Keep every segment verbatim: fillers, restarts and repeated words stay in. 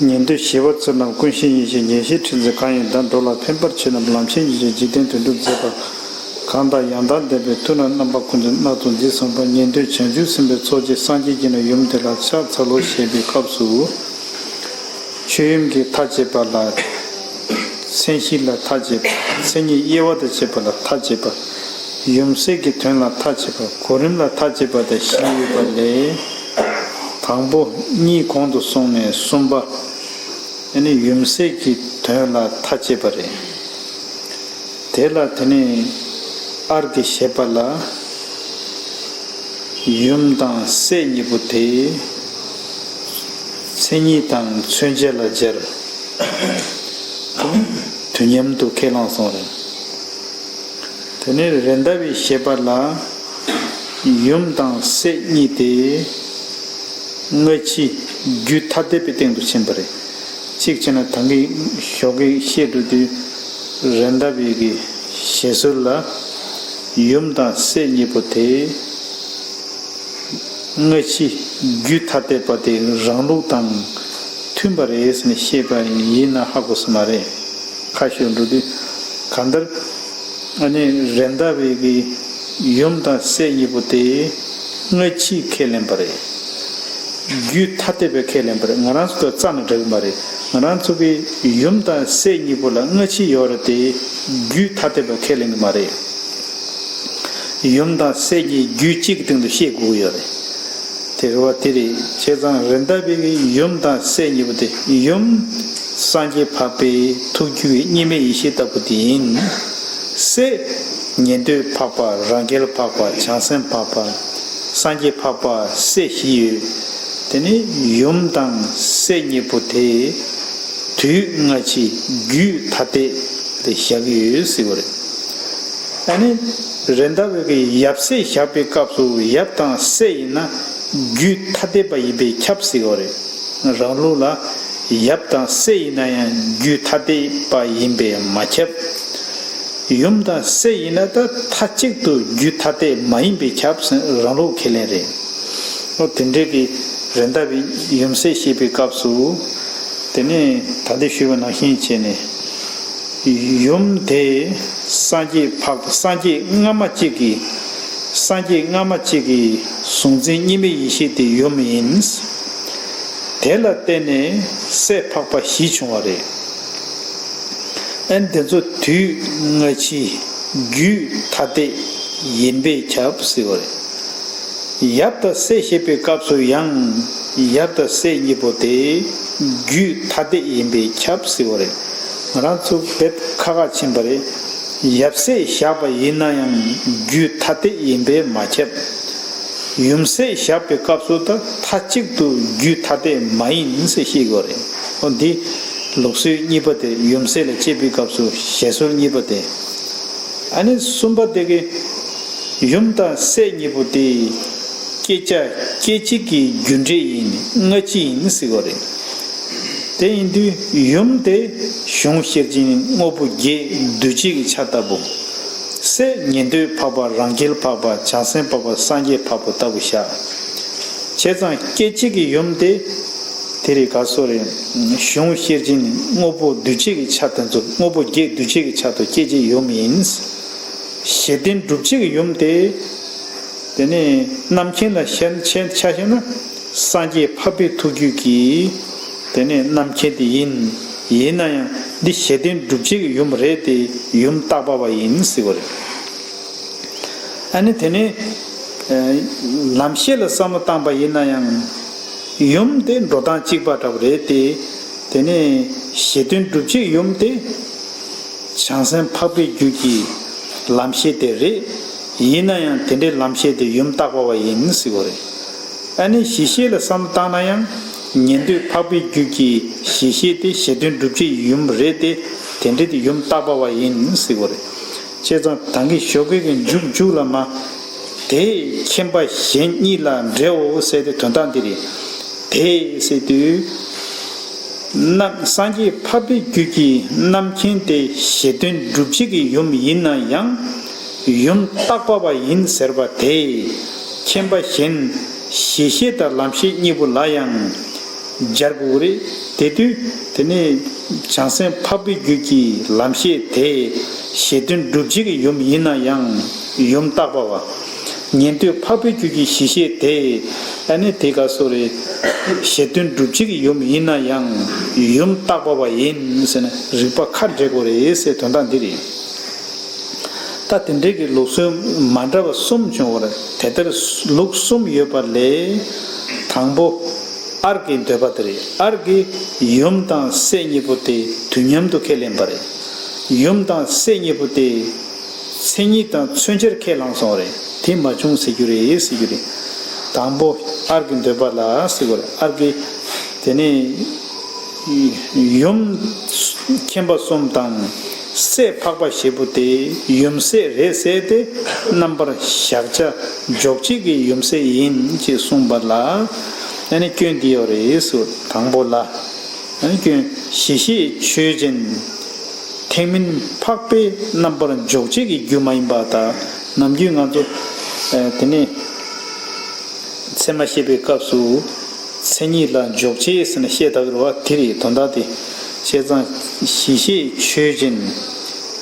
ཉན་ཐོས་བཞི་པ་ཚུལ་རྣམས་ཀུན་ཤེས་ཡེ་ཤེས་ཉན་ཤེས་ཕྲིན་ཚོགས་གང་ཡིན་དང་། འགྲོ་ལ་ཕན་པར་བྱེད་རྣམས་ལམ་ཤེས་ཉེར་སྦྱོར་འཇིག་རྟེན་དོན་གྲུབ་མཛད་པ་གང་དང་། ཡང་དག་ལྡན་པའི་མཐུ་རྣམས་རྣམ་པ་ཀུན་ཏུ་སྣ་ཚོགས་འདི་གསུངས་པ། ཉན་ཐོས་བྱང་ཆུབ་སེམས་དཔའི་ཚོགས་ཀྱིས་སངས་རྒྱས་ཀྱི་ནི་ཡུམ་དེ་ལ་ཕྱག་འཚལ་ལོ་ཞེས་པའི་སྐབས་སུ། ཆོས་ཡུམ་གྱི་མཐའ་བཅད་པ་ལ། མཚན་གཞི་ལ་མཐའ་བཅད་པ། མཚན་ཉིད་དབྱེ་བ་དང་བཅས་པ་ལ་མཐའ་བཅད་པ། ཡུམ་སྲས་ཀྱི་དོན་ལ་མཐའ་བཅད་པ། གོ་རིམ་ལ་མཐའ་བཅད་པ་དང་བཞི་ཡོད་པ་ལས། དང་པོ་གཉིས་གོང་དུ་སོང་ནས་གསུམ་པ། ཨ་ནི་ཡུམ་སྲས་ཀྱི་དོན་ལ་མཐའ་བཅད་པ་རེད། དེ་ལ་དེ་ནས་ཨར་གྱི་བཞེད་པ་ལ། ཡུམ་དང་སྲས་གཉིས་པོ་དེ། མཚན་ཉིད་དང་མཚོན་བྱ་ལ་སྦྱར། དུས་མཉམ་དུ་ཁས་བླངས་སོང་རེད། དེ་ནས་རེད་མདའ་བའི་བཞེད་པ་ལ། ཡུམ་དང་སྲས་གཉིས་དེ། སྔ་ཕྱི་རྒྱུད་ཐ་དད་པའི་སྟེང་དུ་ཕྱིན་པ་རེད། གཅིག་བྱས་ན་ད་གིན་ཞོགས་ཀས་བཤད་འགྲོ་དུས། རེད་མདའ་བའི་གི་བཞེད་སྲོལ་ལ། ཡུམ་དང་སྲས་གཉིས་པོ་དེ། སྔ་ཕྱི་རྒྱུད་ཐ་དད་པ་དེ་རང་ལུགས་དང་མཐུན་པ་རེད་ཟེར་ནས་བཤད་པ་ཡིན་ན་ཧ་གོ་ས་མ་རེད། ཁ་ཤོད་འགྲོ་དུས་གང་ལྟར། ཨ་ནི་རེད་མདའ་བའི་གི་ཡུམ་དང་སྲས་གཉིས་པོ་དེ་སྔ་ཕྱི་ཁས་ལེན་པ་རེད། རྒྱུད་ཐ་དད་པའི་ཁས་ལེན་པ་རེད། ང་རང་ཚོ་དང་རྩ་ནས་འདྲ་གི་མ་རེད། ང་རང་ཚོ་གི་ཡུམ་དང་སྲས་གཉིས་པོ་ལ་སྔ་ཕྱི་ཡོད་རེད་དེ། རྒྱུད་ཐ་དད་པའི་ཁས་ལེན་གི་མ་རེད། ཡུམ་དང་སྲས་གཉིས་རྒྱུད་གཅིག་གི་སྟེང་དུ་བཤད་དགོས་ཀྱི་ཡོད་རེད། དེ་རེད་བ། དེ་རེད། བྱས་ཙང་རེད་མདའ་བའི་གི་ཡུམ་དང་སྲས་གཉིས་པོ་དེ། ཡུམ་སངས་རྒྱས་འཕགས་པའི་ཐུགས་རྒྱུད་ཀྱི་གཉིས་མེད་ཡེ་ཤེས་ལྟ་བུ་དེ་ཡིན། སྲས་ཉན་ཐོས་འཕགས་པ། རང་རྒྱལ་འཕགས་པ། བྱང་སེམས་འཕགས་པ། སངས་རྒྱས་འཕགས་པ་སྲས་བཞི་ཡོད། དེ་ནི་ཡུམ་དང་སྲས་གཉིས་པོ་དེ་དུས་སྔ་ཕྱི་རྒྱུད་ཐ་དད་དུ་བཞག་ཡོད་ཟེར་བ་རེད། ཨ་ནི་རེད་མདའ་བའི་གི་ཡབ་སྲས་བཞག་པའི་སྐབས་སུ་ཡབ་དང་སྲས་ཡིན་ན་རྒྱུད་ཐ་དད་པ་ཡིན་པས་ཁྱབ་ཟེར་བ་རེད། རང་ལུགས་ལ་ཡབ་དང་སྲས་ཡིན་ན་ཡང་རྒྱུད་ཐ་དད་པ་ཡིན་པས་མ་ཁྱབ། ཡུམ་དང་སྲས་ཡིན་ན་ད་མཐའ་གཅིག་ཏུ་རྒྱུད་ཐ་དད་མ་ཡིན་པས་ཁྱབ་ཟེར་རང་ལུགས་ཁས་ལེན་རེད། ཨོ་དེ་འདྲའི་གི་རེད་མདའ་བའི་ཡུམ་སྲས་བཤད་པའི་སྐབས་སུ། དེ་ནས་ད་ལྟ་ཞུས་པ་ནང་བཞིན་བྱས་ནས། ཡུམ་དེ་སངས་རྒྱས་འཕགས་པ། སངས་རྒྱས་སྔ་མ་གཅིག་གི། སངས་རྒྱས་སྔ་མ་གཅིག་གི་གཟུང་འཛིན་གཉིས་མེད་ཡེ་ཤེས་དེ་ཡུམ་ཡིན། དེ་ལ་བརྟེན་ནས་སྲས་འཕགས་པ་བཞི་བྱུང་བ་རེད། ཨན་དེ་ཚོ་དུས་སྔ་ཕྱི་རྒྱུད་ཐ་དད་ཡིན་པས་ཁྱབ་ཟེར་བ་རེད། ཡབ་དང་སྲས་བཤད་པའི་སྐབས་སུ་ཡང་ཡབ་དང་སྲས་གཉིས་པོ་དེ་རྒྱུད་ཐ་དད་ཡིན་པས་ཁྱབ་ཟེར་བ་རེད། ང་རང་ཚོ་དེབ་ཁ་ཁ་ཕྱིན་པ་རེད། ཡབ་སྲས་བཞག་པ་ཡིན་ན་ཡང་རྒྱུད་ཐ་དད་ཡིན་པས་མ་ཁྱབ། ཡུམ་སྲས་བཞག་པའི་སྐབས་སུ་ད་མཐའ་གཅིག་ཏུ་རྒྱུད་ཐ་དད་མ་ཡིན་ཟེར་བཤད་དགོས་རེད། འོ་འདི་ལུགས་སྲོལ་གཉིས་པ་དེ། ཡུམ་སྲས་ལ་བཅད་པའི་སྐབས་སུ་བཞེད་སྲོལ་གཉིས་པ་དེ། ཨ་ནི་གསུམ་པ་དེ་གི་ཡུམ་དང་སྲས་གཉིས་པོ་དེ་བསྐྱེད་བྱ་སྐད་ཅིག་གི་རྒྱུ་འབྲས་ཡིན། སྔ་ཕྱི་ཡིན་ཟེར་དགོས་རེད། དེ་ཡིན་དུས་ཡུམ་དེ་གཞུང་ཤེར་ཕྱིན་དངོས་པོ་བརྒྱད་འདུས་བྱས་ཀྱི་ཆ་ལྟ་བུ། སྲས་ཉན་ཐོས་འཕགས་པ། རང་རྒྱལ་འཕགས་པ། བྱང་སེམས་འཕགས་པ། སངས་རྒྱས་འཕགས་པ་ལྟ་བུ་བཞག། བྱས་ཙང་སྐད་ཅིག་གི་ཡུམ་དེ། དེ་རེད་ག་སོ་རེད། གཞུང་ཤེར་ཕྱིན་དངོས་པོ་འདུས་བྱས་ཀྱི་ཆ་དེ་ཚོ། དངོས་པོ་བརྒྱད་འདུས་བྱས་ཀྱི་ཆ་དུ་སྐད་ཅིག་ཡུམ་ཡིན། གཞི་རྟེན་སྒྲུབ་བྱེད་ཀྱི་ཡུམ་དེ། དེ་ནས་རྣམ་མཁྱེན་ལ་ཤར་ཆེན་ཆ་བཞག་ན། སངས་རྒྱས་འཕགས་པའི་ཐུགས་རྒྱུད་ཀྱི། དེ་ནས་རྣམ་མཁྱེན་དེ་ཡིན། ཡིན་ན་ཡང་འདི་གཞི་རྟེན་སྒྲུབ་བྱེད་ཀྱི་ཡུམ་རེད་དེ། ཡུམ་བཏགས་པ་བ་ཡིན་ཟེར་བ་རེད། ཨ་ནི་དེ་ནས་ཨ་ལམ་ཤེས་ལ་བསམ་བློ་བཏང་པ་ཡིན་ན་ཡང་། ཡུམ་དེ་འགྲོ་སྟངས་གཅིག་པ་འདྲ་བ་རེད་དེ། དེ་ནས་གཞི་རྟེན་སྒྲུབ་བྱེད་ཡུམ་དེ། བྱང་སེམས་འཕགས་པའི་རྒྱུད་ཀྱི་ལམ་ཤེས་དེ་རེད། ཡིན་ན་ཡང་དེ་འདྲའི་ལམ་ཤེས་དེ་ཡུམ་བཏགས་པ་བ་ཡིན་ཟེར་བ་རེད། ཨ་ནི་གཞི་ཤེས་ལ་བསམ་བློ་བཏང་ན་ཡང་། ཉན་ཐོས་འཕགས་པའི་རྒྱུད་ཀྱི་གཞི་ཤེས་དེ་གཞི་རྟེན་སྒྲུབ་བྱེད་ཡུམ་རེད་དེ། དེ་འདྲའི་དེ་ཡུམ་བཏགས་པ་བ་ཡིན་ཟེར་བ་རེད། བྱས་ཙང་ད་གིན་ཞོགས་ཀས་ཀྱི་མཇུག་མཇུག་ལ་མ། དེས་མཁྱེན་པ་གཞན་གཉིས་ལ་འབྲེལ་འོ་ཟེར་དེ་དོན་དག་འདི་རེད། དེས་ཟེར་དུས། རྣམ་སངས་རྒྱས་འཕགས་པའི་རྒྱུད་ཀྱི་རྣམ་མཁྱེན་དེ་གཞི་རྟེན་སྒྲུབ་བྱེད་ཀྱི་ཡུམ་ཡིན་ན་ཡང་། ཡུམ་བཏགས་པ་བ་ཡིན་ཟེར་བ་དེས། མཁྱེན་པ་གཞན་གཞི་ཤེས་དང་ལམ་ཤེས་གཉིས་པོ་ལ་ཡང་ སྦྱར་དགོས་རེད། དེ་དུས་དེ་ནས་བྱང་སེམས་འཕགས་པའི་རྒྱུད་ཀྱི་ལམ་ཤེས་དེ་གཞི་དོན་སྒྲུབ་བྱེད་ཀྱི་ཡུམ་ཡིན་ན་ཡང་ཡུམ་བརྟག་པ་བ། ཉན་ཐོས་འཕགས་པའི་རྒྱུད་ཀྱི་གཞི་ཤེས་དེ་ཨ་ནི་དེ་ག་སོ་རེད། གཞི་དོན་སྒྲུབ་བྱེད་ཀྱི་ཡུམ་ཡིན་ན་ཡང་ཡུམ་བརྟག་པ་བ་ཡིན་ཟེར་ནས་རིགས་པ་ཁ་འབྲལ་དགོས་རེད་ཟེར་དོན་དག་འདི་རེད། ད་དེ་འདྲའི་གི་ལུགས་སྲོལ་མ་འདྲ་བ་གསུམ་བྱུང་བ་རེད། དེ་ལྟར་ལུགས་གསུམ་ཡོད་པ་ལས་དང་པོ་ཨར་གྱི་འདོད་པ་དེ་རེད། ཨར་གྱི་ཡུམ་དང་སྲས་གཉིས་པོ་དེ་དུས་མཉམ་དུ་ཁས་ལེན་པ་རེད། ཡུམ་དང་སྲས་གཉིས་པོ་དེ་མཚན་ཉིད་དང་མཚོན་བྱར་ཁས་བླངས་སོང་བ་རེད། དེ་མ་བྱུང་ཟེར་རྒྱུ་རེད་ཟེར་རྒྱུ་རེད། དང་པོ་ཨར་གྱི་འདོད་པ་ལ་ཟེར་དགོས་རེད། ཨར་གྱི་དེ་ནས་ཡུམ་མཁྱེན་པ་གསུམ་དང་སྲས་འཕགས་པ་བཞི་པོ་དེ་ཡུམ་སྲས་རེད་ཟེར་ཏེ་རྣམ་པར་གཞག་བྱ་འཇོག་བྱེད་ཀྱི་ཡུམ་སྲས་ཡིན་ཅེས་གསུངས་པ་ལ་ཨ་ནི་སྐྱོན་འདི་ཡོད་རེད་ཟེར། དང་པོ་ལ་ཨ་ནི་སྐྱོན། གཞི་ཤེས་ཆོས་ཅན། ཐེག་དམན་འཕགས་པའི་རྣམ་པར་འཇོག་བྱེད་ཀྱི་རྒྱུ་མ་ཡིན་པ་དང་། ནམ་རྒྱུན་ང་ཚོ་ཨ་དེ་ནས་ཚད་མ་བཤད་པའི་སྐབས་སུ་མཚན་ཉིད་ལ་འཇོག་བྱེད་ཟེར་ནས་བཤད་བསྡད་ཀྱི་རེད་བ། དེ་རེད། དོན་དག་དེ་བྱས་ཙང་གཞི་ཤེས་ཆོས་ཅན།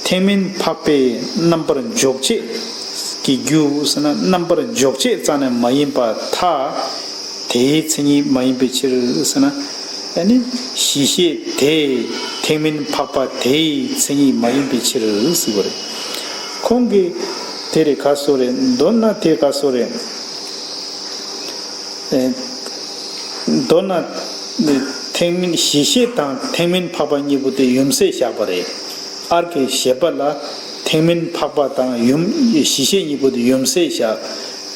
ཐེག་དམན་འཕགས་པའི་རྣམ་པར་འཇོག་བྱེད་ཀྱི་རྒྱུ་ཟེར་ན་རྣམ་པར་འཇོག་བྱེད་རྩ་ནས་མ་ཡིན་པར་ཐལ། དེའི་མཚན་ཉིད་མ་ཡིན་པའི་ཕྱིར་ཟེར་ན། ཨ་ནི་གཞི་ཤེས་དེ་ཐེག་དམན་འཕགས་པ་དེའི་མཚན་ཉིད་མ་ཡིན་པའི་ཕྱིར་ཟེར་བ་རེད། ཁོང་གིས་དེ་རེད་ག་སོ་རེད། མདོར་ན་དེ་ག་སོ་རེད། ཨེ། མདོར་ན་ཐེག་དམན་གཞི་ཤེས་དང་ཐེག་དམན་འཕགས་པ་གཉིས་པོ་དེ་ཡུམ་སྲས་བཞག་པ་རེད། ཨར་གྱི་བཞེད་པ་ལ་ཐེག་དམན་འཕགས་པ་དང་ཡུམ་གཞི་ཤེས་གཉིས་པོ་དེ་ཡུམ་སྲས་བཞག་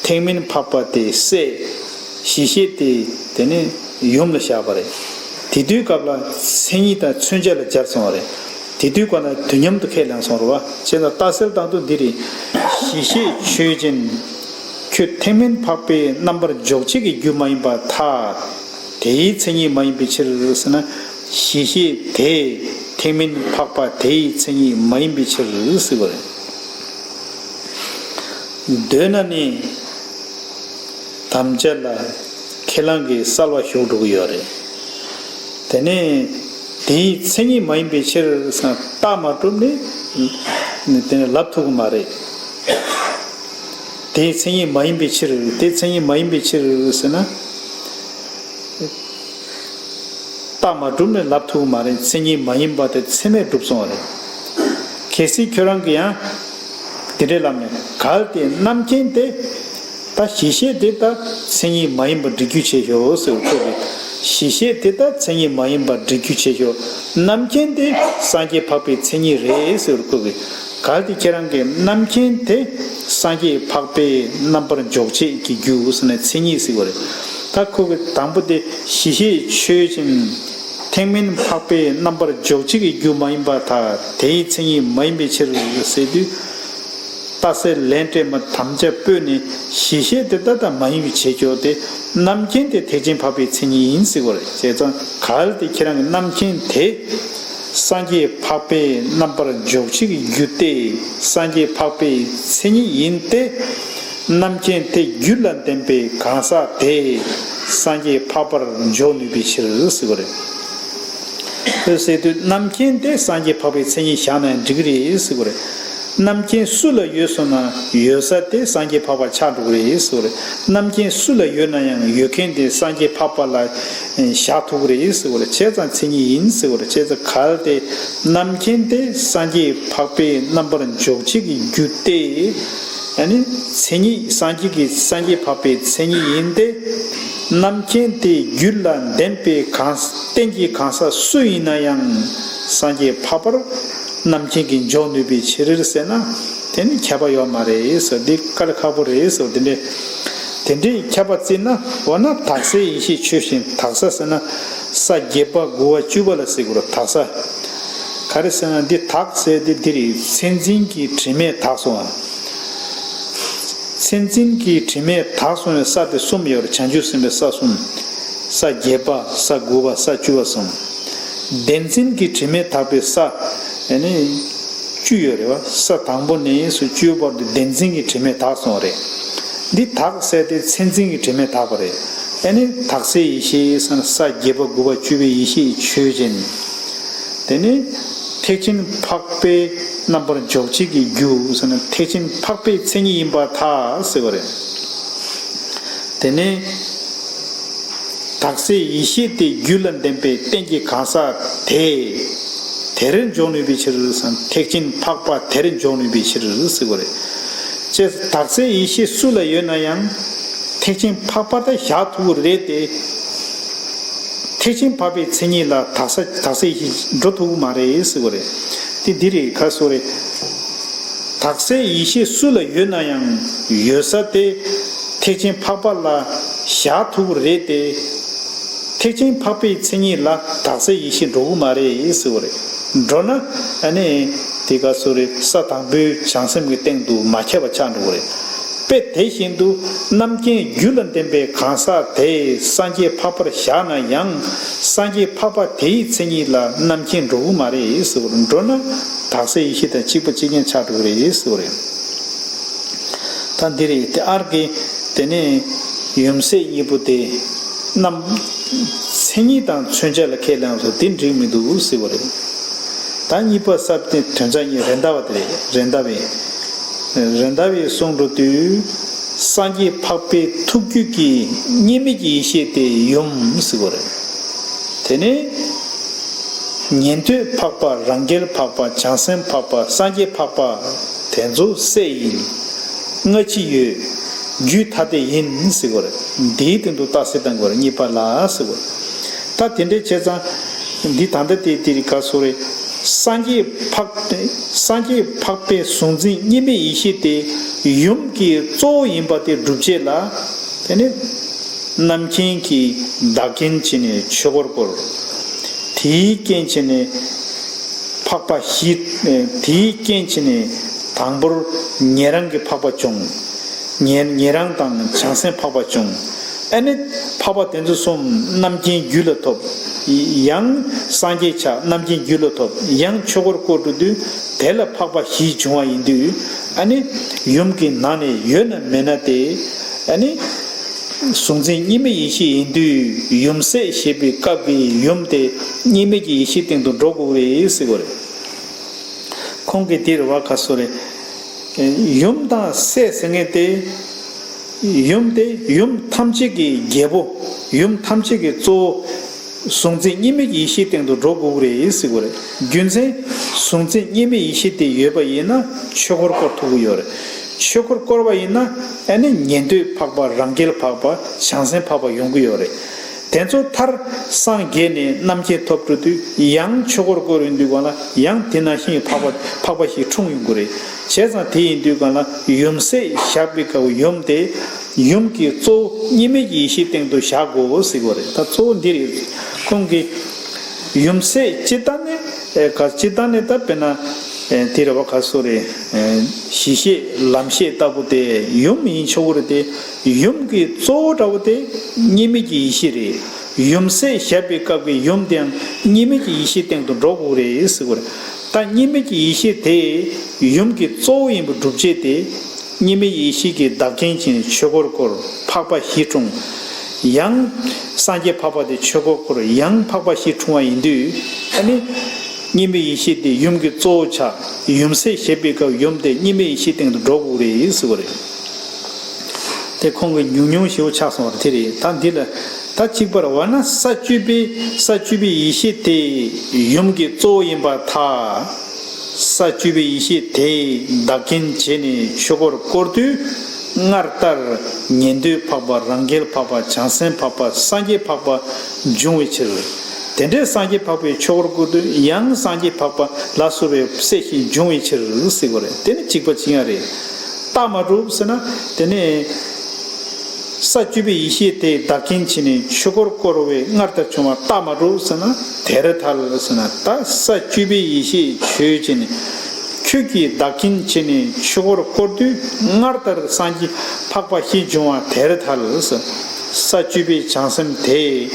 ཐེག་དམན་འཕགས་པ་དེ་སྲས། གཞི་ཤེས་དེ་དེ་ནི་ཡུམ་ལ་བཞག་པ་རེད། དེ་དུས་སྐབས་ལ་མཚན་ཉིད་དང་མཚོན་བྱ་ལ་སྦྱར་སོང་བ་རེད། དེ་དུས་སྐབས་ལ་དུས་མཉམ་དུ་ཁས་ལེན་སོང་རེད་བ། བྱས་ཙང་རྟགས་གསལ་དང་དུ་འདི་རེད། གཞི་ཤེས་ཆོས་ཅན། ཁྱོད་ཐེག་དམན་འཕགས་པའི་རྣམ་པར་འཇོག་བྱེད་ཀྱི་རྒྱུ་མ་ཡིན་པར་ཐལ། དེའི་མཚན་ཉིད་མ་ཡིན་པའི་ཕྱིར་ཟེར་ན། གཞི་ཤེས་དེ་ཐེག་དམན་འཕགས་པ་དེའི་མཚན་ཉིད་མ་ཡིན་པའི་ཕྱིར་ཟེར་བ་རེད། འདོད་ན་ནི་དམ་བཅའ་ལ་ཁས་བླངས་ཀྱི་གསལ་བ་ཞུགས་འགྲོ་གི་ཡོད་རེད། དེ་ནས་དེའི་མཚན་ཉིད་མ་ཡིན་པའི་ཕྱིར་ཟེར་ན་རྟགས་མ་གྲུབ་ནས་དེ་ནས་ལབ་ཐུབ་ཀྱི་མ་རེད། དེའི་མཚན་ཉིད་མ་ཡིན་པའི་ཕྱིར། དེའི་མཚན་ཉིད་མ་ཡིན་པའི་ཕྱིར་ཟེར་ན། རྟགས་མ་གྲུབ་ནས་ལབ་ཐུབ་མ་རེད། མཚན་ཉིད་མ་ཡིན་པ་དེ་ཚད་མས་གྲུབ་སོང་བ་རེད། གལ་སྲིད་ཁྱོད་རང་གིས་ཡང་དེ་འདྲའི་ལབ་ནས་གལ་ཏེ་རྣམ་མཁྱེན་དེ་ད་གཞི་ཤེས་དེ་ད་མཚན་ཉིད་མ་ཡིན་པ་འགྲིག་རྒྱུ་བྱས་ཤོག་ཟེར་བ་ཁོ་གིས། གཞི་ཤེས་དེ་ད་མཚན་ཉིད་མ་ཡིན་པ་འགྲིག་རྒྱུ་བྱས་ཤོག་རྣམ་མཁྱེན་དེ་སངས་རྒྱས་འཕགས་པའི་མཚན་ཉིད་རེད་ཟེར་བ་ཁོ་གིས། གལ་ཏེ་ཁྱེད་རང་གིས་རྣམ་མཁྱེན་དེ་སངས་རྒྱས་འཕགས་པའི་རྣམ་པར་འཇོག་བྱེད་ཀྱི་རྒྱུ་ཟེར་ནས་མཚན་ཉིད་ཟེར་བ་རེད། ད་ཁོ་གི་དང་པོ་དེ་གཞི་ཤེས་ཆོས་ཅན། ཐེག་དམན་འཕགས་པའི་རྣམ་པར་འཇོག་བྱེད་ཀྱི་རྒྱུ་མ་ཡིན་པར་ཐལ། དེའི་མཚན་ཉིད་མ་ཡིན་པའི་ཕྱིར་ཟེར་དུས། རྟགས་གསལ་ལན་སྤྲད་མ་དམ་བཅའ་སྤོས་ནས་གཞི་ཤེས་དེ་ད་ལྟ་མ་ཡིན་པའི་བྱེད་ཕྱོགས་དེ་རྣམ་མཁྱེན་དེ་ཐེག་ཆེན་འཕགས་པའི་མཚན་ཉིད་ཡིན་ཟེར་བ་རེད། བྱས་ཙང་གལ་ཏེ་ཁྱེད་རང་གི་རྣམ་མཁྱེན་དེ། སངས་རྒྱས་འཕགས་པའི་རྣམ་པར་འཇོག་བྱེད་ཀྱི་རྒྱུ་སྟེ། སངས་རྒྱས་འཕགས་པའི་མཚན་ཉིད་ཡིན་ཏེ། རྣམ་མཁྱེན་དེ་རྒྱུད་ལ་ལྡན་པའི་གང་ཟག་དེས་སངས་རྒྱས་འཕགས་པར་འཇོག་ནུས་པའི་ཕྱིར་ཟེར་བ་རེད། འོད་གསལ་དུ་རྣམ་མཁྱེན་དེ་སངས་རྒྱས་འཕགས་པའི་མཚན་ཉིད་བཞག་ན་ཡང་འགྲིག་གི་རེད་ཟེར་བ་རེད། རྣམ་མཁྱེན་སུ་ལ་ཡོད་སོང་ན་ཡོད་ས་དེ་སངས་རྒྱས་འཕགས་པ་ཆགས་འགྲོ་གི་རེད་ཟེར་བ་རེད། རྣམ་མཁྱེན་སུ་ལ་ཡོད་ན་ཡང་ཡོད་མཁན་དེ་སངས་རྒྱས་འཕགས་པ་ལ་བཞག་ཐུབ་ཀྱི་རེད་ཟེར་བ་རེད། བྱས་ཙང་མཚན་ཉིད་ཡིན་ཟེར་བ་རེད། བྱས་ཙང་གལ་ཏེ་རྣམ་མཁྱེན་དེ་སངས་རྒྱས་འཕགས་པའི་རྣམ་པར་འཇོག་བྱེད་ཀྱི་རྒྱུ་སྟེ། ཨ་ནི་མཚན་ཉིད་སངས་རྒྱས་ཀྱི་སངས་རྒྱས་འཕགས་པའི་མཚན་ཉིད་ཡིན་ཏེ། རྣམ་མཁྱེན་དེ་རྒྱུད་ལ་ལྡན་པའི་གང་རྟེན་གྱི་གང་ཟག་སུ་ཡིན་ན་ཡང་སངས་རྒྱས་འཕགས་པར་རྣམ་མཁྱེན་གྱིས་འཇོག་ནུས་པའི་ཕྱིར་ཟེར་ན། དེ་ནི་ཁྱབ་པ་ཡོད་མ་རེད་ཟེར། འདི་དཀའ་ལས་ཁག་པོ་རེད་ཟེར། དེ་འདྲའི་དེ་འདྲའི་ཁྱབ་པ་བརྩིས་ན། འོ་ན་དག་སའི་ཡེ་ཤེས་ཆོས་བཞིན། དག་ས་ཟེར་ན་ས་བརྒྱད་པ་དགུ་པ་བཅུ་པ་ལ་ཟེར་དགོས་རེད། དག་ས། ག་རེ་ཟེར་ན་འདི་དག་ཟེར་དེ་འདི་རེད། མཚན་འཛིན་གྱི་དྲི་མས་དག་སོང་བ། མཚན་འཛིན་གྱི་དྲི་མས་དག་སོང་བའི་ས་དེ་གསུམ་ཡོད་རེད། བྱང་ཆུབ་སེམས་དཔའི་ས་གསུམ། ས་བརྒྱད་པ། ས་དགུ་པ། ས་བཅུ་པ་གསུམ། བདེན་འཛིན་གྱི་དྲི་མས་དག་པའི་ས་ཨ་ནི་བཅུ་ཡོད་རེད་བ། ས་དང་པོ་ནས་སུ་བཅུའི་བར་དུ་བདེན་འཛིན་གྱི་དྲི་མས་དག་སོང་བ་རེད། འདི་དག་ཟེར་དེ་མཚན་འཛིན་གྱི་དྲི་མས་དག་པ་རེད། དེ་ནི་དག་གསལ་ཡེ་ཤེས་ཟེར་ན་ས་བརྒྱད་པ་དགུ་པ་བཅུ་པའི་ཡེ་ཤེས་ཆོས་ཅན། དེ་ནི་ཐེག་ཆེན་འཕགས་པའི་རྣམ་པར་འཇོག་བྱེད་ཀྱི་རྒྱུ་ཟེར་ན་ཐེག་ཆེན་འཕགས་པའི་མཚན་ཉིད་ཡིན་པར་ཐལ་ཟེར་བ་རེད། དེ་ནི་དག་གསལ་ཡེ་ཤེས་དེ་རྒྱུད་ལ་ལྡན་པའི་རྟེན་གྱི་གང་ཟག་དེ། དེར་འཇོག་ནུས་པའི་ཕྱིར་ཟེར་ན་ཐེག་ཆེན་འཕགས་པ་དེར་འཇོག་ནུས་པའི་ཕྱིར་ཟེར་བ་རེད། ཅེས་དག་གསལ་ཡེ་ཤེས་སུ་ལ་ཡོད་ན་ཡང་། ཐེག་ཆེན་འཕགས་པ་དེ་བཞག་ཐུབ་ཀྱི་རེད་དེ། ཐེག་ཆེན་འཕགས་པའི་མཚན་ཉིད་ལ་དག་ས་དག་གསལ་ཡེ་ཤེས་འགྲོ་ཐུབ་ཀྱི་མ་རེད་ཟེར་བ་རེད། དེ་འདི་རེད་ག་སོ་རེད། དག་གསལ་ཡེ་ཤེས་སུ་ལ་ཡོད་ན་ཡང་ཡོད་ས་དེ་ཐེག་ཆེན་འཕགས་པ་ལ་བཞག་ཐུབ་ཀྱི་རེད་དེ། ཐེག་ཆེན་འཕགས་པའི་མཚན་ཉིད་ལ་དག་གསལ་ཡེ་ཤེས་འགྲོ་གི་མ་རེད་ཟེར་བ་རེད། འགྲོ་ན་ཨ་ནི་དེ་ག་སོ་རེད། ས་དང་པོའི་བྱང་སེམས་ཀྱི་སྟེང་དུ་མ་ཁྱབ་པ་ཆགས་འགྲོ་གི་རེད། དཔེ་དེ་བཞིན་དུ་རྣམ་མཁྱེན་རྒྱུད་ལ་ལྡན་པའི་གང་ཟག་དེས་སངས་རྒྱས་འཕགས་པར་བཞག་ན་ཡང་སངས་རྒྱས་འཕགས་པ་དེའི་མཚན་ཉིད་ལ་རྣམ་མཁྱེན་འགྲོ་གི་མ་རེད་ཟེར་བ་རེད། འགྲོ་ན་དག་གསལ་ཡེ་ཤེས་དང་གཅིག་པ་གཅིག་རྐྱང་ཆགས་འགྲོ་གི་རེད་ཟེར་བ་རེད། ད་འདི་རེད་དེ། ཨར་གི་དེ་ནས་ཡུམ་སྲས་གཉིས་པོ་དེ་རྣམ་མཚན་ཉིད་དང་མཚོན་བྱ་ལ་ཁས་ལེན་སོ་དེ་འགྲིག་མི་འདུག་ཟེར་བ་རེད། ད་གཉིས་པ་ས་དེ་དོན་རྩ་གཉིས་རེད་མདའ་བ་དེ་རེད། རེད་མདའ་བས་རེད་མདའ་བས་གསུང་འགྲོ་དུས་སངས་རྒྱས་འཕགས་པའི་ཐུགས་རྒྱུད་ཀྱི་གཉིས་མེད་ཀྱི་ཡེ་ཤེས་དེ་ཡུམ་ཟེར་བ་རེད། དེ་ནས་ཉན་ཐོས་འཕགས་པ་རང་རྒྱལ་འཕགས་པ་བྱང་སེམས་འཕགས་པ་སངས་རྒྱས་འཕགས་པ་དེ་ཚོ་སྲས་ཡིན། སྔ་ཕྱི་ཡོད། རྒྱུད་ཐ་དད་ཡིན་ཟེར་བ་རེད། འདིའི་སྟེང་དུ་རྟགས་གསལ་བཏང་དགོས་རེད། གཉིས་པ་ལ་ཟེར་བ་རེད། ད་དེ་འདྲའི་བྱས་ཙང་འདི་ད་ལྟ་དེ་དེ་རིགས་ག་སོ་རེད། སངས་རྒྱས་འཕགས་སངས་རྒྱས་འཕགས་པའི་གཟུང་འཛིན་གཉིས་མེད་ཡེ་ཤེས་དེ་ཡུམ་གྱི་གཙོ་བོ་ཡིན་པ་དེ་སྒྲུབ་བྱེད་ལ། དེ་ནི་རྣམ་མཁྱེན་གྱིས་བདག་རྐྱེན་བྱས་ནས་ཆོས་འཁོར་བསྐོར། དེའི་རྐྱེན་བྱས་ནས་འཕགས་པ་བཞི། དེའི་རྐྱེན་བྱས་ནས་དང་པོར་ཉན་རང་གི་འཕགས་པ་བྱུང་། ཉན་ཉན་རང་དང་བྱང་སེམས་འཕགས་པ་བྱུང་། ཨ་ནི་འཕགས་པ་དེ་ཚོ་གསུམ་རྣམ་མཁྱེན་རྒྱུད་ལ་ཐོབ། ཡང་སངས་རྒྱས་ཆགས་རྣམ་མཁྱེན་རྒྱུད་ལ་ཐོབ། ཡང་ཆོས་འཁོར་བསྐོར་འགྲོ་དུས་དེ་ལ་འཕགས་པ་བཞི་བྱུང་བ་ཡིན་དུས། ཨ་ནི་ཡུམ་གྱི་ནང་ནས་ཡོད་ན་མེད་ན་དེ། ཨ་ནི་གཟུང་འཛིན་གཉིས་མེད་ཡེ་ཤེས་ཡིན་དུས་ཡུམ་སྲས་ཞེས་པའི་སྐབས་ཀྱི་ཡུམ་དེ་གཉིས་མེད་ཀྱི་ཡེ་ཤེས་སྟེང་དུ་འགྲོ་དགོས་རེད་ཟེར་བ་རེད། ཁོང་གིས་འདིར་བ་ག་སོ་རེད། ཡུམ་དང་སྲས་ཟེར་མཁན་དེ། ཡུམ་དེ་ཡུམ་ཐམས་ཅད་ཀྱི་རྒྱལ་པོ། ཡུམ་ཐམས་ཅད་ཀྱི་གཙོ་བོ། གཟུང་འཛིན་གཉིས་མེད་ཀྱི་ཡེ་ཤེས་སྟེང་དུ་འགྲོ་དགོས་ཀྱི་རེད་ཟེར་གྱི་རེད། རྒྱུ་མཚན་གཟུང་འཛིན་གཉིས་མེད་ཡེ་ཤེས་དེ་ཡོད་པ་ཡིན་ན་ཆོས་འཁོར་བསྐོར་ཐུབ་ཀྱི་ཡོད་རེད། ཆོས་འཁོར་བསྐོར་བ་ཡིན་ན་ཨ་ནི་ཉན་ཐོས་འཕགས་པ་རང་རྒྱལ་འཕགས་པ་བྱང་སེམས་འཕགས་པ་ཡོང་གི་ཡོད་རེད། དེ་ཚོ་མཐར་སངས་རྒྱས་ནས་རྣམ་མཁྱེན་ཐོབ་འགྲོ་དུས་ཡང་ཆོས་འཁོར་བསྐོར་ཡོང་དུས་གང་ལ་ཡང་དེ་ནང་བཞིན་འཕགས་པ་འཕགས་པ་ཞིག་འཁྲུངས་ཡོང་གི་རེད། བྱས་ཙང་དེ་ཡིན་དུས་གང་ལ་ཡུམ་སྲས་བཞག་པའི་སྐབས་ཡུམ་དེ་ཡུམ་གྱི་གཙོ་བོ་གཉིས་མེད་ཀྱི་ཡེ་ཤེས་སྟེང་དུ་བཞག་དགོས་ཟེར་གྱི་རེད། ད་གཙོ་བོ་འདི་རེད། ཁོང་གིས་ཡུམ་སྲས་སྤྱིར་བཏང་ནས་ཨེ་ག་སྤྱིར་བཏང་ནས་ད་དཔེར་ན་ཨེ་དེ་རེད་བ་ག་སོ་རེད། ཨེ་གཞི་ཤེས་ལམ་ཤེས་ལྟ་བུ་དེ་ཡུམ་ཡིན་ཆོག་གི་རེད་དེ། ཡུམ་གྱི་གཙོ་བོ་འདྲ་བོ་དེ་གཉིས་མེད་ཀྱི་ཡེ་ཤེས་རེད། ཡུམ་སྲས་བཞག་པའི་སྐབས་ཀྱི་ཡུམ་དེའང་གཉིས་མེད་ཀྱི་ཡེ་ཤེས་སྟེང་དུ་འགྲོ་དགོས་རེད་ཟེར་བ་རེད། ད་གཉིས་མེད་ཀྱི་ཡེ་ཤེས་དེ་ཡུམ་གྱི་གཙོ་བོ་ཡིན་པ་སྒྲུབ་བྱེད་དེ། གཉིས་མེད་ཡེ་ཤེས་ཀྱི་བདག་རྐྱེན་བྱས་ནས་ཆོས་འཁོར་བསྐོར་འཕགས་པ་བཞི་འཁྲུངས། ཡང་སངས་རྒྱས་འཕགས་པ་དེ་ཆོས་འཁོར་བསྐོར་ཡང་འཕགས་པ་བཞི་འཁྲུངས་པ་ཡིན་དུས། ཨ་ནི་གཉིས་མེད་ཡེ་ཤེས་དེ་ཡུམ་གྱི་གཙོ་བོ་ཆགས། ཡུམ་སྲས་བཞག་པའི་སྐབས་ཡུམ་དེ་གཉིས་མེད་ཡེ་ཤེས་སྟེང་དུ་འགྲོ་དགོས་རེད་ཟེར་བ་རེད། དེ་ཁོང་གི་ཉུང་ཉུང་ཞེ་པོ་ཆགས་སོང་བ་དེ་རེད། ད་འདི་ལ་ད་གཅིག་པར་བ་ན་ས་བཅུ་པའི་ས་བཅུ་པའི་ཡེ་ཤེས་དེ་ཡུམ་གྱི་གཙོ་བོ་ཡིན་པར་ཐལ། ས་བཅུ་པའི་ཡེ་ཤེས་དེས་བདག་རྐྱེན་བྱས་ནས་ཆོས་འཁོར་བསྐོར་དུས་སྔར་ལྟར་ཉན་ཐོས་འཕགས་པ་རང་རྒྱལ་འཕགས་པ་བྱང་སེམས་འཕགས་པ་སངས་རྒྱས་འཕགས་པ་འབྱུང་བའི་ཕྱིར། དེ་འདྲའི་སངས་རྒྱས་འཕགས་པའི་ཆོས་འཁོར་བསྐོར་དུས་ཡང་སངས་རྒྱས་འཕགས་པ་ལ་སོགས་པའི་སྲས་ཞིག་འབྱུང་བའི་ཕྱིར་ཟེར་དགོས་རེད། དེ་ནི་གཅིག་པ་གཅིག་རྐྱང་རེད། རྟགས་མ་གྲུབ་ཟེར་ན་དེ་ནི། ས་བཅུ་པའི་ཡེ་ཤེས་དེས་བདག་རྐྱེན་བྱས་ནས་ཆོས་འཁོར་བསྐོར་བས་སྔར་ལྟར་བྱུང་བ་རྟགས་མ་གྲུབ་ཟེར་ན་དེར་ཐལ་ཟེར་ན། ད་ས་བཅུ་པའི་ཡེ་ཤེས་ཆོས་ཅན། ཁྱོད་ཀྱིས་བདག་རྐྱེན་བྱས་ནས་ཆོས་འཁོར་བསྐོར་དུས་སྔར་ལྟར་སངས་རྒྱས་འཕགས་པ་བཞི་འབྱུང་བ་དེར་ཐལ་ཟེར། ས་བཅུ་པའི་བྱང་སེམས་དེས་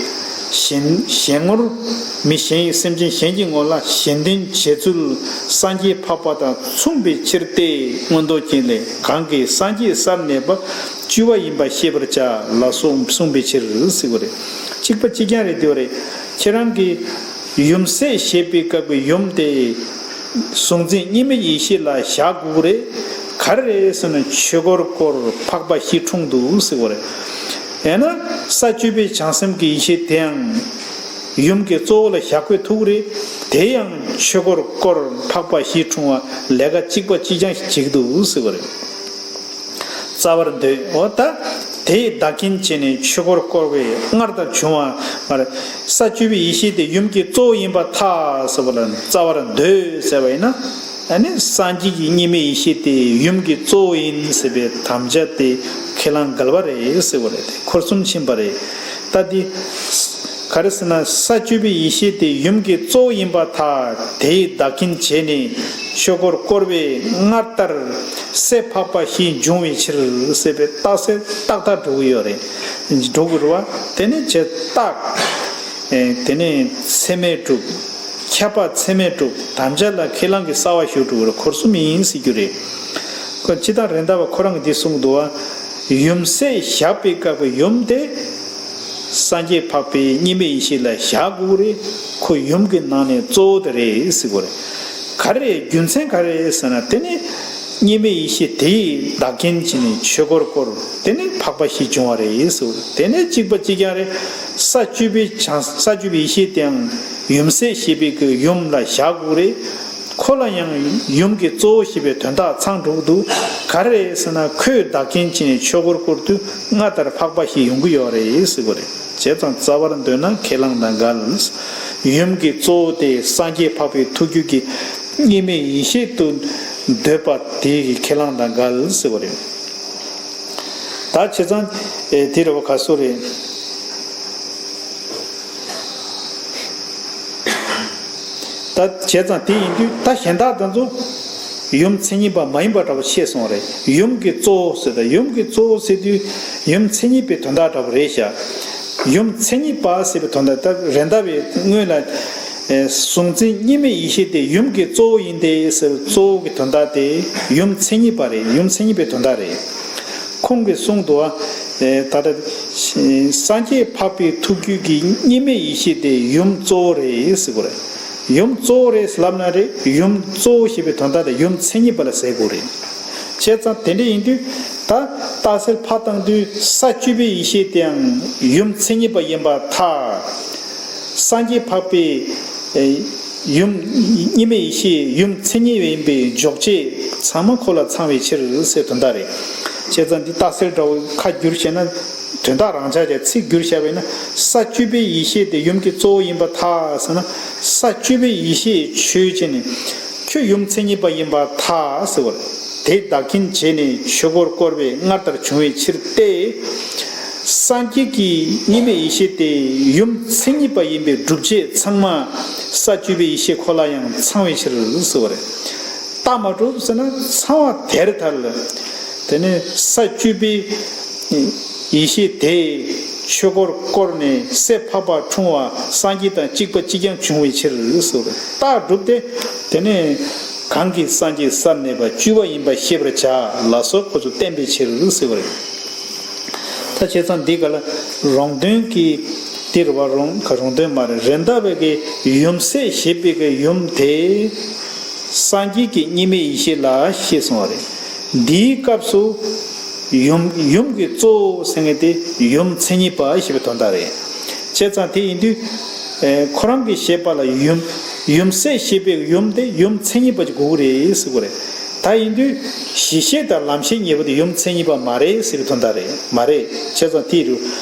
གཞན་གཞན་ངོར་མི་གཞན་ཡི་སེམས་ཅན་གཞན་གྱི་ངོ་ལ་གཞན་དོན་བྱེད་ཚུལ་སངས་རྒྱས་འཕགས་པ་དང་མཚུངས་པའི་ཕྱིར་ཏེ། མངོན་རྟོགས་རྒྱན་ལས། གང་གིས་སངས་རྒྱས་སར་གནས་པ་བཅུ་པ་ཡིན་པ་ཤེས་པར་བྱ་ལ་སོགས་གསུངས་པའི་ཕྱིར་ཟེར་བ་རེད། གཅིག་པ་གཅིག་རྐྱང་རེད་དེ་བ་རེད། ཁྱེད་རང་གིས་ཡུམ་སྲས་ཞེས་པའི་སྐབས་ཀྱི་ཡུམ་དེ། གཟུང་འཛིན་གཉིས་མེད་ཡེ་ཤེས་ལ་བཞག་དགོས་རེད། ག་རེ་རེད་ཟེར་ན་ཆོས་འཁོར་བསྐོར་འཕགས་པ་བཞི་འཁྲུངས་འདུག་ཟེར་བ་རེད། ཡང་ན་ས་བཅུ་པའི་བྱང་སེམས་ཀྱི་ཡེ་ཤེས་དེའང་ཡུམ་གྱི་གཙོ་བོ་ལ་བཞག་པའི་ཐུགས་རེད། དེ་ཡང་ཆོས་འཁོར་བསྐོར་འཕགས་པ་བཞི་འཁྲུངས་པ་ལས་ཀ་གཅིག་པ་གཅིག་རྐྱང་ཞིག་བྱེད་ཀྱི་འདུག་ཟེར་བ་རེད། རྩ་བར་འདོད། འོ་ད་དེས་བདག་རྐྱེན་བྱས་ནས་ཆོས་འཁོར་བསྐོར་བའི་སྔར་ལྟར་བྱུང་བ་མ་རེད། ས་བཅུ་པའི་ཡེ་ཤེས་དེ་ཡུམ་གྱི་གཙོ་བོ་ཡིན་པར་ཐལ་ཟེར་བ་ལ་རྩ་བར་འདོད་ཟེར་བ་ཡིན་ན། ཨ་ནི་སངས་རྒྱས་ཀྱི་གཉིས་མེད་ཡེ་ཤེས་དེ་ཡུམ་གྱི་གཙོ་བོ་ཡིན་ཟེར་བའི་དམ་བཅའ་དེ་ཁས་བླངས་འགལ་བ་རེད་ཟེར་བ་རེད། དེ་འཁོར་གསུམ་ཕྱིན་པ་རེད། ད་དེ་ག་རེ་ཟེར་ན། ས་བཅུ་པའི་ཡེ་ཤེས་དེ་ཡུམ་གྱི་གཙོ་བོ་ཡིན་པར་ཐལ། དེས་བདག་རྐྱེན་བྱས་ནས་ཆོས་འཁོར་བསྐོར་བའི་སྔར་ལྟར་སྲས་འཕགས་པ་བཞི་འབྱུང་བའི་ཕྱིར་ཟེར་བའི་རྟགས་གསལ་ཏག་ཏག་འགྲོ་གི་ཡོད་རེད། འགྲོ་གི་རེད་བ། དེ་ནི་བྱས་རྟགས། ཨེ། དེ་ནི་ཚད་མས་གྲུབ། ཁྱབ་པ་ཚད་མས་གྲུབ། དམ་བཅའ་ལ་ཁས་བླངས་ཀྱི་རྩ་བ་ཞུ་འགྲོ་གི་རེད། འཁོར་གསུམ་ཡིན་ཟེར་རྒྱུ་རེད། ཁོ་སྤྱིར་བཏང་རེད་མདའ་བ་ཁོ་རང་གིས་འདི་གསུངས་འདུག་བ། ཡུམ་སྲས་བཞག་པའི་སྐབས་ཀྱི་ཡུམ་དེ། སངས་རྒྱས་འཕགས་པའི་གཉིས་མེད་ཡེ་ཤེས་ལ་བཞག་དགོས་རེད། ཁོ་ཡུམ་གྱི་ནང་ནས་གཙོ་བོ་དེ་རེད་ཟེར་དགོས་རེད། ག་རེ་རེད། རྒྱུ་མཚན་ག་རེ་རེད་ཟེར་ན། དེ་ནི་གཉིས་མེད་ཡེ་ཤེས་དེས་བདག་རྐྱེན་བྱས་ནས་ཆོས་འཁོར་བསྐོར། དེ་ནི་འཕགས་པ་བཞི་འབྱུང་བ་རེད་ཟེར་དགོས་རེད། དེ་ནི་གཅིག་པ་གཅིག་རྐྱང་རེད། ས་བཅུ་པའི་བྱང་ས་བཅུ་པའི་ཡེ་ཤེས་དེའང་ཡུམ་སྲས་ཞེས་པའི་གི་ཡུམ་ལ་བཞག་དགོས་རེད། ཁོ་ལ་ཡང་ཡུམ་གྱི་གཙོ་བོ་ཞེས་པའི་དོན་དག་ཚང་འགྲོ་གི་འདུག་ག་རེ་རེད་ཟེར་ན། ཁོས་བདག་རྐྱེན་བྱས་ནས་ཆོས་འཁོར་བསྐོར་དུས་སྔར་ལྟར་འཕགས་པ་ཞིག་ཡོང་གི་ཡོད་རེད་ཟེར་དགོས་རེད། བྱས་ཙང་རྩ་བར་འདོད་ན་ཁས་བླངས་དང་འགལ། ཡུམ་གྱི་གཙོ་བོ་དེ་སངས་རྒྱས་འཕགས་པའི་ཐུགས་རྒྱུད་ཀྱི་གཉིས་མེད་ཡེ་ཤེས་སུ་འདོད་པ་དེ་གི་ཁས་བླངས་དང་འགལ་ཟེར་བ་རེད། ད་བྱས་ཙང་ཨེ་དེ་རེད་བ། ག་སོ་རེད། ད་བྱས་ཙང་དེ་ཡིན་དུས་ད་གཞན་དག་དེ་ཚོ་ཡུམ་མཚན་ཉིད་པ་མ་ཡིན་པ་འདྲ་བོ་ཤེས་སོང་བ་རེད། ཡུམ་གྱི་གཙོ་བོ་ཟེར། ད་ཡུམ་གྱི་གཙོ་བོ་ཟེར་དུས་ཡུམ་མཚན་ཉིད་པའི་དོན་དག་འདྲ་བོ་རེད་ཤག་ཡུམ་མཚན་ཉིད་པ་ཟེར་བའི་དོན་དག་ད་རེད་མདའ་བའི་སྔོན་ལ་ཨེ་གཟུང་འཛིན་གཉིས་མེད་ཡེ་ཤེས་དེ་ཡུམ་གྱི་གཙོ་བོ་ཡིན་ཏེ་ཟེར། གཙོ་བོ་གི་དོན་དག་དེ་ཡུམ་མཚན་ཉིད་པ་རེད། ཡུམ་མཚན་ཉིད་པའི་དོན་དག་རེད། ཁོང་གིས་གསུངས་འདུག་བ། ཨེ་ད་ལྟ་སངས་རྒྱས་འཕགས་པའི་ཐུགས་རྒྱུད་ཀྱི་གཉིས་མེད་ཡེ་ཤེས་དེ་ཡུམ་གཙོ་བོ་རེད་ཟེར་དགོས་རེད། ཡུམ་གཙོ་བོ་རེད་ལབ་ན་རེད། ཡུམ་གཙོ་བོ་ཞེས་པའི་དོན་དག་དེ་ཡུམ་མཚན་ཉིད་པ་ལ་ཟེར་དགོས་རེད། བྱས་ཙང་དེ་འདྲ་ཡིན་དུས་ད་རྟགས་གསལ་ཕར་བཏང་དུས་ས་བཅུ་པའི་ཡེ་ཤེས་དེའང་ཡུམ་མཚན་ཉིད་པ་ཡིན་པར་ཐལ། སངས་རྒྱས་འཕགས་པའི་ཡུམ་གཉིས་མེད་ཡེ་ཤེས་ཡུམ་མཚན་ཉིད་ཡིན་པའི་འཇོག་བྱེད་ཚང་མ་ཁོ་ལ་ཚང་བའི་ཕྱིར་ཟེར་དོན་དག་རེད། བྱས་ཙང་འདི་རྟགས་གསལ་འདྲ་བོ་ཁ་བསྒྱུར་བྱས་ན་དོན་དག་རང་ཆ་ཅན་ཚིག་བསྒྱུར་བྱས་པ་ཡིན་ན། ས་བཅུ་པའི་ཡེ་ཤེས་དེ་ཡུམ་གྱི་གཙོ་བོ་ཡིན་པར་ཐལ་ཟེར་ན། ས་བཅུ་པའི་ཡེ་ཤེས་ཆོས་ཅན། ཁྱོད་ཡུམ་མཚན་ཉིད་པ་ཡིན་པར་ཐལ་ཟེར་བ་རེད། དེས་བདག་རྐྱེན་བྱས་ནས་ཆོས་འཁོར་བསྐོར་བའི་སྔར་ལྟར་བྱུང་བའི་ཕྱིར་ཏེ། སངས་རྒྱས་ཀྱི་གཉིས་མེད་ཡེ་ཤེས་དེ་ཡུམ་མཚན་ཉིད་པ་ཡིན་པའི་སྒྲུབ་བྱེད་ཚང་མ་ས་བཅུ་པའི་ཡེ་ཤེས་ཁོ་ལ་ཡང་ཚང་བའི་ཕྱིར་ཟེར་བ་རེད། རྟགས་མ་གྲུབ་ཟེར་ན་ཚང་བ་དེར་ཐལ། དེ་ནས་ས་བཅུ་པའི་ཡེ་ཤེས་དེས་ཆོས་འཁོར་བསྐོར་ནས་སྲས་འཕགས་པ་འཁྲུངས་པ་སངས་རྒྱས་དང་གཅིག་པ་གཅིག་རྐྱང་བྱུང་བའི་ཕྱིར་ཟེར་བ་རེད། རྟགས་གྲུབ་སྟེ། དེ་ནས་གང་གིས་སངས་རྒྱས་སར་གནས་པ་བཅུ་པ་ཡིན་པ་ཤེས་པར་བྱ་ལ་སོགས་ཁོ་ཚོ་བསྟན་པའི་ཕྱིར་ཟེར་བ་རེད། ད་བྱས་ཙང་འདི་ག་ལ་རོང་སྟོན་གྱི་འདི་རུ་བ་རོང་ག་རོང་སྟོན་མ་རེད། རེད་མདའ་བའི་གི་ཡུམ་སྲས་ཞེས་པའི་གི་ཡུམ་དེ་སངས་རྒྱས་ཀྱི་གཉིས་མེད་ཡེ་ཤེས་ལ་ཤེས་སོང་བ་རེད། འདིའི་སྐབས་སུ་ཡུམ་ཡུམ་གྱི་གཙོ་བོ་ཟེར་མཁན་དེ་ཡུམ་མཚན་ཉིད་པ་ཞེས་པའི་དོན་དག་རེད། བྱས་ཙང་དེ་ཡིན་དུས། ཨེ་ཁོ་རང་གི་བཤད་པ་ལ་ཡུམ་ཡུམ་སྲས་ཞེས་པའི་ཡུམ་དེ་ཡུམ་མཚན་ཉིད་པ་ཅིག་དགོས་ཀྱི་རེད་ཟེར་གྱི་རེད། ད་ཡིན་དུས་གཞི་ཤེས་དང་ལམ་ཤེས་གཉིས་པོ་དེ་ཡུམ་མཚན་ཉིད་པ་མ་རེད་ཟེར་གྱི་དོན་དག་རེད། མ་རེད། བྱས་ཙང་དེ་རུ་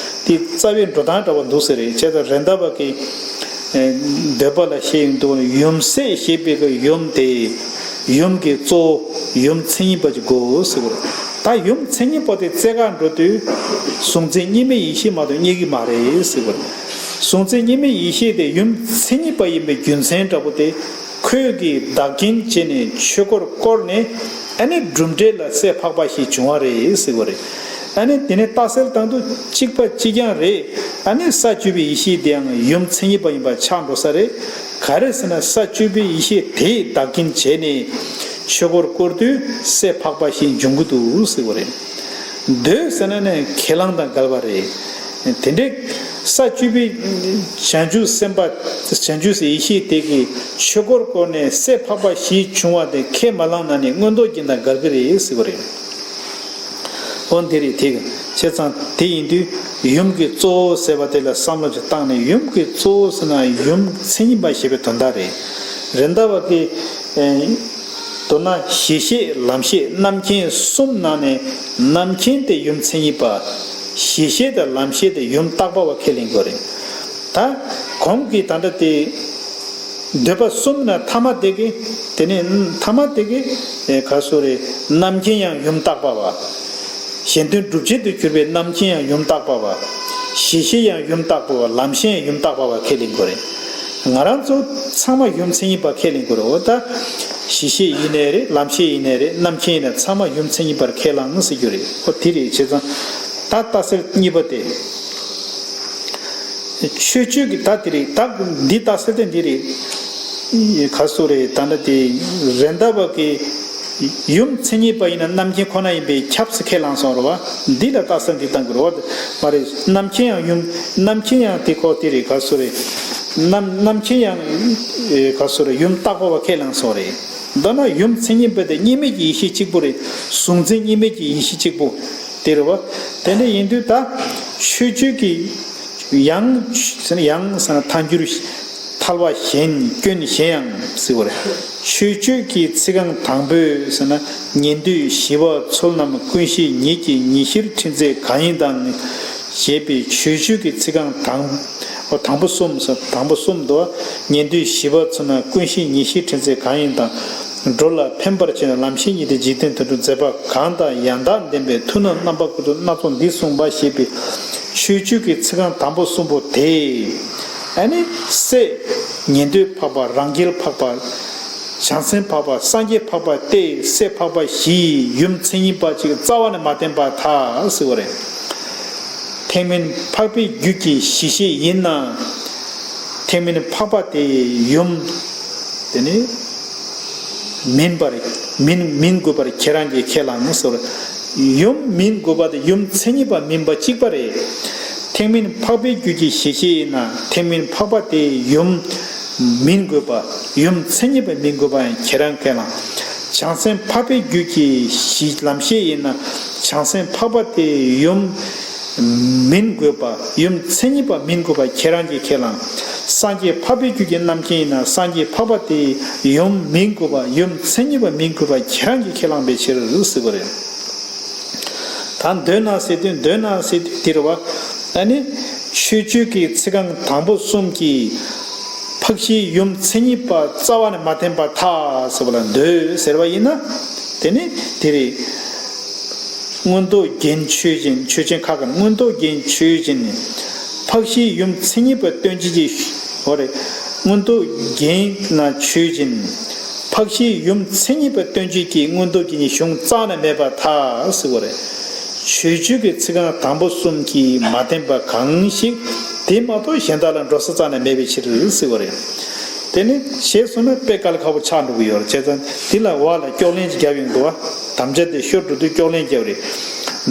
དེ་རྩ་བའི་འགྲོ་སྟངས་འདྲ་བོ་འདུག་ཟེར་རེད། བྱས་ཙང་རེད་མདའ་བ་གི་ཨེ་འདོད་པ་ལ་བཤད་ཡོང་དུས་ཡུམ་སྲས་ཞེས་པའི་གི་ཡུམ་དེ་ཡུམ་གྱི་གཙོ་བོ་ཡུམ་མཚན་ཉིད་པ་ཅིག་དགོས་ཟེར་གྱི་རེད། ད་ཡུམ་མཚན་ཉིད་པ་དེ་རྩེ་གར་འགྲོ་དུས་གཟུང་འཛིན་གཉིས་མེད་ཡེ་ཤེས་མ་གཏོགས་རྙེད་ཀྱི་མ་རེད་ཟེར་གྱི་རེད། གཟུང་འཛིན་གཉིས་མེད་ཡེ་ཤེས་དེ་ཡུམ་མཚན་ཉིད་པ་ཡིན་པའི་རྒྱུ་མཚན་འདྲ་པོ་དེ་ཁོས་ཀྱིས་བདག་རྐྱེན་བྱས་ནས་ཆོས་འཁོར་བསྐོར་ནས་ཨ་ནི་གྲུབ་འབྲས་ལ་སྲས་འཕགས་པ་ཞིག་བྱུང་བ་རེད་ཟེར་གྱི་རེད། ཨ་ནི་དེ་ནས་རྟགས་གསལ་བཏང་དུས་གཅིག་པ་གཅིག་རྐྱང་རེད། ཨ་ནི་ས་བཅུ་པའི་ཡེ་ཤེས་དེའང་ཡུམ་མཚན་ཉིད་པ་ཡིན་པ་ཆགས་འགྲོ་ས་རེད། ག་རེ་ཟེར་ན་ས་བཅུ་པའི་ཡེ་ཤེས་དེས་བདག་རྐྱེན་བྱས་ནས་ཆོས་འཁོར་བསྐོར་དུས་སྲས་འཕགས་པ་ཞིག་འབྱུང་གི་འདུག་ཟེར་བ་རེད། འདོད་ཟེར་ན་ནི་ཁས་བླངས་དང་འགལ་བ་རེད། དེ་འདྲའི་ས་བཅུ་པའི་བྱང་ཆུབ་སེམས་དཔའ་བྱང་ཆུབ་སའི་ཡེ་ཤེས་དེ་གིས་ཆོས་འཁོར་བསྐོར་ནས་སྲས་འཕགས་པ་ཞིག་བྱུང་བ་དེ་ཁས་མ་བླངས་ན་ནི་མངོན་རྟོགས་རྒྱན་དང་འགལ་གྱི་རེད་ཟེར་བ་རེད། འོ་འདི་རེད། དེ་བྱས་ཙང་དེ་ཡིན་དུས་ཡུམ་གྱི་གཙོ་བོ་ཟེར་བ་དེ་ལ་བསམ་བློ་ཞིག་བཏང་ནས། ཡུམ་གྱི་གཙོ་བོ་ཟེར་ན་ཡུམ་མཚན་ཉིད་པ་ཞེས་པའི་དོན་དག་རེད། རེད་མདའ་བ་གི་ཨེ་མདོར་ན་གཞི་ཤེས་ལམ་ཤེས་རྣམ་མཁྱེན་གསུམ་ནང་ནས་རྣམ་མཁྱེན་དེ་ཡུམ་མཚན་ཉིད་པ། གཞི་ཤེས་དང་ལམ་ཤེས་དེ་ཡུམ་བརྟག་པ་བ་ཁས་ལེན་དགོས་རེད། ད་གོང་གི་ད་ལྟ་དེ། འདོད་པ་གསུམ་ན་ཐ་མ་དེ་གི། དེ་ནས་ཐ་མ་དེ་གི་ཨེ་ག་སོ་རེ། རྣམ་མཁྱེན་ཡང་ཡུམ་བརྟག་པ་བ། གཞན་དོན་སྒྲུབ་བྱེད་དུ་གྱུར་པའི་རྣམ་མཁྱེན་ཡང་ཡུམ་བརྟག་པ་བ། གཞི་ཤེས་ཡང་ཡུམ་བརྟག་པ་བ། ལམ་ཤེས་ཡང་ཡུམ་བརྟག་པ་བ་ཁས་ལེན་དགོས་རེད། ང་རང་ཚོ་ཚང་མ་ཡུམ་མཚན་ཉིད་པ་ཁས་ལེན་དགོས་རེད། འོ་ད་གཞི་ཤེས་ཡིན་ནའི་རེད། ལམ་ཤེས་ཡིན་ནའི་རེད། རྣམ་མཁྱེན་ཡིན་ན་ཚང་མ་ཡུམ་མཚན་ཉིད་པར་ཁས་བླངས་ཟེར་རྒྱུ་རེད། འོ་དེ་རེད། བྱས་ཙང་ད་ལྟ་གསལ་གཉིས་པ་དེ། ཆོས་སྤྱོད་ཀྱི་ད་དེ་རེད། ད་འདི་ལྟ་ཟེར་ཏེ་འདི་རེད། ག་སོ་རེད། ད་ལྟ་དེ་རེད་མདའ་བ་གི་ཡུམ་མཚན་ཉིད་པ་ཡིན་ན་རྣམ་མཁྱེན་ཁོ་ན་ཡིན་པས་ཁྱབ་ཟེར་ཁས་བླངས་སོང་རེད་བ། འདི་ལ་ལྟ་ཟེར་འདི་བཏང་དགོས་རེད་བ། མ་རེད། རྣམ་མཁྱེན་ཡང་ཡུམ། རྣམ་མཁྱེན་ཡང་དེ་ཁོ་དེ་རེད། ག་སོ་རེད། རྣམ་རྣམ་མཁྱེན་ཡང་ག་སོ་རེད། ཡུམ་བརྟག་པ་བ་ཁས་བླངས་སོང་རེད། མདོར་ན་ཡུམ་མཚན་ཉིད་པ་དེ་གཉིས་མེད་ཀྱི་ཡེ་ཤེས་གཅིག་པུ་རེད། གཟུང་འཛིན་གཉིས་མེད་ཀྱི་ཡེ་ཤེས་གཅིག་པུ་དེ་རེད་བ། དེ་འདྲ་ཡིན་དུས་ད་ཆོས་སྤྱོད་ཀྱི་ཡང་ཡང་ཟེར་ན་ཐལ་འགྱུར་ཐལ་བ་གཞན་སྐྱོན་གཞན་ཡང་ཟེར་བ་རེད། ཆོས་སྤྱོད་ཀྱི་ཚིག་རྐང་དང་པོས་ཟེར་ན། ཉན་ཐོས་ཞི་བ་ཚོལ་རྣམས་ཀུན་ཤེས་ཉིད་ཀྱི་ཉི་ཤེར་ཕྲེང་མཛེས་གང་ཡིན་དང་། ཞེས་པའི་ཆོས་སྤྱོད་ཀྱི་ཚིག་རྐང་དང་། དང་པོ་གསུམ་ཟེར། དང་པོ་གསུམ་དུ། ཉན་ཐོས་ཞི་བ་ཚོལ་རྣམས་ཀུན་ཤེས་ཉི་ཤེར་ཕྲེང་མཛེས་གང་ཡིན་དང་། འགྲོ་ལ་ཕན་པར་བྱེད་ན་ལམ་ཤེས་ཉིད་དེ། འཇིག་རྟེན་དོན་སྒྲུབ་མཛད་པ་གང་དང་། ཡང་དག་ལྡན་པའི་མཐུ་རྣམས་རྣམ་པ་ཀུན་ཏུ། སྣ་ཚོགས་འདི་གསུངས་པ། ཞེས་པའི་ཆོས་སྤྱོད་ཀྱི་ཚིག་རྐང་དང་པོ་གསུམ་པོ་དེ། ཨ་ནི་སྲས་ཉན་ཐོས་འཕགས་པ། རང་རྒྱལ་འཕགས་པ། བྱང་སེམས་འཕགས་པ། སངས་རྒྱས་འཕགས་པ་སྟེ། སྲས་འཕགས་པ་བཞིའི་ཡུམ་མཚན་ཉིད་པ་ཅིག་རྩ་བ་ནས་མ་བསྟན་པར་ཐལ་ཟེར་བ་རེད། ཐེག་དམན་འཕགས་པའི་རྒྱུད་ཀྱི་གཞི་ཤེས་ཡིན་ན། ཐེག་དམན་འཕགས་པ་དེའི་ཡུམ་དེ་ནི་མིན་པར་མིན་མིན་དགོས་པར་ཁྱེད་རང་གིས་ཁས་བླངས་ཟེར་བ་རེད། ཡུམ་མིན་དགོས་པ་དེ་ཡུམ་མཚན་ཉིད་པ་མིན་པ་གཅིག་པ་རེད། ཐེག་དམན་འཕགས་པའི་རྒྱུད་ཀྱི་གཞི་ཤེས་ཡིན་ན་ཐེག་དམན་འཕགས་པ་དེའི་ཡུམ་མིན་དགོས་པ། ཡུམ་མཚན་ཉིད་པ་མིན་དགོས་པ་ཡང་ཁྱེད་རང་ཁས་བླངས། བྱང་སེམས་འཕགས་པའི་རྒྱུད་ཀྱི་གཞི་ལམ་ཤེས་ཡིན་ན་བྱང་སེམས་འཕགས་པ་དེའི་ཡུམ་མིན་དགོས་པ། ཡུམ་མཚན་ཉིད་པ་མིན་དགོས་པ་ཁྱེད་རང་གིས་ཁས་བླངས། སངས་རྒྱས་འཕགས་པའི་རྒྱུད་ཀྱི་རྣམ་མཁྱེན་ཡིན་ན་སངས་རྒྱས་འཕགས་པ་དེའི་ཡུམ་མིན་དགོས་པ། ཡུམ་མཚན་ཉིད་པ་མིན་དགོས་པ་ཁྱེད་རང་གིས་ཁས་བླངས་པའི་ཕྱིར་ཟེར་བ་རེད། ད་འདོད་ན་ཟེར་དུས། འདོད་ན་ཟེར་དུས་དེ་རེད་བ། ཨ་ནི་ཆོས་སྤྱོད་ཀྱི་ཚིག་རྐང་དང་པོ་གསུམ་གྱིས་འཕགས་བཞིའི་ཡུམ་མཚན་ཉིད་པ་རྩ་བ་ནས་མ་བསྟན་པར་ཐལ་ཟེར་བ་ལ་འདོད་ཟེར་བ་ཡིན་ན། དེ་ནི་དེ་རེད། མངོན་རྟོགས་རྒྱན་ཆོས་ཅན། ཆོས་ཅན་ཁ་ག་མངོན་རྟོགས་རྒྱན་ཆོས་ཅན། འཕགས་བཞིའི་ཡུམ་མཚན་ཉིད་པ་སྟོན་བྱེད་ཀྱི། འོ་རེད། མངོན་རྟོགས་རྒྱན་ན་ཆོས་ཅན། འཕགས་བཞིའི་ཡུམ་མཚན་ཉིད་པ་སྟོན་བྱེད་ཀྱི་མངོན་རྟོགས་རྒྱན་གྱི་གཞུང་རྩ་ནས་མེད་པར་ཐལ་ཟེར་བ་རེད། ཆོས་སྤྱོད་ཀྱི་ཚིག་རྐང་དང་པོ་གསུམ་གྱིས་མ་བསྟན་པ་གང་ཞིག་དེ་མ་གཏོགས་གཞན་དག་ལ་འགྲོ་ས་རྩ་ནས་མེད་པའི་ཕྱིར་ཟེར་བ་རེད། དེ་ནི་ཞེས་གསུངས་ན་དཔེ་དཀའ་ལས་ཁག་པོ་ཆགས་འགྲོ་གི་ཡོད་རེད། བྱས་ཙང་འདི་ལ་འོག་ལ་སྐྱོག་ལན་ཅིག་རྒྱབ་ཡོང་འདུག་བ། དམ་བཅའ་དེ་ཤོར་འགྲོ་དུས་སྐྱོག་ལན་རྒྱབ་རེད།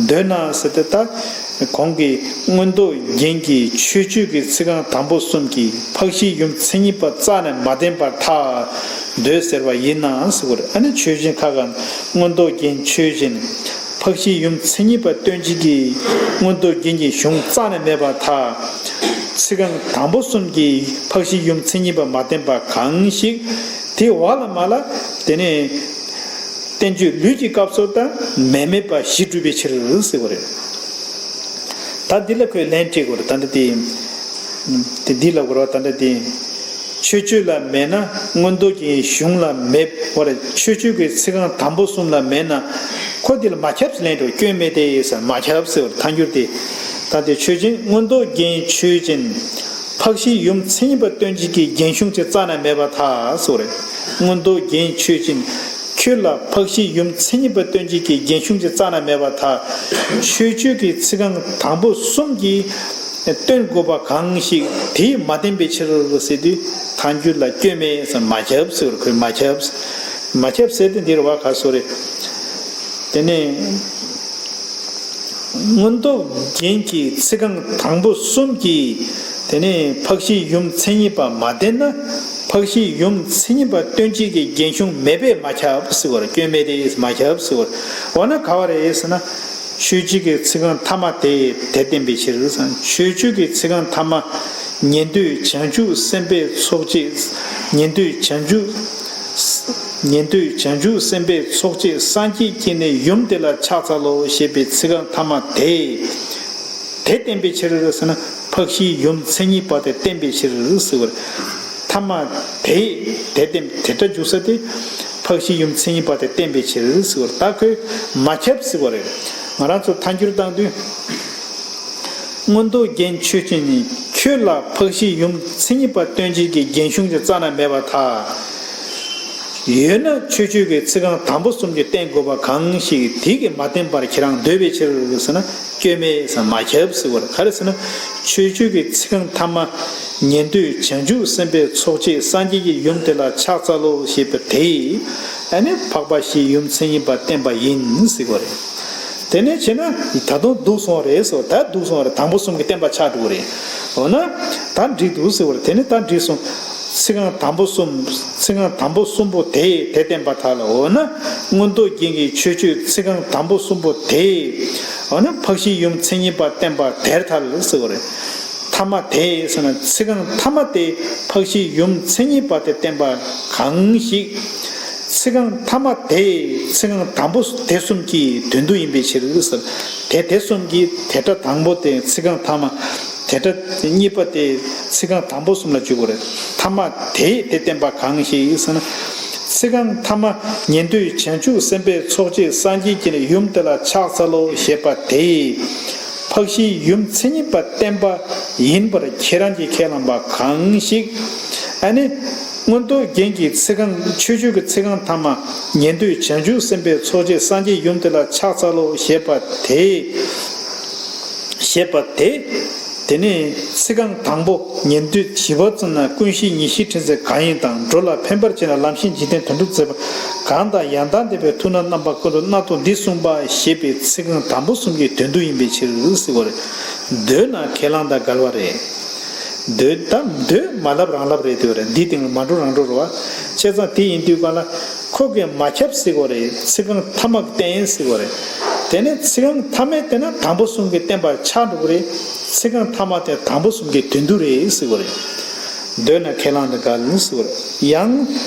འདོད་ན་ཟེར་ཏེ་ད། གོང་གི་མངོན་རྟོགས་རྒྱན་གྱི་ཆོས་སྤྱོད་ཀྱི་ཚིག་རྐང་དང་པོ་གསུམ་གྱིས་འཕགས་བཞིའི་ཡུམ་མཚན་ཉིད་པ་རྩ་ནས་མ་བསྟན་པར་ཐལ། འདོད་ཟེར་བ་ཡིན་ན་ཟེར་བ་རེད། ཨ་ནི་ཆོས་ཅན་ཁ་ག་མངོན་རྟོགས་རྒྱན་ཆོས་ཅན། འཕགས་བཞིའི་ཡུམ་མཚན་ཉིད་པ་སྟོན་བྱེད་ཀྱི་མངོན་རྟོགས་རྒྱན་གྱི་གཞུང་རྩ་ནས་མེད་པར་ཐལ། ཚིག་རྐང་དང་པོ་གསུམ་གྱིས་འཕགས་བཞིའི་ཡུམ་མཚན་ཉིད་པ་མ་བསྟན་པ་གང་ཞིག་དེ་འོག་ལ་མ་ལ་དེ་ནས། བསྟན་བཅོས་ལུས་ཀྱི་སྐབས་སུ་ད་མེད་མེད་པ་བཞི་སྒྲུབ་པའི་ཕྱིར་ཟེར་བ་རེད། ད་འདི་ལ་ཁོས་ལན་སྤྲད་དགོས་རེད། ད་འདི་དེ། དེ་འདི་ལ་གོ་ར་ད་འདི་དེ། ཆོས་སྤྱོད་ལ་མེད་ན་མངོན་རྟོགས་ཀྱི་གཞུང་ལ་མེད་པ་རེད། ཆོས་སྤྱོད་ཀྱི་ཚིག་རྐང་དང་པོ་གསུམ་ལ་མེད་ན། ཁོ་འདི་ལ་མ་ཁྱབ་ལན་སྤྲད། སྐྱོན་མེད་དེ་ཟེར། མ་ཁྱབ་ཟེར་བ་རེད། ཐལ་འགྱུར་དེ། ད་དེ་ཆོས་ཅན། མངོན་རྟོགས་རྒྱན་ཆོས་ཅན། འཕགས་བཞིའི་ཡུམ་མཚན་ཉིད་པ་སྟོན་བྱེད་ཀྱི་རྒྱན་གཞུང་ཅིག་རྩ་ནས་མེད་པར་ཐལ་ཟེར་བ་རེད། མངོན་རྟོགས་རྒྱན་ཆོས་ཅན། ཁྱོད་ལ་འཕགས་བཞིའི་ཡུམ་མཚན་ཉིད་པ་སྟོན་བྱེད་ཀྱི་རྒྱན་གཞུང་ཅིག་རྩ་ནས་མེད་པར་ཐལ། ཆོས་སྤྱོད་ཀྱི་ཚིག་རྐང་དང་པོ་གསུམ་གྱིས་ སྟོན་དགོས་པ་གང་ཞིག་དེས་མ་བསྟན་པའི་ཕྱིར་ཟེར་དུས་ཐལ་འགྱུར་ལ་སྐྱོན་མེད་ཟེར་མ་ཁྱབ་ཟེར་བར་ཁོས་མ་ཁྱབ། མ་ཁྱབ་ཟེར་དུས་འདིར་བ་ག་སོ་རེད། དེ་ནས་མངོན་རྟོགས་རྒྱན་གྱི་ཚིག་རྐང་དང་པོ་གསུམ་གྱིས་དེ་ནས་འཕགས་བཞིའི་ཡུམ་མཚན་ཉིད་པ་མ་བསྟན་ན། འཕགས་བཞིའི་ཡུམ་མཚན་ཉིད་པ་སྟོན་བྱེད་ཀྱི་རྒྱན་གཞུང་མེད་པས་མ་ཁྱབ་ཟེར་བར་སྐྱོན་མེད་དེ་མ་ཁྱབ་ཟེར་བར། འོ་ན་ག་བ་རེད་ཟེར་ན། ཆོས་སྤྱོད་ཀྱི་ཚིག་རྐང་ཐ་མ་དེས་དེ་བསྟན་པའི་ཕྱིར་ཟེར། ཆོས་སྤྱོད་ཀྱི་ཚིག་རྐང་ཐ་མ། ཉན་ཐོས་བྱང་ཆུབ་སེམས་དཔའི་ཚོགས་བཅས། ཉན་ཐོས་བྱང་ཆུབ། ཉན་ཐོས་བྱང་ཆུབ་སེམས་དཔའི་ཚོགས་བཅས་སངས་རྒྱས་ཀྱིས་ནི་ཡུམ་དེ་ལ་ཕྱག་འཚལ་ལོ་ཞེས་པའི་ཚིག་རྐང་ཐ་མ་དེས་དེ་བསྟན་པའི་ཕྱིར་ཟེར་ན། འཕགས་བཞིའི་ཡུམ་མཚན་ཉིད་པ་དེ་བསྟན་པའི་ཕྱིར་ཟེར་བར། ཐ་མ་དེས་དེ་བསྟན་དེ་སྒྲ་འཇུག་ས་དེ། འཕགས་བཞིའི་ཡུམ་མཚན་ཉིད་པ་དེ་བསྟན་པའི་ཕྱིར་ཟེར་བར་ད་ཁོས་མ་ཁྱབ་ཟེར་བ་རེད། ང་རང་ཚོ་ཐལ་འགྱུར་བཏང་དུས། མངོན་རྟོགས་རྒྱན་ཆོས་ཅན་ནི། ཁྱོད་ལ་འཕགས་བཞིའི་ཡུམ་མཚན་ཉིད་པ་སྟོན་བྱེད་ཀྱི་རྒྱན་གཞུང་གི་རྩ་ན་མེད་པར་ཐལ། ཡོད་ན་ཆོས་སྤྱོད་ཀྱི་ཚིག་རྐང་དང་པོ་གསུམ་གྱིས་བསྟན་དགོས་པ་གང་ཞིག་དེ་གིས་མ་བསྟན་པར་ཁྱེད་རང་འདོད་པའི་ཕྱིར་ཟེར་ན། སྐྱོན་མེད་ཟེར་མ་ཁྱབ་ཟེར་བར་ག་རེ་ཟེར་ན། ཆོས་སྤྱོད་ཀྱི་ཚིག་རྐང་ཐ་མ། ཉན་ཐོས་བྱང་ཆུབ་སེམས་དཔའི་ཚོགས་བཅས་སངས་རྒྱས་ཀྱིས་ཡུམ་དེ་ལ་ཕྱག་འཚལ་ལོ་ཞེས་པ་དེས། ཨ་ནི་འཕགས་པ་བཞིའི་ཡུམ་མཚན་ཉིད་པ་བསྟན་པ་ཡིན་ཟེར་བ་རེད། དེ་ནས་བྱས་ན་ད་དུང་སྡུག་སོང་བ་རེད་ཟེར། ད་སྡུག་སོང་བ་རེད། དང་པོ་གསུམ་གྱིས་བསྟན་པ་ཆགས་འགྲོ་གི་རེད། འོ་ན་ད་འགྲིག་འདུག་ཟེར་བ་རེད། དེ་ནས་ད་འགྲིག་སོང་། ཚིག་རྐང་དང་པོ་གསུམ། ཚིག་རྐང་དང་པོ་གསུམ་པོ་དེས་དེ་བསྟན་པར་ཐལ། འོ་ན་མངོན་རྟོགས་རྒྱན་གྱི་ཆོས་སྤྱོད་ཚིག་རྐང་དང་པོ་གསུམ་པོ་དེས། འོ་ན་འཕགས་བཞིའི་ཡུམ་མཚན་ཉིད་པ་བསྟན་པར་དེར་ཐལ་ཟེར་བ་རེད། ཐ་མ་དེས་ཟེར་ན་ཚིག་རྐང་ཐ་མ་དེས་འཕགས་བཞིའི་ཡུམ་མཚན་ཉིད་པ་དེ་བསྟན་པ་གང་ཞིག་ཚིག་རྐང་ཐ་མ་དེས་ཚིག་རྐང་དང་པོ་དེ་གསུམ་གྱི་དོན་དུ་ཡིན་པའི་ཕྱིར་ཟེར། དེ་དེ་གསུམ་གྱི་དེ་སྒྲ་དང་པོ་དེ་ཚིག་རྐང་ཐ་མ། དེ་སྒྲ་གཉིས་པ་དེ་ཚིག་རྐང་དང་པོ་གསུམ་ལ་འཇུག་དགོས་རེད། ཐ་མ་དེས་དེ་བསྟན་པ་གང་ཞིག་ཟེར་ན། ཚིག་རྐང་ཐ་མ། ཉན་ཐོས་བྱང་ཆུབ་སེམས་དཔའི་ཚོགས་བཅས་སངས་རྒྱས་ཀྱིས་ནི་ཡུམ་དེ་ལ་ཕྱག་འཚལ་ལོ་ཞེས་པ་དེས། འཕགས་བཞིའི་ཡུམ་མཚན་ཉིད་པ་བསྟན་པ་ཡིན་པར་ཁྱེད་རང་གིས་ཁས་བླངས་པ་གང་ཞིག་ཨ་ནི། མངོན་རྟོགས་རྒྱན་གྱི་ཚིག་རྐང་ཆོས་སྤྱོད་ཀྱི་ཚིག་རྐང་ཐ་མ། ཉན་ཐོས་བྱང་ཆུབ་སེམས་དཔའི་ཚོགས་བཅས་སངས་རྒྱས་ཡུམ་དེ་ལ་ཕྱག་འཚལ་ལོ་ཞེས་པ་དེ། ཞེས་པ་དེ། དེ་ནས་ཚིག་རྐང་དང་པོ། ཉན་ཐོས་བྱིས་པ་ཙམ་ན་ཀུན་ཤེས་ཉེར་ཞིའི་ཕྲིན་ཚེགས་གང་ཡིན་དང་། འགྲོ་ལ་ཕན་པར་བྱེད་ན་ལམ་ཤེས་འཇིག་རྟེན་དོན་སྒྲུབ་མཛད་པ་གང་དང་། ཡང་དག་ལྡན་པའི་ཐུབ་རྣམས་རྣམ་པ་ཀུན་ཏུ་རྣམ་རྟོག་འདི་གསུངས་པ་ཞེས་པའི་ཚིག་རྐང་དང་པོ་གསུམ་གྱི་དོན་དུ་ཡིན་པའི་ཕྱིར་ཟེར་བ་རེད། འདོད་ན་ཁས་བླངས་དང་འགལ་བ་རེད། འདོད་དམ་འདོད་མ་ལབ་རང་ལབ་རེད་དེ་རེད། འདི་སྟེང་ལ་མ་འགྲོ་རང་འགྲོ་རེད་བ། བྱས་ཙང་དེ་ཡིན་དུས་གང་ལ་ཁོ་གིས་མ་ཁྱབ་ཟེར་གོ་རེད། ཚིག་རྐང་ཐ་མ་གི་བསྟན་ཟེར་གོ་རེད། དེ་ནས་ཚིག་རྐང་ཐ་མའི་བསྟན་ན་དང་པོ་གསུམ་གྱི་བསྟན་པ་ཆགས་འགྲོ་གི་རེད། ཚིག་རྐང་ཐ་མ་དེ་དང་པོ་གསུམ་གྱི་དོན་དུ་རེད་ཟེར་གོ་རེད། འདོད་ན་ཁས་བླངས་དང་འགལ་ཟེར་གོ་རེད། ཡང་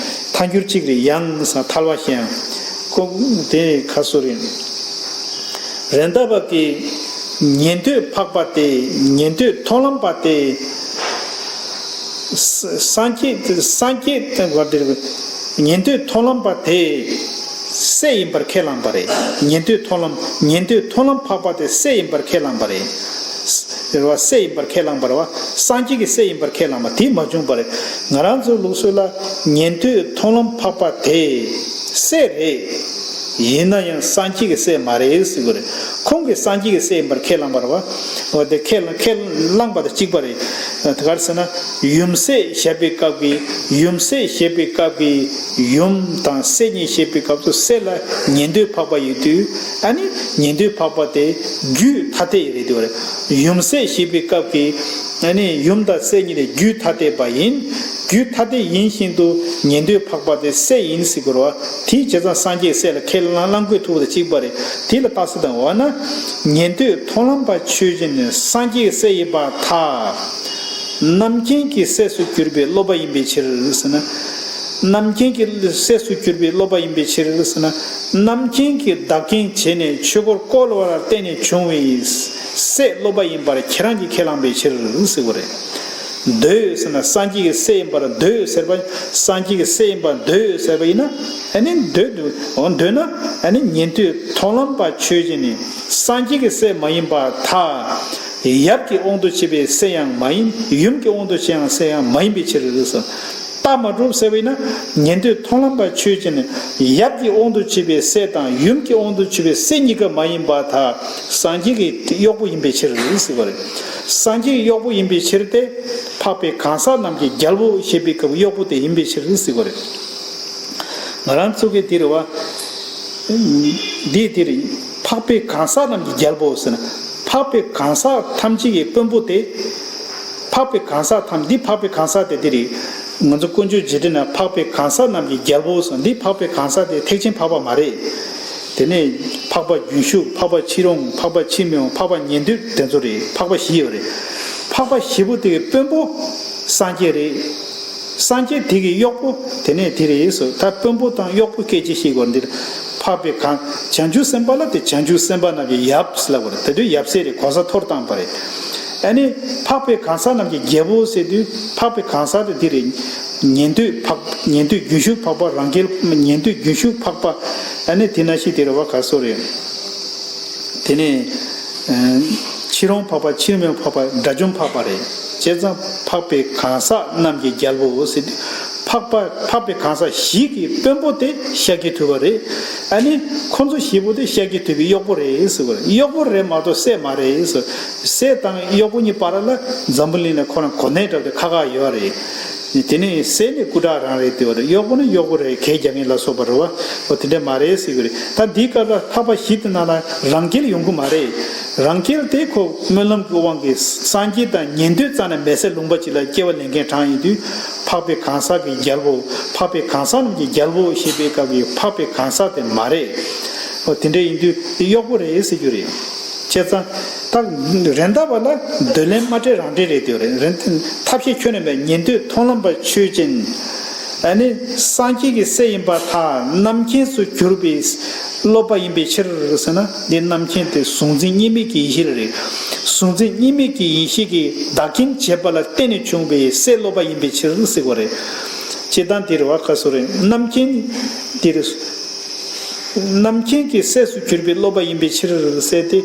ཐལ་འགྱུར་གཅིག་རེད། ཡང་ས་ཐལ་བ་ཞེས་ཡང་ཁོ་དེ་ཁ་སོ་རེད། རེད་མདའ་བབ་ཀྱི་ཉན་ཐོས་འཕགས་པ་སྟེ། ཉན་ཐོས་མཐོང་ལམ་པ་སྟེ། ས་སངས་རྒྱས་སངས་རྒྱས་དེ་བར་དེར་ཉན་ཐོས་མཐོང་ལམ་པ་དེ་སྲས་ཡིན་པར་ཁས་བླངས་པ་རེད། ཉན་ཐོས་མཐོང་ལམ་ཉན་ཐོས་མཐོང་ལམ་འཕགས་པ་དེ་སྲས་ཡིན་པར་ཁས་བླངས་པ་རེད། རེད་བ། སྲས་ཡིན་པར་ཁས་བླངས་པ་རེད་བ། སངས་རྒྱས་ཀྱི་སྲས་ཡིན་པར་ཁས་བླངས་པ་དེ་མ་བྱུང་བ་རེད། ང་རང་ཚོའི་ལུགས་སྲོལ་ལ་ཉན་ཐོས་མཐོང་ལམ་འཕགས་པ་དེ་སྲས་རེད། ཡིན་ན་ཡང་སངས་རྒྱས་ཀྱི་སྲས་མ་རེད་ཟེར་གྱི་རེད། ཁོང་གིས་སངས་རྒྱས་ཀྱི་སྲས་ཡིན་པར་ཁས་བླངས་པ་རེད་བ། འོ་དེ་ཁས་ཁས་བླངས་པ་དང་གཅིག་པ་རེད། དེ་ག་རེ་ཟེར་ན། ཡུམ་སྲས་བཞད་པའི་སྐབས་ཀྱི་ཡུམ་སྲས་བཞད་པའི་སྐབས་ཀྱི་ཡུམ་དང་སྲས་གཉིས་བཞད་པའི་སྐབས་སུ་སྲས་ལ་ཉན་ཐོས་འཕགས་པ་ཡོད་དུས། ཨ་ནི་ཉན་ཐོས་འཕགས་པ་དེ་རྒྱུད་ཐ་དད་རེད་དེ་བ་རེད། ཡུམ་སྲས་བཞད་པའི་སྐབས་ཀྱི་ཨ་ནི་ཡུམ་དང་སྲས་གཉིས་ལས་རྒྱུད་ཐ་དད་པ་ཡིན། རྒྱུད་ཐ་དད་ཡིན་བཞིན་དུ་ཉན་ཐོས་འཕགས་པ་དེ་སྲས་ཡིན་ཟེར་དགོས་རེད་བ། དེའི་བྱས་ཙང་སངས་རྒྱས་སྲས་ལ་ཁས་བླངས་བླངས་དགོས་ཐུག་པ་དང་གཅིག་པ་རེད། དེ་ལ་རྟགས་གསལ་དང་འོ་ན། ཉན་ཐོས་མཐོང་ལམ་པ་ཆོས་ཅན་ནི་སངས་རྒྱས་སྲས་ཡིན་པར་ཐལ། རྣམ་མཁྱེན་གྱི་སྲས་སུ་གྱུར་པའི་སློབ་པ་ཡིན་པའི་ཕྱིར་ཟེར་ན། རྣམ་མཁྱེན་གྱི་སྲས་སུ་གྱུར་པའི་སློབ་པ་ཡིན་པའི་ཕྱིར་ཟེར་ན། རྣམ་མཁྱེན་གྱི་བདག་རྐྱེན་བྱས་ནས་ཆོས་འཁོར་བསྐོར་བ་ལ་བརྟེན་ནས་བྱུང་བའི་སྲས་སློབ་པ་ཡིན་པར་ཁྱེད་རང་གིས་ཁས་བླངས་པའི་ཕྱིར་ཟེར་བ་རེད། འདོད་ཟེར་ན་སངས་རྒྱས་ཀྱི་སྲས་ཡིན་པར་འདོད་ཟེར་བ། སངས་རྒྱས་ཀྱི་སྲས་ཡིན་པར་འདོད་ཟེར་བ་ཡིན་ན། ཨ་ནི་འདོད་དུ་འོ་འདོད་ན་ཨ་ནི་ཉན་ཐོས་མཐོང་ལམ་པ་ཆོས་ཅན་ནི་སངས་རྒྱས་ཀྱི་སྲས་མ་ཡིན་པར་ཐལ། ཡབ་ཀྱི་དབང་དུ་བྱས་པའི་སྲས་ཡང་མ་ཡིན། ཡུམ་གྱི་དབང་དུ་བྱས་ཡང་སྲས་ཡང་མ་ཡིན་པའི་ཕྱིར་ཟེར། ལྟ་མ་གྲུབ་ཟེར་བས་ན། ཉན་ཐོས་མཐོང་ལམ་པ་ཆོས་ཅན། ཡབ་ཀྱི་དབང་དུ་བྱས་པའི་སྲས་དང་ཡུམ་གྱི་དབང་དུ་བྱས་པའི་སྲས་གཉིས་ཀ་མ་ཡིན་པར་ཐལ། སངས་རྒྱས་ཀྱི་གཡོག་པོ་ཡིན་པའི་ཕྱིར་ཟེར་བ་རེད། སངས་རྒྱས་ཀྱི་གཡོག་པོ་ཡིན་པའི་ཕྱིར་ཏེ། འཕགས་པའི་གང་ཟག་རྣམས་ཀྱི་རྒྱལ་པོ་ཞེས་པའི་སྐབས་གཡོག་པོ་དེ་ཡིན་པའི་ཕྱིར་ཟེར་བ་རེད། ང་རང་ཚོ་གི་འདིར་བ། འདི་འདིར། འཕགས་པའི་གང་ཟག་རྣམས་ཀྱི་རྒྱལ་པོ་ཟེར་ན། འཕགས་པའི་གང་ཟག་ཐམས་ཅད་ཀྱི་དཔོན་པོ་སྟེ། འཕགས་པའི་གང་ཟག་ཐམས། འདི་འཕགས་པའི་གང་ཟག་དེ་འདི་རེད། ང་ཚོ་ཀུན་སྤྱོད་འཇིག་རྟེན་ན་འཕགས་པའི་གང་ཟག་རྣམས་ཀྱི་རྒྱལ་པོ་ཟེར། འདི་འཕགས་པའི་གང་ཟག་དེ་ཐེག་ཆེན་འཕགས་པ་མ་རེད། དེ་ནས་འཕགས་པ་རྒྱུན་ཞུགས། འཕགས་པ་ཕྱིར་འོང་། འཕགས་པ་ཕྱིར་མི་འོང་། འཕགས་པ་ཉན་ཐོས། དེ་ཚོ་རེད། འཕགས་པ་བཞི་ཡོད་རེད། འཕགས་པ་བཞི་པོ་དེ་གི་དཔོན་པོ་སངས་རྒྱས་རེད། སངས་རྒྱས་དེ་གི་གཡོག་པོ་དེ་ནས་དེ་རེད་ཟེར། ད་དཔོན་པོ་དང་གཡོག་པོ་སྐད་ཅིག་ཤེས་དགོས། འདིར་འཕགས་པའི་གང་། བྱང་ཆུབ་སེམས་དཔའ་ལ་དེ་བྱང་ཆུབ་སེམས་དཔའ་རྣམས་ཀྱི་ཡབ་ཟེར་ལབ་དགོས་རེད། དེ་དུས་ཡབ་སྲས་རེད། གོ་ས་མཐོར་བཏང་པ་རེད། ཨ་ནི་འཕགས་པའི་གང་ཟག་རྣམས་ཀྱི་རྒྱལ་པོ་ཟེར་དུས་འཕགས་པའི་གང་ཟག་དེ་འདི་རེད། ཉན་ཐོས་འཕགས། ཉན་ཐོས་རྒྱུན་ཞུགས་འཕགས་པ། རང་རྒྱལ། ཉན་ཐོས་རྒྱུན་ཞུགས་འཕགས་པ། ཨ་ནི་དེ་ན་ཤི་དེ་རེད་བ། ག་སོ་རེད། དེ་ནས་ཕྱིར་འོང་འཕགས་པ། ཕྱིར་མི་འོང་འཕགས་པ། དགྲ་བཅོམ་འཕགས་པ་རེད། བྱས་ཙང་འཕགས་པའི་གང་ཟག་རྣམས་ཀྱི་རྒྱལ་པོ་ཟེར་དུས། འཕགས་པ། འཕགས་པའི་གང་ཟག་བཞི་གི་དཔོན་པོ་དེ་ཤཱཀྱ་ཐུབ་པ་རེད། ཨ་ནི་ཁོ་ཚོ་བཞི་པོ་དེ་ཤཱཀྱ་ཐུབ་པའི་གཡོག་པོ་རེད་ཟེར་བ་རེད། གཡོག་པོ་རེད་མ་གཏོགས་སྲས་མ་རེད་ཟེར། སྲས་དང་གཡོག་པོ་གཉིས་བར་ལ་འཛམ་བུ་གླིང་ལ་ཁོ་རང་གོ་གནས་འདྲ་བོ་དེ་ཁག་ཁག་ཡོད་རེད། དེ་ནས་སྲས་ནི་སྐུ་དྲག་རང་རེད་དེ་བ་རེད། གཡོག་པོ་ནི་གཡོག་པོ་རེད། གད་རྒྱག་མཁན་ལ་སོགས་པ་རེད་བ། འོ་དེ་འདྲ་མ་རེད་ཟེར་གྱི་རེད། ད་འདིའི་སྐབས་ལ་འཕགས་པ་བཞི་དེ་ནང་ལ་རང་རྒྱལ་ཡོང་གི་མ་རེད། རང་རྒྱལ་དེ་ཁོ་སྨོན་ལམ་གྱི་དབང་གིས་སངས་རྒྱས་དང་ཉན་ཐོས་རྩ་ནས་མེད་ཟེར། ལུང་པ་གཅིག་ལ་སྐྱེ་བ་ལེན་མཁན་གྲངས་ཡིན་དུས། འཕགས་པའི་གང་ཟག་གི་རྒྱལ་པོ། འཕགས་པའི་གང་ཟག་རྣམས་ཀྱི་རྒྱལ་པོ་ཞེས་པའི་སྐབས་ཀྱི་འཕགས་པའི་གང་ཟག་དེ་མ་རེད། འོ་དེ་འདྲ་ཡིན་དུས་དེ་གཡོག་པོ་རེད་ཟེར་རྒྱུ་རེད། བྱས་ཙང་། ད་རེད་མདའ་བ་ལ་འདོད་ལན་མ་སྤྲད་རང་སྤྲད་རེད་དེ་རེད། རེད་ཐབས་ཤེས་ཁྱོན་ནས་མེད། ཉན་ཐོས་མཐོང་ལམ་པ་ཆོས་ཅན། ཨ་ནི་སངས་རྒྱས་ཀྱི་སྲས་ཡིན་པར་ཐལ། རྣམ་མཁྱེན་སུ་གྱུར་པའི་སློབ་པ་ཡིན་པའི་ཕྱིར་ཟེར་ན། འདི་རྣམ་མཁྱེན་དེ་གཟུང་འཛིན་གཉིས་མེད་ཀྱི་ཡེ་ཤེས་རེད། གཟུང་འཛིན་གཉིས་མེད་ཀྱི་ཡེ་ཤེས་ཀྱིས་བདག་རྐྱེན་བྱས་པ་ལ་བརྟེན་ནས་བྱུང་བའི་སྲས་སློབ་པ་ཡིན་པའི་ཕྱིར་ཟེར་བ་རེད། སྤྱིར་བཏང་འདིར་བ་ཁ་སོ་རེད། རྣམ་མཁྱེན་འདིར། རྣམ་མཁྱེན་གྱི་སྲས་སུ་གྱུར་པའི་སློབ་པ་ཡིན་པའི་ཕྱིར་ཟེར་ཏེ།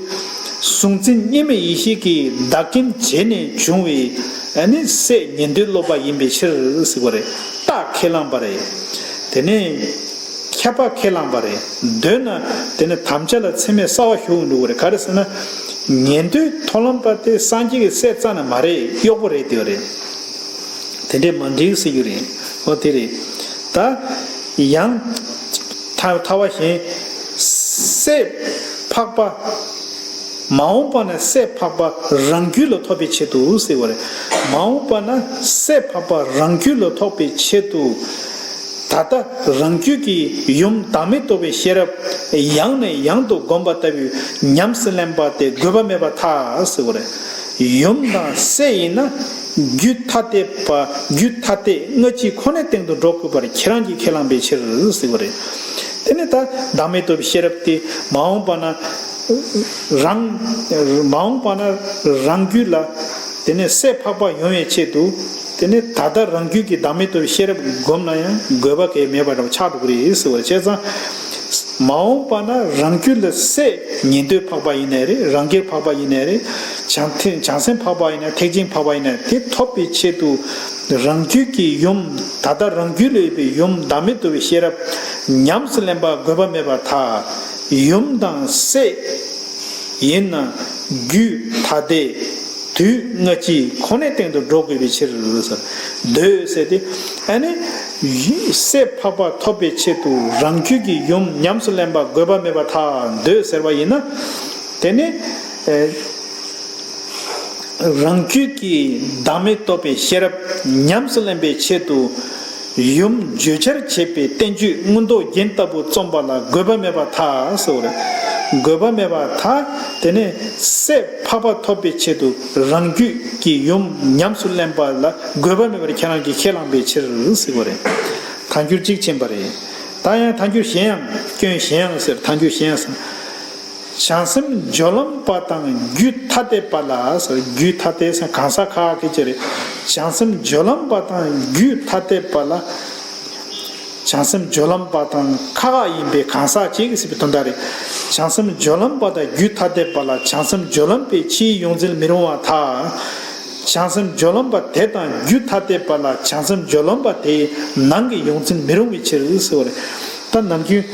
གཟུང་འཛིན་གཉིས་མེད་ཡེ་ཤེས་ཀྱིས་བདག་རྐྱེན་བྱས་ནས་བྱུང་བའི་ཨ་ནི་སྲས་ཉན་ཐོས་སློབ་པ་ཡིན་པའི་ཕྱིར་ཟེར་བ་རེད། རྟགས་ཁས་བླངས་པ་རེད། དེ་ནས་ཁྱབ་པ་ཁས་བླངས་པ་རེད། འདོད་ན་དེ་ནི་དམ་བཅའ་ལ་ཚད་མས་གསལ་བ་ཞུགས་འགྲོ་གི་རེད། ག་རེ་ཟེར་ན། ཉན་ཐོས་མཐོང་ལམ་པ་དེ་སངས་རྒྱས་ཀྱི་སྲས་རྩ་ནས་མ་རེད། གཡོག་པོ་རེད་དེ་རེད། དེ་འདྲས་མ་འགྲིག་ཟེར་རྒྱུ་རེད། འོ་དེ་རེད། ད་ཡང་ཐ་ཐ་བ་གཞན། སྲས་འཕགས་པ། མ་འོངས་པ་ན་སྲས་འཕགས་པ་རང་རྒྱུད་ལ་ཐོབ་པའི་ཆེད་དུ་ཟེར་བ་རེད། མ་འོངས་པ་ན་སྲས་འཕགས་པ་རང་རྒྱུད་ལ་ཐོབ་པའི་ཆེད་དུ། ད་ལྟ་རང་རྒྱུད་ཀྱི་ཡུམ་བདག་མེད་རྟོགས་པའི་ཤེས་རབ་ཡང་ནས་ཡང་དུ་བསྒོམ་པ་ལྟ་བུའི་ཉམས་སུ་ལེན་པ་དེ་དགོས་པ་མེད་པར་ཐལ་ཟེར་བ་རེད། ཡུམ་དང་སྲས་ཡིན་ན་རྒྱུད་ཐ་དད་པ། རྒྱུད་ཐ་དད་སྔ་ཕྱི་ཁོ་ནའི་སྟེང་དུ་འགྲོ་དགོས་པར་ཁྱེད་རང་གིས་ཁས་བླངས་པའི་ཕྱིར་ཟེར་བ་རེད། དེ་ནི་ད་བདག་མེད་རྟོགས་པའི་ཤེས་རབ་དེ་མ་འོངས་པ་ན་རང་། མ་འོངས་པ་ན་རང་རྒྱུད་ལ་དེ་ནི་སྲས་འཕགས་པ་ཡོང་བའི་ཆེད་དུ། དེ་ནི་ད་ལྟ་རང་རྒྱུད་ཀྱི་བདག་མེད་རྟོགས་པའི་ཤེས་རབ་བསྒོམ་ན་ཡང་དགོས་པ་གལ་མེད་པ་འདྲ་བོ་ཆགས་འགྲོ་གི་རེད་ཟེར་བ་རེད། བྱས་ཙང་། མ་འོངས་པ་ན་རང་རྒྱུད་ལ་སྲས་ཉན་ཐོས་འཕགས་པ་ཡིན་ནའི་རེད། རང་རྒྱལ་འཕགས་པ་ཡིན་ནའི་རེད། བྱང་ཐེ་བྱང་སེམས་འཕགས་པ་ཡིན་ནའི་ཐེག་ཆེན་འཕགས་པ་ཡིན་ནའི་དེ་ཐོབ་པའི་ཆེད་དུ། རང་རྒྱུད་ཀྱི་ཡུམ། ད་ལྟ་རང་རྒྱུད་ལ་ཡོད་པའི་ཡུམ་བདག་མེད་རྟོགས་པའི་ཤེས་རབ་ཉམས་སུ་ལེན་པ་དགོས་པ་མེད་པར་ཐལ། ཡུམ་དང་སྲས་ཡིན་ན་རྒྱུད་ཐ་དད། དུས་སྔ་ཕྱི་ཁོ་ནའི་སྟེང་དུ་འགྲོ་དགོས་པའི་ཕྱིར་ཟེར། འདོད་ཟེར་ཏེ། ཨ་ནི། སྲས་འཕགས་པ་ཐོབ་པའི་ཆེད་དུ་རང་རྒྱུད་ཀྱི་ཡུམ་ཉམས་སུ་ལེན་པ་དགོས་པ་མེད་པར་ཐལ། འདོད་ཟེར་བ་ཡིན་ན། དེ་ནི། ཨེ། རང་རྒྱུད་ཀྱི་བདག་མེད་རྟོགས་པའི་ཤེས་རབ་ཉམས་སུ་ལེན་པའི་ཆེད་དུ། ཡུམ་བརྗོད་བྱར་བྱེད་པའི་བསྟན་བཅོས་མངོན་རྟོགས་རྒྱན་ལྟ་བུ་རྩོམ་པ་ལ་དགོས་པ་མེད་པར་ཐལ་ཟེར་བ་རེད། དགོས་པ་མེད་པར་ཐལ། དེ་ནས་སྲས་འཕགས་པ་ཐོབ་པའི་ཆེད་དུ་རང་རྒྱུད་ཀྱི་ཡུམ་ཉམས་སུ་ལེན་པ་ལ་དགོས་པ་མེད་པར་ཁྱེད་རང་གིས་ཁས་བླངས་པའི་ཕྱིར་ཟེར་བ་རེད། ཐལ་འགྱུར་གཅིག་ཕྱིན་པ་རེད། ད་ཡང་ཐལ་འགྱུར་གཞན་ཡང་། སྐྱོན་གཞན་ཡང་ཟེར། ཐལ་འགྱུར་གཞན་ཡང་ཟེར། བྱང་སེམས་སྦྱོར་ལམ་པ་དང་རྒྱུད་ཐ་དད་པ་ལ་ཟེར། རྒྱུད་ཐ་དད་ཟེར་གང་ཟག་ཁག་ཁག་གི་ཅི་རེད། བྱང་སེམས་སྦྱོར་ལམ་པ་དང་རྒྱུད་ཐ་དད་པ་ལ། བྱང་སེམས་སྦྱོར་ལམ་པ་དང་ཁག་ཁག་ཡིན་པའི་གང་ཟག་ཅིག་ཟེར་བའི་དོན་དག་རེད། བྱང་སེམས་སྦྱོར་ལམ་པ་དང་རྒྱུད་ཐ་དད་པ་ལ་བྱང་སེམས་སྦྱོར་ལམ་པའི་ཕྱིའི་ཡོངས་འཛིན་མི་རུང་བར་ཐལ། བྱང་སེམས་སྦྱོར་ལམ་པ་དེ་དང་རྒྱུད་ཐ་དད་པ་ལ་བྱང་སེམས་སྦྱོར་ལམ་པ་དེའི་ནང་གི་ཡོངས་འཛིན་མི་རུང་བའི་ཕྱིར་ཟེར་བ་རེད། ད་ནམ་རྒྱུན་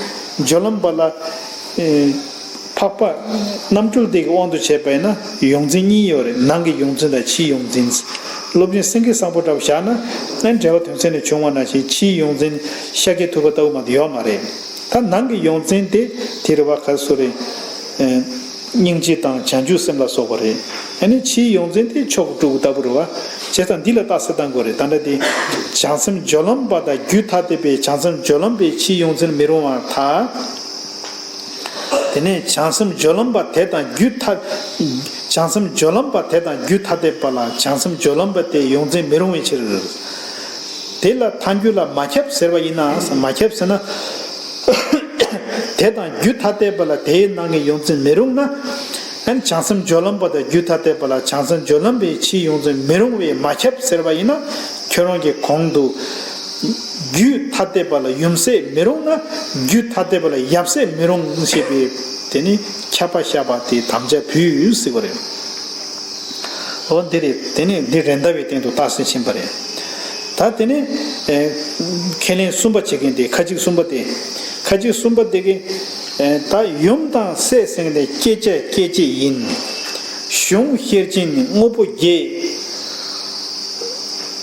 སྦྱོར་ལམ་པ་ལ། ཨེ། འཕགས་པ་རྣམ་གྲོལ་སྡེ་གི་དབང་དུ་བྱས་པ་ཡིན་ན་ཡོངས་འཛིན་གཉིས་ཡོད་རེད། ནང་གི་ཡོངས་འཛིན་དང་ཕྱིའི་ཡོངས་འཛིན། སློབ་དཔོན་སེང་གེ་བཟང་པོ་འདྲ་བོ་བཞག་ན་ཨ་ནི་འགྲེལ་པ་དོན་ཚན་ནས་བྱུང་བ་ནང་བཞིན་ཕྱིའི་ཡོངས་འཛིན་ཤཱཀྱ་ཐུབ་པ་ལྟ་བུ་མ་གཏོགས་ཡོད་མ་རེད། ད་ནང་གི་ཡོངས་འཛིན་དེ་དེ་རེད་བ། ག་སུ་རེད། ཨེ། སྙིང་རྗེ་དང་བྱང་ཆུབ་སེམས་ལ་སོགས་པ་རེད། ཨ་ནི་ཕྱིའི་ཡོངས་འཛིན་དེ་མཆོག་གི་སྤྲུལ་སྐུ་ལྟ་བུ་རེད་བ། བྱས་ཙང་འདི་ལ་རྟགས་གསལ་བཏང་དགོས་རེད། ད་ལྟ་དེ་བྱང་སེམས་སྦྱོར་ལམ་པ་དང་རྒྱུད་ཐ་དད་པའི་བྱང་སེམས་སྦྱོར་ལམ་པའི་ཕྱིའི་ཡོངས་འཛིན་མི་རུང་བར་ཐལ། དེ་ནས་བྱང་སེམས་སྦྱོར་ལམ་པ་དེ་དང་རྒྱུད་ཐ། བྱང་སེམས་སྦྱོར་ལམ་པ་དེ་དང་རྒྱུད་ཐ་དད་པ་ལ་བྱང་སེམས་སྦྱོར་ལམ་པ་དེ་ཡོངས་འཛིན་མི་རུང་བའི་ཕྱིར། དེ་ལ་ཐལ་འགྱུར་ལ་མ་ཁྱབ་ཟེར་བ་ཡིན་ན། མ་ཁྱབ་ཟེར་ན། དེ་དང་རྒྱུད་ཐ་དད་པ་ལ་དེའི་ནང་གི་ཡོངས་འཛིན་མི་རུང་ན། ཨ་ནི་བྱང་སེམས་སྦྱོར་ལམ་པ་དང་རྒྱུད་ཐ་དད་པ་ལ་བྱང་སེམས་སྦྱོར་ལམ་པའི་ཕྱིའི་ཡོངས་འཛིན་མི་རུང་བས་མ་ཁྱབ་ཟེར་བ་ཡིན་ན། ཁྱོད་རང་གི་གོང་དུ། རྒྱུད་ཐ་དད་པ་ལ་ཡུམ་སྲས་མི་རུང་ན། རྒྱུད་ཐ་དད་པ་ལ་ཡབ་སྲས་མི་རུང་ཞེས་པའི་དེ་ནི་ཁྱབ་པ་བཤད་པ་དེ་དམ་བཅའ་ཕུལ་ཟེར་བ་རེད། འོ་འདི་རེད། དེ་ནི་འདི་རེད་མདའ་བའི་སྟེང་དུ་རྟགས་གསལ་ཕྱིན་པ་རེད། ད་དེ་ནི་ཨེ། ཁས་ལེན་གསུམ་པ་བྱེད་མཁན་དེ་ཁ་ཅིག་གསུམ་པ་དེ། ཁ་ཅིག་གསུམ་པ་དེ་གི་ཨེ། ད་ཡུམ་དང་སྲས་ཟེར་མཁན་དེ་སྐྱེ་བྱ་སྐྱེད་བྱེད་ཡིན། གཞུང་ཤེར་ཕྱིན་དངོས་པོ་བརྒྱད།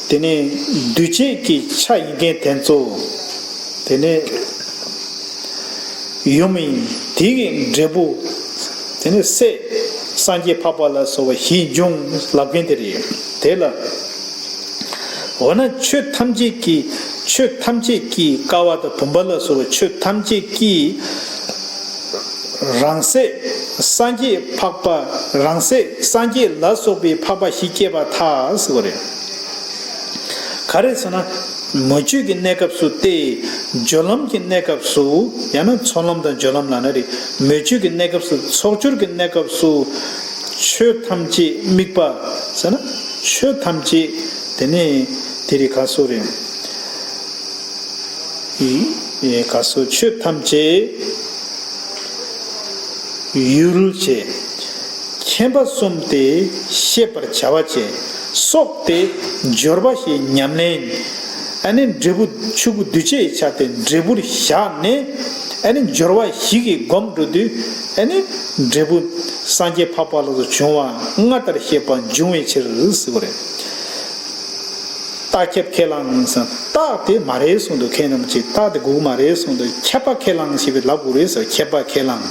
དེ་ནས་འདུས་བྱས་ཀྱི་ཆ་ཡིན་མཁན་དེ་ཚོ། དེ་ནས་ཡུམ་ཡིན། དེ་གི་འབྲས་བུ། དེ་ནས་སྲས། སངས་རྒྱས་འཕགས་པ་ལ་སོགས་པ་བཞི་འབྱུང་ལབ་མཁན་དེ་རེད། དེ་ལ། འོ་ན་ཆོས་ཐམས་ཅད་ཀྱི། ཆོས་ཐམས་ཅད་ཀྱི་ཀ་བ་དང་བུམ་པ་ལ་སོགས་པ་ཆོས་ཐམས་ཅད་ཀྱི། རང་སྲས་སངས་རྒྱས་འཕགས་པ། རང་སྲས་སངས་རྒྱས་ལ་སོགས་པའི་འཕགས་པ་བཞི་སྐྱེས་པར་ཐལ་ཟེར་བ་རེད། ག་རེ་ཟེར་ན། མོས་སྤྱོད་ཀྱི་གནས་སྐབས་སུ་སྟེ། སྦྱོར་ལམ་གྱི་གནས་སྐབས་སུ། ཡང་ན་ཚོགས་ལམ་དང་སྦྱོར་ལམ་ལབ་ན་རེད། མོས་སྤྱོད་ཀྱི་གནས་སྐབས་སུ། ཚོགས་སྦྱོར་གྱི་གནས་སྐབས་སུ། ཆོས་ཐམས་ཅད་དམིགས་པ་ཟེར་ན། ཆོས་ཐམས་ཅད་དེ་ནས་དེ་རིགས་ག་སོགས་རེད། ཡི་ཡི་ག་སོགས་ཆོས་ཐམས་ཅད་ཡུལ་བྱས། མཁྱེན་པ་གསུམ་སྟེ་ཤེས་པར་བྱ་བ་བྱས། སོགས་ཏེ་སྦྱོར་བ་ཞེས་ཉམས་ལེན། ཨ་ནི་འབྲས་བུ་ཆོས་སྐུ་འདུས་བྱས་ཆ་དེ་འབྲས་བུར་བཞག་ནས། ཨ་ནི་སྦྱོར་བ་བཞི་གིས་སྒོམ་འགྲོ་དུས། ཨ་ནི་འབྲས་བུ་སངས་རྒྱས་འཕགས་པ་ལ་སོགས་བྱུང་བ་སྔར་ལྟར་ཤེས་པ་འབྱུང་བའི་ཕྱིར་ཟེར་བ་རེད། རྟགས་ཁྱབ་ཁས་བླངས་ཟེར། རྟགས་དེ་མ་རེད་གསུངས་འདུག་མཁན་རྣམས་ཀྱིས་རྟགས་དེ་དགོས་ཀྱི་མ་རེད་གསུངས་འདུག་ཁྱབ་པ་ཁས་བླངས་ཞེས་པའི་ལབ་དགོས་རེད་ཟེར། ཁྱབ་པ་ཁས་བླངས།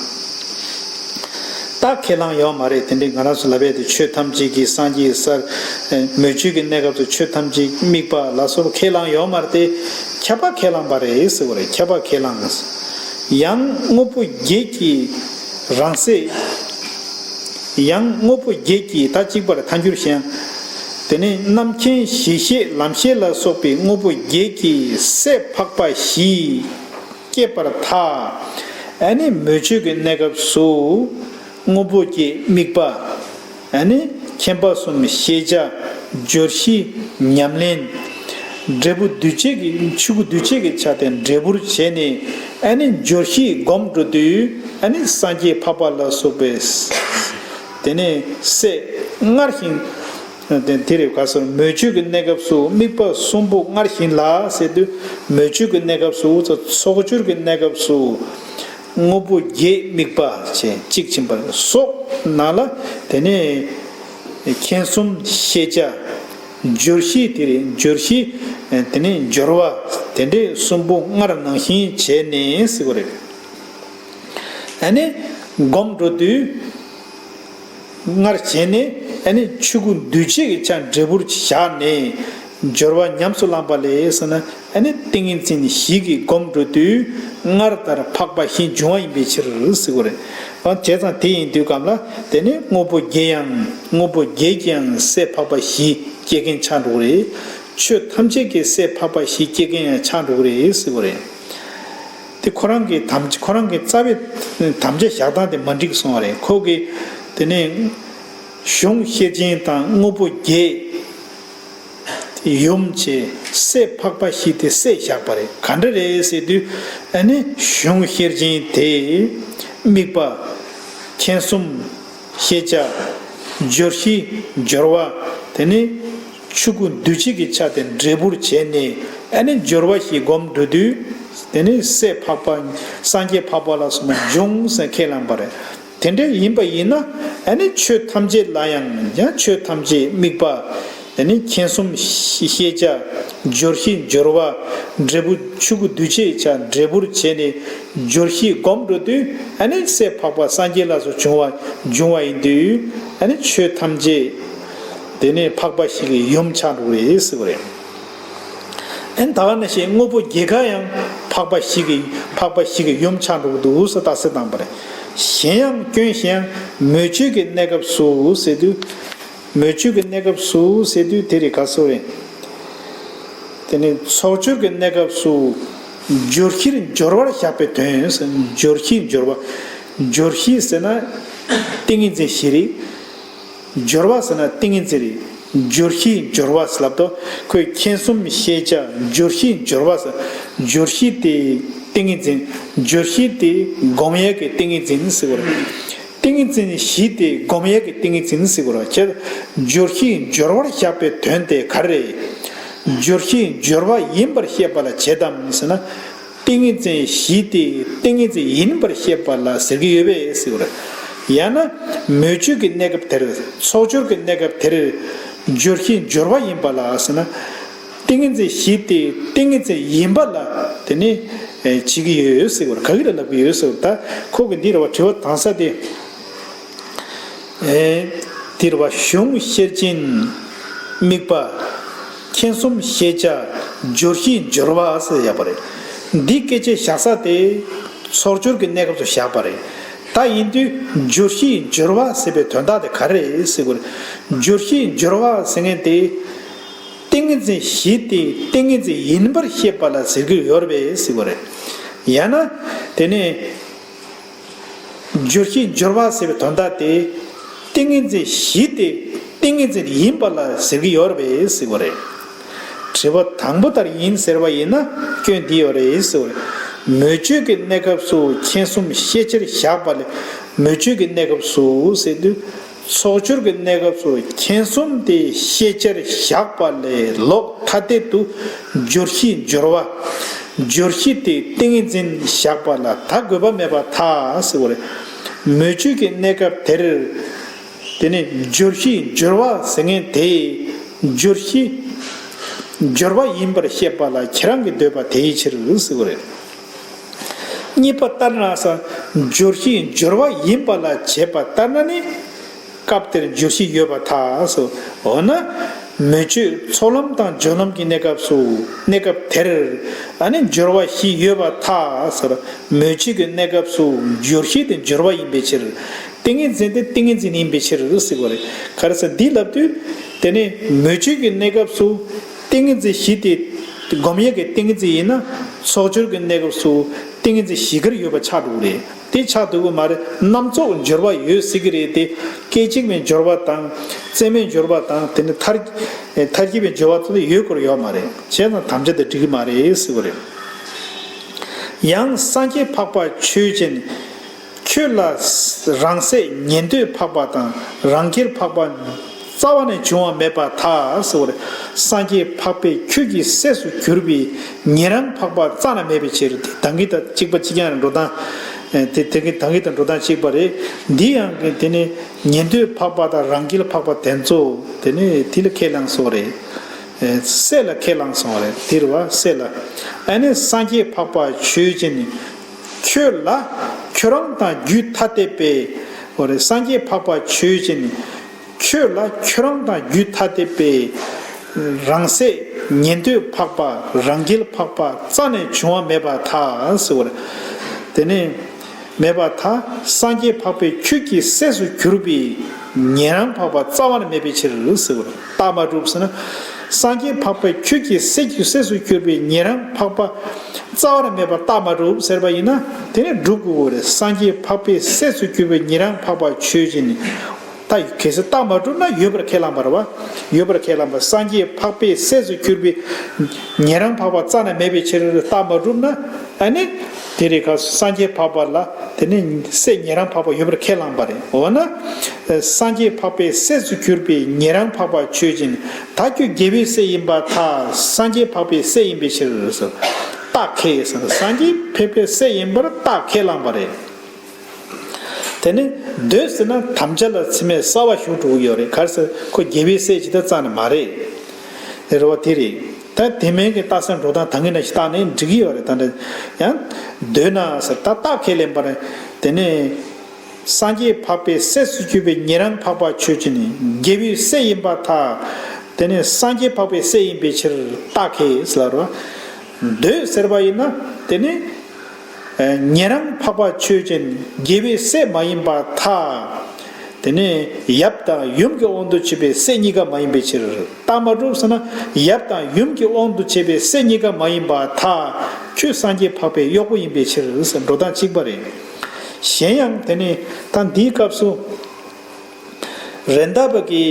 རྟགས་ཁས་བླངས་ཡོད་མ་རེད། དེ་འདྲའི་ང་རང་ཚོ་ལབ་ཡས་དེ་ཆོས་ཐམས་ཅད་ཀྱི་སངས་རྒྱས་སར། མོས་སྤྱོད་ཀྱི་གནས་སྐབས་སུ་ཆོས་ཐམས་ཅད་དམིགས་པ་ལ་སོགས་པ་ཁས་བླངས་ཡོད་མ་རེད་དེ། ཁྱབ་པ་ཁས་བླངས་པ་རེད་ཟེར་བ་རེད། ཁྱབ་པ་ཁས་བླངས། ཡང་དངོས་པོ་བརྒྱད་ཀྱི་རང་སྲས། ཡང་དངོས་པོ་བརྒྱད་ཀྱི་ད་གཅིག་པར་ཐལ་འགྱུར་ཞེན། དེ་ནས་རྣམ་མཁྱེན་གཞི་ཤེས་ལམ་ཤེས་ལ་སོགས་པའི་དངོས་པོ་བརྒྱད་ཀྱི་སྲས་འཕགས་པ་བཞི་སྐྱེད་པར་ཐལ། ཨ་ནི་མོས་སྤྱོད་ཀྱི་གནས་སྐབས་སུ་དངོས་པོ་བརྒྱད་དམིགས་པ། ཨ་ནི་མཁྱེན་པ་གསུམ་ཤེས་བྱ། སྦྱོར་བཞི་ཉམས་ལེན། འབྲས་བུ་འདུས་བྱས་ཀྱི་ཆོས་སྐུ་འདུས་བྱས་ཀྱི་ཆ་དེ་འབྲས་བུར་བྱས་ནས། ཨ་ནི་སྦྱོར་བཞི་སྒོམ་འགྲོ་དུས། ཨ་ནི་སངས་རྒྱས་འཕགས་པ་ལ་སོགས་པའི་དེ་ནས་སྲས་སྔར་བཞིན། དེ་དེ་རེད། ག་སོགས་མོས་སྤྱོད་ཀྱི་གནས་སྐབས་སུ་དམིགས་པ་གསུམ་པོ་སྔར་བཞིན་ལ་ཟེར་དུས། མོས་སྤྱོད་ཀྱི་གནས་སྐབས་སུ་ཚོགས་སྦྱོར་གྱི་གནས་སྐབས་སུ། དངོས་པོ་བརྒྱད་དམིགས་པ་བྱས་གཅིག་ཕྱིན་པ་སོགས་ནང་ལ། དེ་ནས་མཁྱེན་གསུམ་ཤེས་བྱ། སྦྱོར་བཞི་དེ་རེད། སྦྱོར་བཞི། དེ་ནས་སྦྱོར་བ་དེ་འདྲའི་གསུམ་པོ་སྔར་ནང་བཞིན་བྱས་ནས་ཟེར་བ་རེད། ཨ་ནི་སྒོམ་འགྲོ་དུས། སྔར་བྱས་ནས་ཨ་ནི་ཆོས་སྐུ་འདུས་བྱས་ཀྱི་ཆ་འབྲས་བུར་བཞག་ནས། སྦྱོར་བ་ཉམས་སུ་བླངས་པ་ལས་ཟེར་ན། ཨ་ནི་ཏིང་ངེ་འཛིན་བཞི་གིས་སྒོམ་འགྲོ་དུས་སྔར་ལྟར་འཕགས་པ་བཞི་འབྱུང་བ་ཡིན་པའི་ཕྱིར་ཟེར་དགོས་རེད། ཨ་བྱས་ཙང་དེ་ཡིན་དུས་གམ་ལ། དེ་ནི་དངོས་པོ་བརྒྱད་ཡང་དངོས་པོ་བརྒྱད་ཀྱི་ཡང་སྲས་འཕགས་པ་བཞི་སྐྱེ་མཁན་ཆགས་འགྲོ་གི་རེད། ཆོས་ཐམས་ཅད་ཀྱི་སྲས་འཕགས་པ་བཞི་སྐྱེ་མཁན་ཡང་ཆགས་འགྲོ་གི་རེད་ཟེར་དགོས་རེད། དེ་ཁོ་རང་གི་དམ་ཁོ་རང་གི་རྩ་བའི་དམ་བཅའ་བཞག་སྟངས་དེ་མ་འགྲིག་སོང་བ་རེད། ཁོ་གིས་དེ་ནས་གཞུང་ཤེར་ཕྱིན་དང་དངོས་པོ་བརྒྱད། ཡུམ་བྱས། སྲས་འཕགས་པ་བཞི་དེ་སྲས་བཞག་པ་རེད། ག་འདྲ་རེད་ཟེར་དུས། ཨ་ནི་གཞུང་ཤེར་ཕྱིན་དེ་དམིགས་པ། མཁྱེན་གསུམ་ཤེས་བྱ། སྦྱོར་བཞི་སྦྱོར་བ། དེ་ནི་ཆོས་སྐུ་འདུས་བྱས་ཀྱི་ཆ་དེ་འབྲས་བུར་བྱས་ནས། ཨ་ནི་འབྱོར་བ་བཞི་བསྒོམ་འགྲོ་དུས། དེ་ནི་སྲས་འཕགས་པ་སངས་རྒྱས་འཕགས་པ་ལ་སོགས་པ་འབྱུང་ཟེར་ཁས་བླངས་པ་རེད། དེ་འདྲ་ཡིན་པ་ཡིན་ན། ཨ་ནི་ཆོས་ཐམས་ཅད་ལ་ཡང་ཡང་ཆོས་ཐམས་ཅད་དམིགས་པ། དེ་ནི་མཁྱེན་གསུམ་ཤེས་བྱ། འབྱོར་བཞི་འབྱོར་བ། འབྲས་བུ་ཆོས་སྐུ་འདུས་བྱས་ཆ་འབྲས་བུར་བྱས་ནས། འབྱོར་བཞི་བསྒོམ་འགྲོ་དུས། ཨ་ནི་སྲས་འཕགས་པ་སངས་རྒྱས་ལ་སོགས་འབྱུང་བ་འབྱུང་བ་ཡིན་དུས། ཨ་ནི་ཆོས་ཐམས་ཅད་དེ་ནི་འཕགས་པ་བཞི་གི་ཡུམ་ཆགས་འགྲོ་གི་རེད་ཟེར་བ་རེད། ཨ་ནི་ད་ག་ནང་བཞིན་དངོས་པོ་བརྒྱད་ཀ་ཡང་འཕགས་པ་བཞི་གི་འཕགས་པ་བཞི་གི་ཡུམ་ཆགས་འགྲོ་གི་འདུག་ཟེར་རྟགས་གསལ་བཏང་པ་རེད། གཞན་ཡང་སྐྱོན་གཞན་ཡང་མོས་སྤྱོད་ཀྱི་གནས་སྐབས་སུ་ཟེར་དུས། མོས་སྤྱོད་ཀྱི་གནས་སྐབས་སུ་ཟེར་དུས་དེ་རེད། ག་སོ་རེད། དེ་ནས་ཚོགས་སྦྱོར་གྱི་གནས་སྐབས་སུ། འབྱོར་བཞིར་འབྱོར་བར་བཞག་པའི་དོན་ཟེར། འབྱོར་བཞིར་འབྱོར་བ། འབྱོར་བཞི་ཟེར་ན་ཏིང་ངེ་འཛིན་བཞི་རེད། འབྱོར་བ་ཟེར་ན་ཏིང་ངེ་འཛིན་རེད། འབྱོར་བཞིར་འབྱོར་བ་ཟེར་ལབ་དུས། ཁོས་མཁྱེན་གསུམ་ཤེས་བྱ་འབྱོར་བཞིར་འབྱོར་བ་ཟེར། འབྱོར་བཞི་དེ་ཏིང་ངེ་འཛིན། འབྱོར་བཞི་དེ་སྒོམ་ཡས་ཀྱི་ཏིང་ངེ་འཛིན་ཟེར་བ་རེད། ཏིང་ངེ་འཛིན་བཞི་དེ་སྒོམ་ཡས་ཀྱི་ཏིང་ངེ་འཛིན་ཟེར་བ་རེད། ཁྱེད་འབྱོར་བཞི་འབྱོར་བར་བཞག་པའི་དོན་དེ་ག་རེ་རེད། འབྱོར་བཞི་འབྱོར་བ་ཡིན་པར་ཤེས་པ་ལ་བྱེད་དམ་ཟེར་ན། ཏིང་ངེ་འཛིན་བཞི་དེ་ཏིང་ངེ་འཛིན་ཡིན་པར་ཤེས་པ་ལ་ཟེར་གྱི་ཡོད་པས་ཟེར་བ་རེད། ཡང་ན་མོས་སྤྱོད་ཀྱི་གནས་སྐབས་དེར། ཚོགས་སྦྱོར་གྱི་གནས་སྐབས་དེར། འབྱོར་བཞི་འབྱོར་བ་ཡིན་པ་ལ་ཟེར་ན། ཏིང་ངེ་འཛིན་བཞི་དེ་ཏིང་ངེ་འཛིན་ཡིན་པ་ལ་དེ་ནི་ཨེ་བྱེད་ཀྱི་ཡོད་ཟེར་བ་རེད། ག་གི་ལ་ལབ་ཀྱི་ཡོད་ཟེར་བ། ད་ཁོ་གི་འདི་རེད་བ། དྲི་བ་དང་ས་དེ། ཨེ། འདི་རེད་བ། གཞུང་ཤེར་ཕྱིན་དམིགས་པ། མཁྱེན་གསུམ་ཤེས་བྱ། འབྱོར་བཞི་འབྱོར་བ་ཟེར་ཡག་པ་རེད། འདི་སྐད་ཆ་བཞག་ས་དེ་ཚོགས་སྦྱོར་གྱི་གནས་སྐབས་སུ་བཞག་པ་རེད། ད་ཡིན་དུས་འབྱོར་བཞི་འབྱོར་བ་ཟེར་བའི་དོན་དག་དེ་ག་རེ་རེད་ཟེར་བ་རེད། འབྱོར་བཞི་འབྱོར་བ་ཟེར་མཁན་དེ། ཏིང་ངེ་འཛིན་བཞི་དེ་ཏིང་ངེ་འཛིན་ཡིན་པར་ཤེས་པ་ལ་ཟེར་གྱི་ཡོད་རེད་པས་ཟེར་བ་རེད། ཡང་ན་དེ་ནས་འབྱོར་བཞི་འབྱོར་བ་ཟེར་བའི་དོན་དག་དེ། ཏིང་ངེ་འཛིན་བཞི་དེ་ཏིང་ངེ་འཛིན་ཡིན་པ་ལ་ཟེར་གྱི་ཡོད་རེད་པས་ཟེར་བ་རེད། དྲི་བ་དང་པོ་ལྟར་ཡིན་ཟེར་བ་ཡིན་ན་སྐྱོན་འདི་ཡོད་རེད་ཟེར་བ་རེད། མོས་སྤྱོད་ཀྱི་གནས་སྐབས་སུ་མཁྱེན་གསུམ་ཤེས་བྱར་བཞག་པ་ལས། མོས་སྤྱོད་ཀྱི་གནས་སྐབས་སུ་ཟེར་དུས། ཚོགས་སྦྱོར་གྱི་གནས་སྐབས་སུ་མཁྱེན་གསུམ་དེ་ཤེས་བྱར་བཞག་པ་ལས་ལོག་ཐ་དད་དུ་འབྱོར་བཞི་འབྱོར་བ། འབྱོར་བཞི་དེ་ཏིང་ངེ་འཛིན་བཞག་པ་ལ་ད་དགོས་པ་མེད་པར་ཐལ་ཟེར་བ་རེད། མོས་སྤྱོད་ཀྱི་གནས་སྐབས་དེར། དེ་ནི་འབྱོར་བཞི་འབྱོར་བ་ཟེར་མཁན་དེ། འབྱོར་བཞི་འབྱོར་བ་ཡིན་པར་བཤད་པ་ལ་ཁྱེད་རང་གི་འདོད་པ་དེའི་ཕྱིར་ཟེར་བ་རེད། གཉིས་པ་ལྟར་ན་ཟེར། འབྱོར་བཞི་འབྱོར་བ་ཡིན་པ་ལ་བྱེད་པ་ལྟར་ན་ནི། སྐབས་དེར་འབྱོར་བཞི་ཡོད་པར་ཐལ་ཟེར། འོ་ན། མོས་སྤྱོད་ཚོགས་ལམ་དང་སྦྱོར་ལམ་གྱི་གནས་སྐབས་སུ། གནས་སྐབས་དེར། ཨ་ནི་འབྱོར་བ་བཞི་ཡོད་པར་ཐལ་ཟེར། མོས་སྤྱོད་ཀྱི་གནས་སྐབས་སུ་འབྱོར་བཞི་དེ་འབྱོར་བ་ཡིན་པའི་ཕྱིར། ཏིང་ངེ་འཛིན་དེ་ཏིང་ངེ་འཛིན་ཡིན་པའི་ཕྱིར་ཟེར་བ་རེད། ག་རེ་ཟེར་འདི་ལབ་དུས། དེ་ནི་མོས་སྤྱོད་ཀྱི་གནས་སྐབས་སུ། ཏིང་ངེ་འཛིན་བཞི་དེ། སྒོམ་ཡས་ཀྱི་ཏིང་ངེ་འཛིན་ཡིན་ན། ཚོགས་སྦྱོར་གྱི་གནས་སྐབས་སུ། ཏིང་ངེ་འཛིན་བཞི་ཀར་ཡོད་པ་ཆགས་འགྲོ་གི་རེད། དེ་ཆགས་འགྲོ་གི་མ་རེད། རྣམ་རྫོགས་འབྱོར་བ་ཡོད་སྲིད་ཀྱི་རེད་དེ། སྐད་ཅིག་མའི་འབྱོར་བ་དང་། རྩེ་མོའི་འབྱོར་བ་དང་། དེ་ནི་མཐར། མཐར་གྱིས་པའི་འབྱོར་བ་དེ་ཡོད་སྐོར་ཡོད་མ་རེད། བྱས་ཙང་དམ་བཅའ་དེ་འགྲིག་གི་མ་རེད་ཟེར་བ་རེད། ཡང་སངས་རྒྱས་འཕགས་པ་ཆོས་ཅན། ཁྱོད་ལ་རང་སྲས་ཉན་ཐོས་འཕགས་པ་དང་རང་རྒྱལ་འཕགས་པ་རྩ་བ་ནས་འབྱུང་བ་མེད་པར་ཐལ་ཟེར་བ་རེད། སངས་རྒྱས་འཕགས་པའི་ཁྱོད་ཀྱི་སྲས་སུ་གྱུར་པའི་ཉན་རང་འཕགས་པ་རྩ་ནས་མེད་པའི་ཕྱིར། དེ་ད་གིན་དང་གཅིག་པ་གཅིག་རྐྱང་རེད། འགྲོ་སྟངས་དེ་དེ་གིན་ད་གིན་དང་འགྲོ་སྟངས་གཅིག་པ་རེད། འདི་ཡང་དེ་ནི་ཉན་ཐོས་འཕགས་པ་དང་རང་རྒྱལ་འཕགས་པ་དེ་ཚོ་དེ་ནི་དེ་ལ་ཁས་བླངས་སོ་རེད། སྲས་ལ་ཁས་བླངས་སོང་བ་རེད། དེ་རེད་བ། སྲས་ལ། ཨ་ནི་སངས་རྒྱས་འཕགས་པ་ཆོས་ཅན། ཁྱོད་ལ་ཁྱོད་རང་དང་རྒྱུད་ཐ་དད་པའི། འོ་རེད། སངས་རྒྱས་འཕགས་པ་ཆོས་ཅན། ཁྱོད་ལ་ཁྱོད་རང་དང་རྒྱུད་ཐ་དད་པའི། རང་སྲས་ཉན་ཐོས་འཕགས་པ་རང་རྒྱལ་འཕགས་པ་རྩ་ནས་འབྱུང་བ་མེད་པར་ཐལ་ཟེར་བ་རེད། དེ་ནས། མེད་པར་ཐལ། སངས་རྒྱས་འཕགས་པའི་ཁྱོད་ཀྱི་སྲས་སུ་གྱུར་པའི་ཉན་རང་འཕགས་པ་རྩ་བ་ནས་མེད་པའི་ཕྱིར་ཟེར་བ་རེད། རྟགས་མ་གྲུབ་ཟེར་ན། སངས་རྒྱས་འཕགས་པའི་ཁྱོད་ཀྱི་སྲས་ཀྱི་སྲས་སུ་གྱུར་པའི་ཉན་རང་འཕགས་པ་རྩ་བ་ནས་མེད་པར་རྟགས་མ་གྲུབ་ཟེར་བ་ཡིན་ན། དེ་ནི་སྒྲུབ་དགོས་ཀྱི་རེད། སངས་རྒྱས་འཕགས་པའི་སྲས་སུ་གྱུར་པའི་ཉན་རང་འཕགས་པ་ཆོས་ཅན། ད་གལ་སྲིད་རྟགས་མ་གྲུབ་ན་ཡོད་པར་ཁས་བླངས་པ་རེད་བ། ཡོད་པར་ཁས་བླངས་པ། སངས་རྒྱས་འཕགས་པའི་སྲས་སུ་གྱུར་པའི་ཉན་རང་འཕགས་པ་རྩ་ནས་མེད་པའི་ཕྱིར། རྟགས་མ་གྲུབ་ན། ཨ་ནི། དེ་རེད། ག་སངས་རྒྱས་འཕགས་པ་ལ་དེ་ནི་སྲས་ཉན་རང་འཕགས་པ་ཡོད་པར་ཁས་བླངས་པ་རེད། འོ་ན་སངས་རྒྱས་འཕགས་པའི་སྲས་སུ་གྱུར་པའི་ཉན་རང་འཕགས་པ་ཆོས་ཅན། ད་ཁྱོད་རྒྱལ་བའི་སྲས་ཡིན་པར་ཐལ། སངས་རྒྱས་འཕགས་པའི་སྲས་ཡིན་པའི་ཕྱིར་ཟེར། རྟགས་ཁས་ཟེར། སངས་རྒྱས་འཕགས་པའི་སྲས་ཡིན་པར་རྟགས་ཁས་བླངས་པ་རེད། དེ་ནི་འདོད་ཟེར་ན་དམ་བཅའ་ལ་ཚད་མེད་གསར་བ་ཞུགས་འགྲོ་གི་ཡོད་རེད། ག་རེ་ཟེར། ཁོ་རྒྱལ་བའི་སྲས་ཅིག་ད་རྩ་ནས་མ་རེད། རེད་བ། དེ་རེད། ད་དེ་མིན་གྱི་རྟགས་གསལ་འགྲོ་སྟངས་ད་གིན་ནང་བཞིན་བཏང་ནས་འགྲིག་གི་ཡོད་རེད། ད་འདྲ་ཡང་འདོད་ན་ཟེར། ད་རྟགས་ཁས་ལེན་པ་རེད། དེ་ནི་སངས་རྒྱས་འཕགས་པའི་སྲས་སུ་གྱུར་པའི་ཉན་རང་འཕགས་པ་ཆོས་ཅན། རྒྱལ་བའི་སྲས་ཡིན་པར་ཐལ། དེ་ནི་སངས་རྒྱས་འཕགས་པའི་སྲས་ཡིན་པའི་ཕྱིར་རྟགས་ཁས་ཟེར་ལ་རོ། འདོད་ཟེར་བ་ཡིན་ན་དེ་ནི་ཉན་རང་འཕགས་པ་ཆོས་ཅན། རྒྱལ་བའི་སྲས་མ་ཡིན་པར་ཐལ། དེ་ནས་ཡབ་དང་ཡུམ་གྱི་དབང་དུ་བྱས་པའི་སྲས་གཉིས་ཀ་མ་ཡིན་པའི་ཕྱིར། རྟགས་མ་གྲུབ་ཟེར་ན་ཡབ་དང་ཡུམ་གྱི་དབང་དུ་བྱས་པའི་སྲས་གཉིས་ཀ་མ་ཡིན་པར་ཐལ། ཁྱོད་སངས་རྒྱས་འཕགས་པའི་གཡོག་པོ་ཡིན་པའི་ཕྱིར་ཟེར། འགྲོ་སྟངས་གཅིག་པ་རེད། གཞན་ཡང་དེ་ནས་ད་འདིའི་སྐབས་སུ་རེད་མདའ་བ་གི་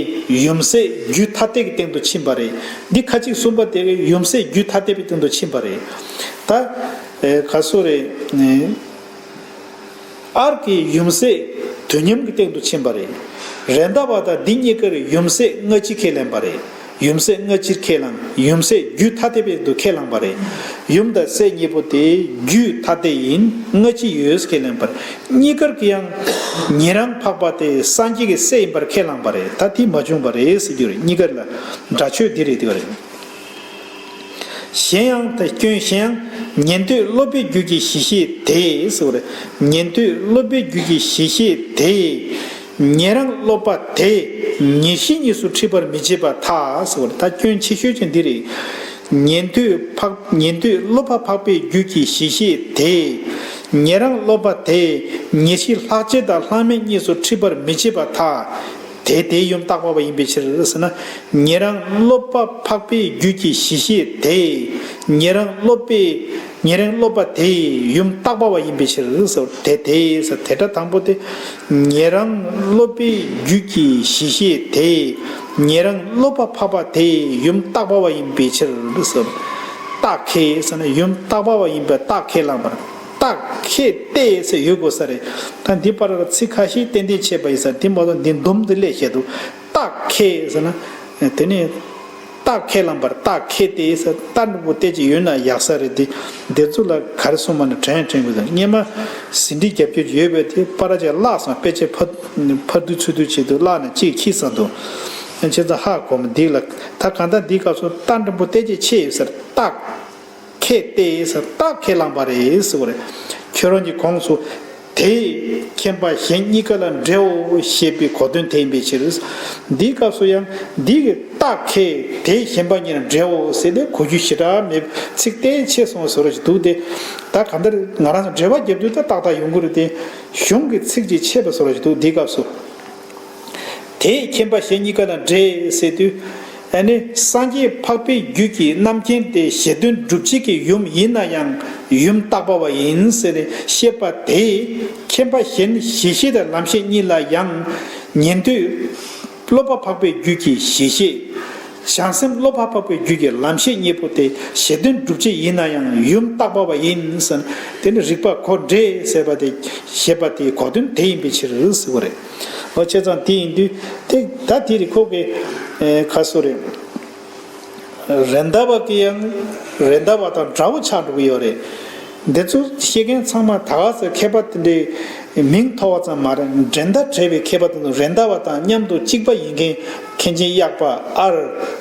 ཡུམ་སྲས་རྒྱུད་ཐ་དད་ཀྱི་སྟེང་དུ་ཕྱིན་པ་རེད། འདི་ཁ་ཅིག་གསུམ་པ་དེ་གི་ཡུམ་སྲས་རྒྱུད་ཐ་དད་པའི་སྟེང་དུ་ཕྱིན་པ་རེད། ད་ཨེ་ག་སོ་རེད། ཨར་གྱི་ཡུམ་སྲས་དུས་མཉམ་གྱི་སྟེང་དུ་ཕྱིན་པ་རེད། རེད་མདའ་བ་དང་འདི་གཉིས་ཀར་ཡུམ་སྲས་སྔ་ཕྱི་ཁས་ལེན་པ་རེད། ཡུམ་སྲས་སྔ་ཕྱིར་ཁས་བླངས། ཡུམ་སྲས་རྒྱུད་ཐ་དད་པའི་སྟེང་དུ་ཁས་བླངས་པ་རེད། ཡུམ་དང་སྲས་གཉིས་པོ་དེ་རྒྱུད་ཐ་དད་ཡིན། སྔ་ཕྱི་ཡོད་ཁས་ལེན་པ་རེད། གཉིས་ཀར་གྱི་ཡང་ཉན་རང་འཕགས་པ་དེ་སངས་རྒྱས་ཀྱི་སྲས་ཡིན་པར་ཁས་བླངས་པ་རེད། ད་དེ་མ་བྱུང་བ་རེད་ཟེར་རྒྱུ་རེད། གཉིས་ཀར་ལ་འདྲ་ཆོས་འདི་རེད། དེ་བ་རེད། གཞན་ཡང་། ད་སྐྱོན་གཞན་ཡང་། ཉན་ཐོས་སློབ་པའི་རྒྱུད་ཀྱི་གཞི་ཤེས་དེ་ཟེར་བ་རེད། ཉན་ཐོས་སློབ་པའི་རྒྱུད་ཀྱི་གཞི་ཤེས་དེ་ཉན་རང་སློབ་པ་དེ་ཉེར་ཞི་གཉིས་སུ་འཁྲུལ་པར་མི་བྱེད་པར་ཐལ་ཟེར་བ་རེད། ད་སྐྱོན་ཆེ་ཤོས་ཅན་འདི་རེད། ཉན་ཐོས་འཕགས། ཉན་ཐོས་སློབ་པ་འཕགས་པའི་རྒྱུད་ཀྱི་གཞི་ཤེས་དེ་ཉན་རང་སློབ་པ་དེ་ཉེར་ཞི་ལྷག་བཅས་དང་ལྷག་མེད་གཉིས་སུ་འཁྲུལ་པར་མི་བྱེད་པར་ཐལ། དེ་དེའི་ཡུམ་བརྟག་པ་བ་ཡིན་པའི་ཕྱིར་ཟེར་ན། ཉན་རང་སློབ་པ་འཕགས་པའི་རྒྱུད་ཀྱི་གཞི་ཤེས་དེ། ཉན་རང་སློབ་པའི། ཉན་རང་སློབ་པ་དེའི་ཡུམ་བརྟག་པ་བ་ཡིན་པའི་ཕྱིར་ཟེར། དེ་དེའི་ཟེར། དེ་སྒྲ་དང་པོ་དེ། ཉན་རང་སློབ་པའི་རྒྱུད་ཀྱི་གཞི་ཤེས་དེ། ཉན་རང་སློབ་པ་འཕགས་པ་དེའི་ཡུམ་བརྟག་པ་བ་ཡིན་པའི་ཕྱིར་ཟེར། རྟགས་ཁས་ཟེར་ན་ཡུམ་བརྟག་པ་བ་ཡིན་པའི་རྟགས་ཁས་བླངས་པ་རེད། རྟགས་ཁས་ཏེ་ཟེར་ཡོད་དགོས་ས་རེད། ད་འདི་པར་ཚིག་ཁ་ཤས་ཏན་ཏན་ཆད་པ་ཡིན་ས། འདི་མ་གཏོགས་འདི་འདུམ་དུ་སླེབས་བཤད་འདུག་རྟགས་ཁས་ཟེར་ན། དེ་ནས་རྟགས་ཁས་བླངས་པར་རྟགས་ཁས་ཏེ་ཟེར། རྟགས་འདྲ་པོ་ཏེ་ཅིག་ཡོད་ན་ཡག་ས་རེད། དེ་འདི་ཚོ་ལ་ག་རེ་གསུངས་པ་ན་དྲན་དྲན་དགོས་དང་། སྔོན་མ་ཟིན་བྲིས་རྒྱབ་སྐྱོར་ཡོད་པའི་དེ་པར་ཅིག་བརླགས་སོང་། དཔེ་ཆ་ཕར་ཕར་བསྡུ་ཚུར་བསྡུ་བྱེད་དུས་བརླགས་ནས་གཅིག་འཁྱེར་སོང་འདུག་བྱས་ཙང་ཧ་གོ་མི་འདུག་ལ། ད་གང་ལྟར་འདིའི་སྐབས་སུ་རྟགས་འདྲ་པོ་ཏེ་ཅིག་ཆད་ཡོད་ས་རེད། རྟགས་ཁས་ཏེ་ཟེར། རྟགས་ཁས་བླངས་པ་རེད་ཟེར་བ་རེད། ཁྱོད་རང་གི་གོང་དུ་དེས་མཁྱེན་པ་གཞན་གཉིས་ཀ་ལ་འབྲེལ་བའོ་ཞེས་པའི་གོ་དོན་དེ་ཡིན་པའི་ཕྱིར། འདིའི་སྐབས་སུ་ཡང་འདི་གི་རྟགས་ཁས་དེས་གཞན་པ་གཉིས་ལ་འབྲེལ་བའོ་ཟེར་ཏེ་གོ་རྒྱུ་ཞེ་དྲག་མེད། ཚིག་གཏན་ཆད་སོང་བཟོ་འདྲ་ཞིག་འདུག་སྟེ། ད་གང་ལྟར་ང་རང་ཚོ་འགྲེལ་པ་རྒྱབ་དུས་ད་ཏག་ཏག་ཡོང་གི་རེད་དེ། གཞུང་གི་ཚིག་ཅིག་ཆད་པ་བཟོ་འདྲ་ཞིག་འདུག་འདིའི་སྐབས་སུ། དེས་མཁྱེན་པ་གཞན་གཉིས་ཀ་ལ་འབྲེལ་ཟེར་དུས། ཨ་ནི་སངས་རྒྱས་འཕགས་པའི་རྒྱུད་ཀྱི་རྣམ་མཁྱེན་དེ་གཞལ་དོན་སྒྲུབ་བྱེད་ཀྱི་ཡུམ་ཡིན་ན་ཡང་ཡུམ་བརྟག་པ་བ་ཡིན་ཟེར་ནས་བཤད་པ་དེས། མཁྱེན་པ་གཞན་གཞི་ཤེས་དང་ལམ་ཤེས་གཉིས་ལ་ཡང་ཉན་ཐོས་སློབ་པ་འཕགས་པའི་རྒྱུད་ཀྱི་གཞི་ཤེས། བྱང་སེམས་སློབ་པ་འཕགས་པའི་རྒྱུད་ཀྱི་ལམ་ཤེས་གཉིས་པོ་དེ་གཞལ་དོན་སྒྲུབ་བྱེད་ཡིན་ན་ཡང་ཡུམ་བརྟག་པ་བ་ཡིན་ཟེར་ན། དེ་ནི་རིགས་པ་གོ་འདྲེས་ཟེར་བ་དེ་བཤད་པ་དེའི་གོ་དོན་དེ་ཡིན་པའི་ཕྱིར་ཟེར་བ་རེད། འོ་བྱས་ཙང་དེ་ཡིན་དུས་དེ་ད་དེ་རིགས་ཁོ་གི་ཨེ་ག་སོ་རེད། རེད་མདའ་བ་གི་ཡང་རེད་མདའ་བ་དང་འདྲ་བོ་ཆགས་འགྲོ་གི་ཡོད་རེད། འདི་ཚོ་བཤད་མཁན་ཚང་མ་ད་ག་ཚོད་མཁས་པ་དེ་འདྲའི་མིང་མཐོ་བ་ཙམ་མ་རེད། འགྲན་ཟླ་བྲལ་བའི་མཁས་པ་དེ་ཚོ་རེད་མདའ་བ་དང་མཉམ་དུ་གཅིག་པ་ཡིན་མཁན་མཁན་ཆེན་གཡག་པ་ཨར་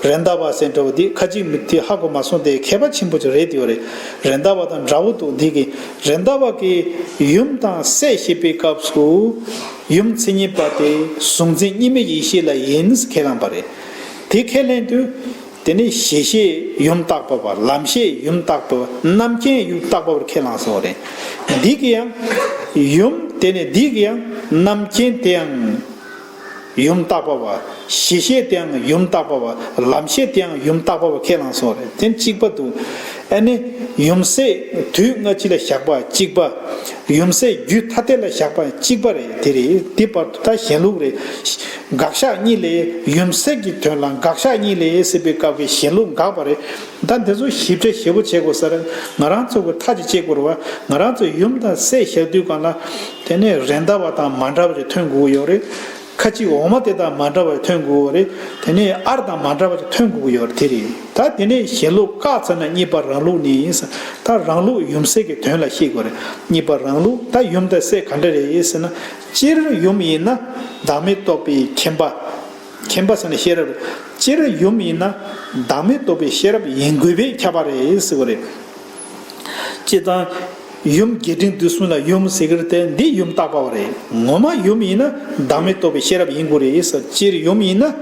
རེད་མདའ་བ་ཟེར་འདྲ་བོ་འདི་ཁ་ཅིག་མི་དེ་ཧ་གོ་མ་སོང་སྟེ་མཁས་པ་ཆེན་པོ་ཅིག་རེད་དེ་ཡོད་རེད། རེད་མདའ་བ་དང་འདྲ་བོ་འདུག་འདི་གི་རེད་མདའ་བ་གི་ཡུམ་དང་སྲས་བཤད་པའི་སྐབས་སུ་ཡུམ་མཚན་ཉིད་པ་དེ་གཟུང་འཛིན་གཉིས་མེད་ཡེ་ཤེས་ལ་ཡིན་ཁས་བླངས་པ་རེད། དེ་ཁས་ལེན་དུས། དེ་ནི་གཞི་ཤེས་ཡུམ་བརྟག་པ་བ། ལམ་ཤེས་ཡུམ་བརྟག་པ་བ། རྣམ་མཁྱེན་ཡུམ་བརྟག་པ་བར་ཁས་བླངས་སོང་བ་རེད། འདི་གི་ཡང་ཡུམ་དེ་ནི་འདི་གི་ཡང་རྣམ་མཁྱེན་དེ་ཡང་ ཡུམ་བརྟག་པ་བ། གཞི་ཤེས་དེའང་ཡུམ་བརྟག་པ་བ། ལམ་ཤེས་དེའང་ཡུམ་བརྟག་པ་བ་ཁས་བླངས་སོང་རེད། དེ་གཅིག་པ་འདུག་ཨ་ནི་ཡུམ་སྲས་དུས་སྔ་ཕྱི་ལ་བཞག་པ་གཅིག་པ། ཡུམ་སྲས་རྒྱུད་ཐ་དད་ལ་བཞག་པ་གཅིག་པ་རེད། དེ་རེད། དེ་བར་དུ་ད་གཞན་ལུགས་རེད། དགག་བཞག་གཉིས་ལས་ཡུམ་སྲས་ཀྱི་དོན་ལ་དགག་བཞག་གཉིས་ལས་ཟེར་བའི་སྐབས་ཀྱི་གཞན་ལུགས་འགག་པ་རེད། ད་འདི་ཚོ་ཞིབ་ཕྲ་ཞིབ་པོ་བྱེད་དགོས་ས་རེད། ང་རང་ཚོ་གི་མཐའ་ཅིག་བྱེད་དགོས་རེད་བ། ང་རང་ཚོ་ཡུམ་དང་སྲས་བཞག་དུས་གང་ལ་དེ་ནས་རེད་མདའ་བ་དང་མ་འདྲ་བ་ཅིག་ཐོན་དགོས་ཀྱི་ཡོད་རེད། ཁ་ཅིག་འོ་མ་དེ་དང་མ་འདྲ་བ་ཐོན་དགོས་རེད། དེ་ནས་ཨར་དང་མ་འདྲ་བ་ཅིག་ཐོན་དགོས་ཀྱི་ཡོད་རེད། དེ་རེད། ད་དེ་ནས་གཞན་ལུགས་བཀག་ཚར་ན་གཉིས་པ་རང་ལུགས་ནི་ད་རང་ལུགས་ཡུམ་སྲས་ཀྱི་དོན་ལ་བཤད་དགོས་རེད། གཉིས་པ་རང་ལུགས། ད་ཡུམ་དང་སྲས་ག་འདྲ་རེད་ཟེར་ན། སྤྱིར་ཡུམ་ཡིན་ན་བདག་མེད་རྟོགས་པའི་མཁྱེན་པ། མཁྱེན་པ་ཟེར་ན་ཤེས་རབ་རེད། སྤྱིར་ཡུམ་ཡིན་ན་བདག་མེད་རྟོགས་པའི་ཤེས་རབ་ཡིན་དགོས་པས་ཁྱབ་པ་རེད་ཟེར་བ་རེད། སྤྱིར་བཏང་ཡུམ་རྒྱས་འབྲིང་བསྡུས་གསུམ་ལ་ཡུམ་ཟེར་གྱི་རེད་དེ། འདི་ཡུམ་བརྟག་པ་བ་རེད། ངོ་མ་ཡུམ་ཡིན་ན་བདག་མེད་རྟོགས་པའི་ཤེས་རབ་ཡིན་དགོས་རེད་ཟེར། སྤྱིར་ཡུམ་ཡིན་ན།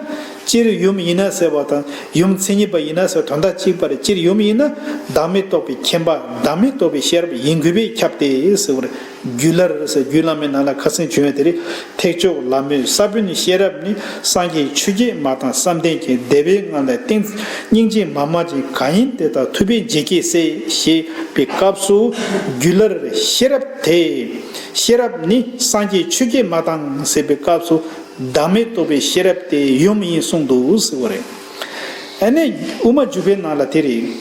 སྤྱིར་ཡུམ་ཡིན་ན་ཟེར་བ་དང་ཡུམ་མཚན་ཉིད་པ་ཡིན་ན་ཟེར་བ་དོན་དག་གཅིག་པ་རེད། སྤྱིར་ཡུམ་ཡིན་ན་བདག་མེད་རྟོགས་པའི་མཁྱེན་པ། བདག་མེད་རྟོགས་པའི་ཤེས་རབ་ཡིན་དགོས་པས་ཁྱབ་སྟེ་ཟེར་བ་རེད། རྒྱུད་བླ་རེད་ཟེར། རྒྱུད་བླ་མའི་ནང་ལ་ཁ་སང་བྱུང་བའི་དེ་རེད། ཐེག་མཆོག་བླ་མེད་ས་བོན་ཤེས་རབ་ནི། སངས་རྒྱས་ཆོས་བརྒྱད་མ་དང་བསམ་གཏན་གྱི། བདེ་བའི་ངང་ལས་ཏིང་སྙིང་རྗེ་མ་སྨྲ་ཅིང་། གང་ཡིན་དེ་དག་ཐུབ་པས་འཇིགས་བསྐྱེད་བསད། ཞེས་པའི་སྐབས་སུ་རྒྱུད་བླར་ཤེས་རབ་དེ། ཤེས་རབ་ནི་སངས་རྒྱས་ཆོས་བརྒྱད་མ་དང་ཟེར་བའི་སྐབས་སུ་བདག་མེད་རྟོགས་པའི་ཤེས་རབ་དེ་ཡུམ་ཡིན་གསུངས་འདུག་ཟེར་བ་རེད། ཨ་ནི་དབུ་མ་འཇུག་པའི་ནང་ལ་དེ་རེད།